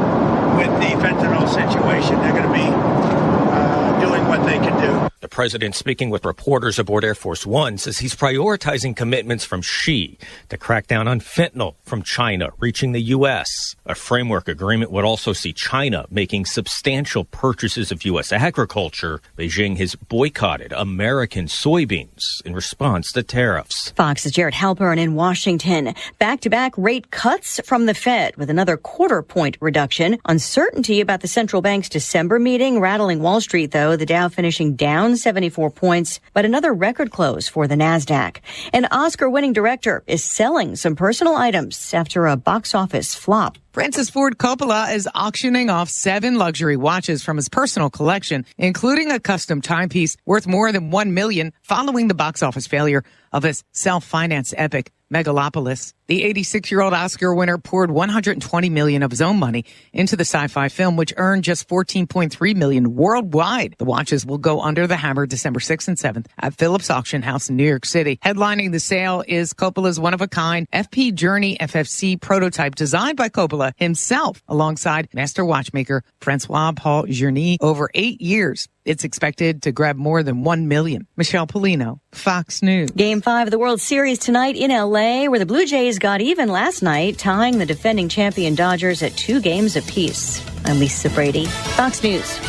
with the fentanyl situation. They're gonna be, uh, doing what they can do. The president, speaking with reporters aboard Air Force One, says he's prioritizing commitments from Xi to crack down on fentanyl from China reaching the U S. A framework agreement would also see China making substantial purchases of U S agriculture. Beijing has boycotted American soybeans in response to tariffs. Fox's Jared Halpern in Washington. Back-to-back rate cuts from the Fed with another quarter point reduction. Uncertainty about the central bank's December meeting rattling Wall Street, though, the Dow finishing down seventy-four points, but another record close for the Nasdaq. An Oscar-winning director is selling some personal items after a box office flop. Francis Ford Coppola is auctioning off seven luxury watches from his personal collection, including a custom timepiece worth more than one million, following the box office failure of his self-financed epic, Megalopolis. The eighty-six-year-old Oscar winner poured one hundred twenty million of his own money into the sci-fi film, which earned just fourteen point three million worldwide. The watches will go under the hammer December sixth and seventh at Phillips Auction House in New York City. Headlining the sale is Coppola's one-of-a-kind F P Journey F F C prototype designed by Coppola himself alongside master watchmaker Francois Paul Journy over eight years. It's expected to grab more than one million. Michelle Pollino, Fox News. Game five of the World Series tonight in L A, where the Blue Jays got even last night, tying the defending champion Dodgers at two games apiece. I'm Lisa Brady, Fox News.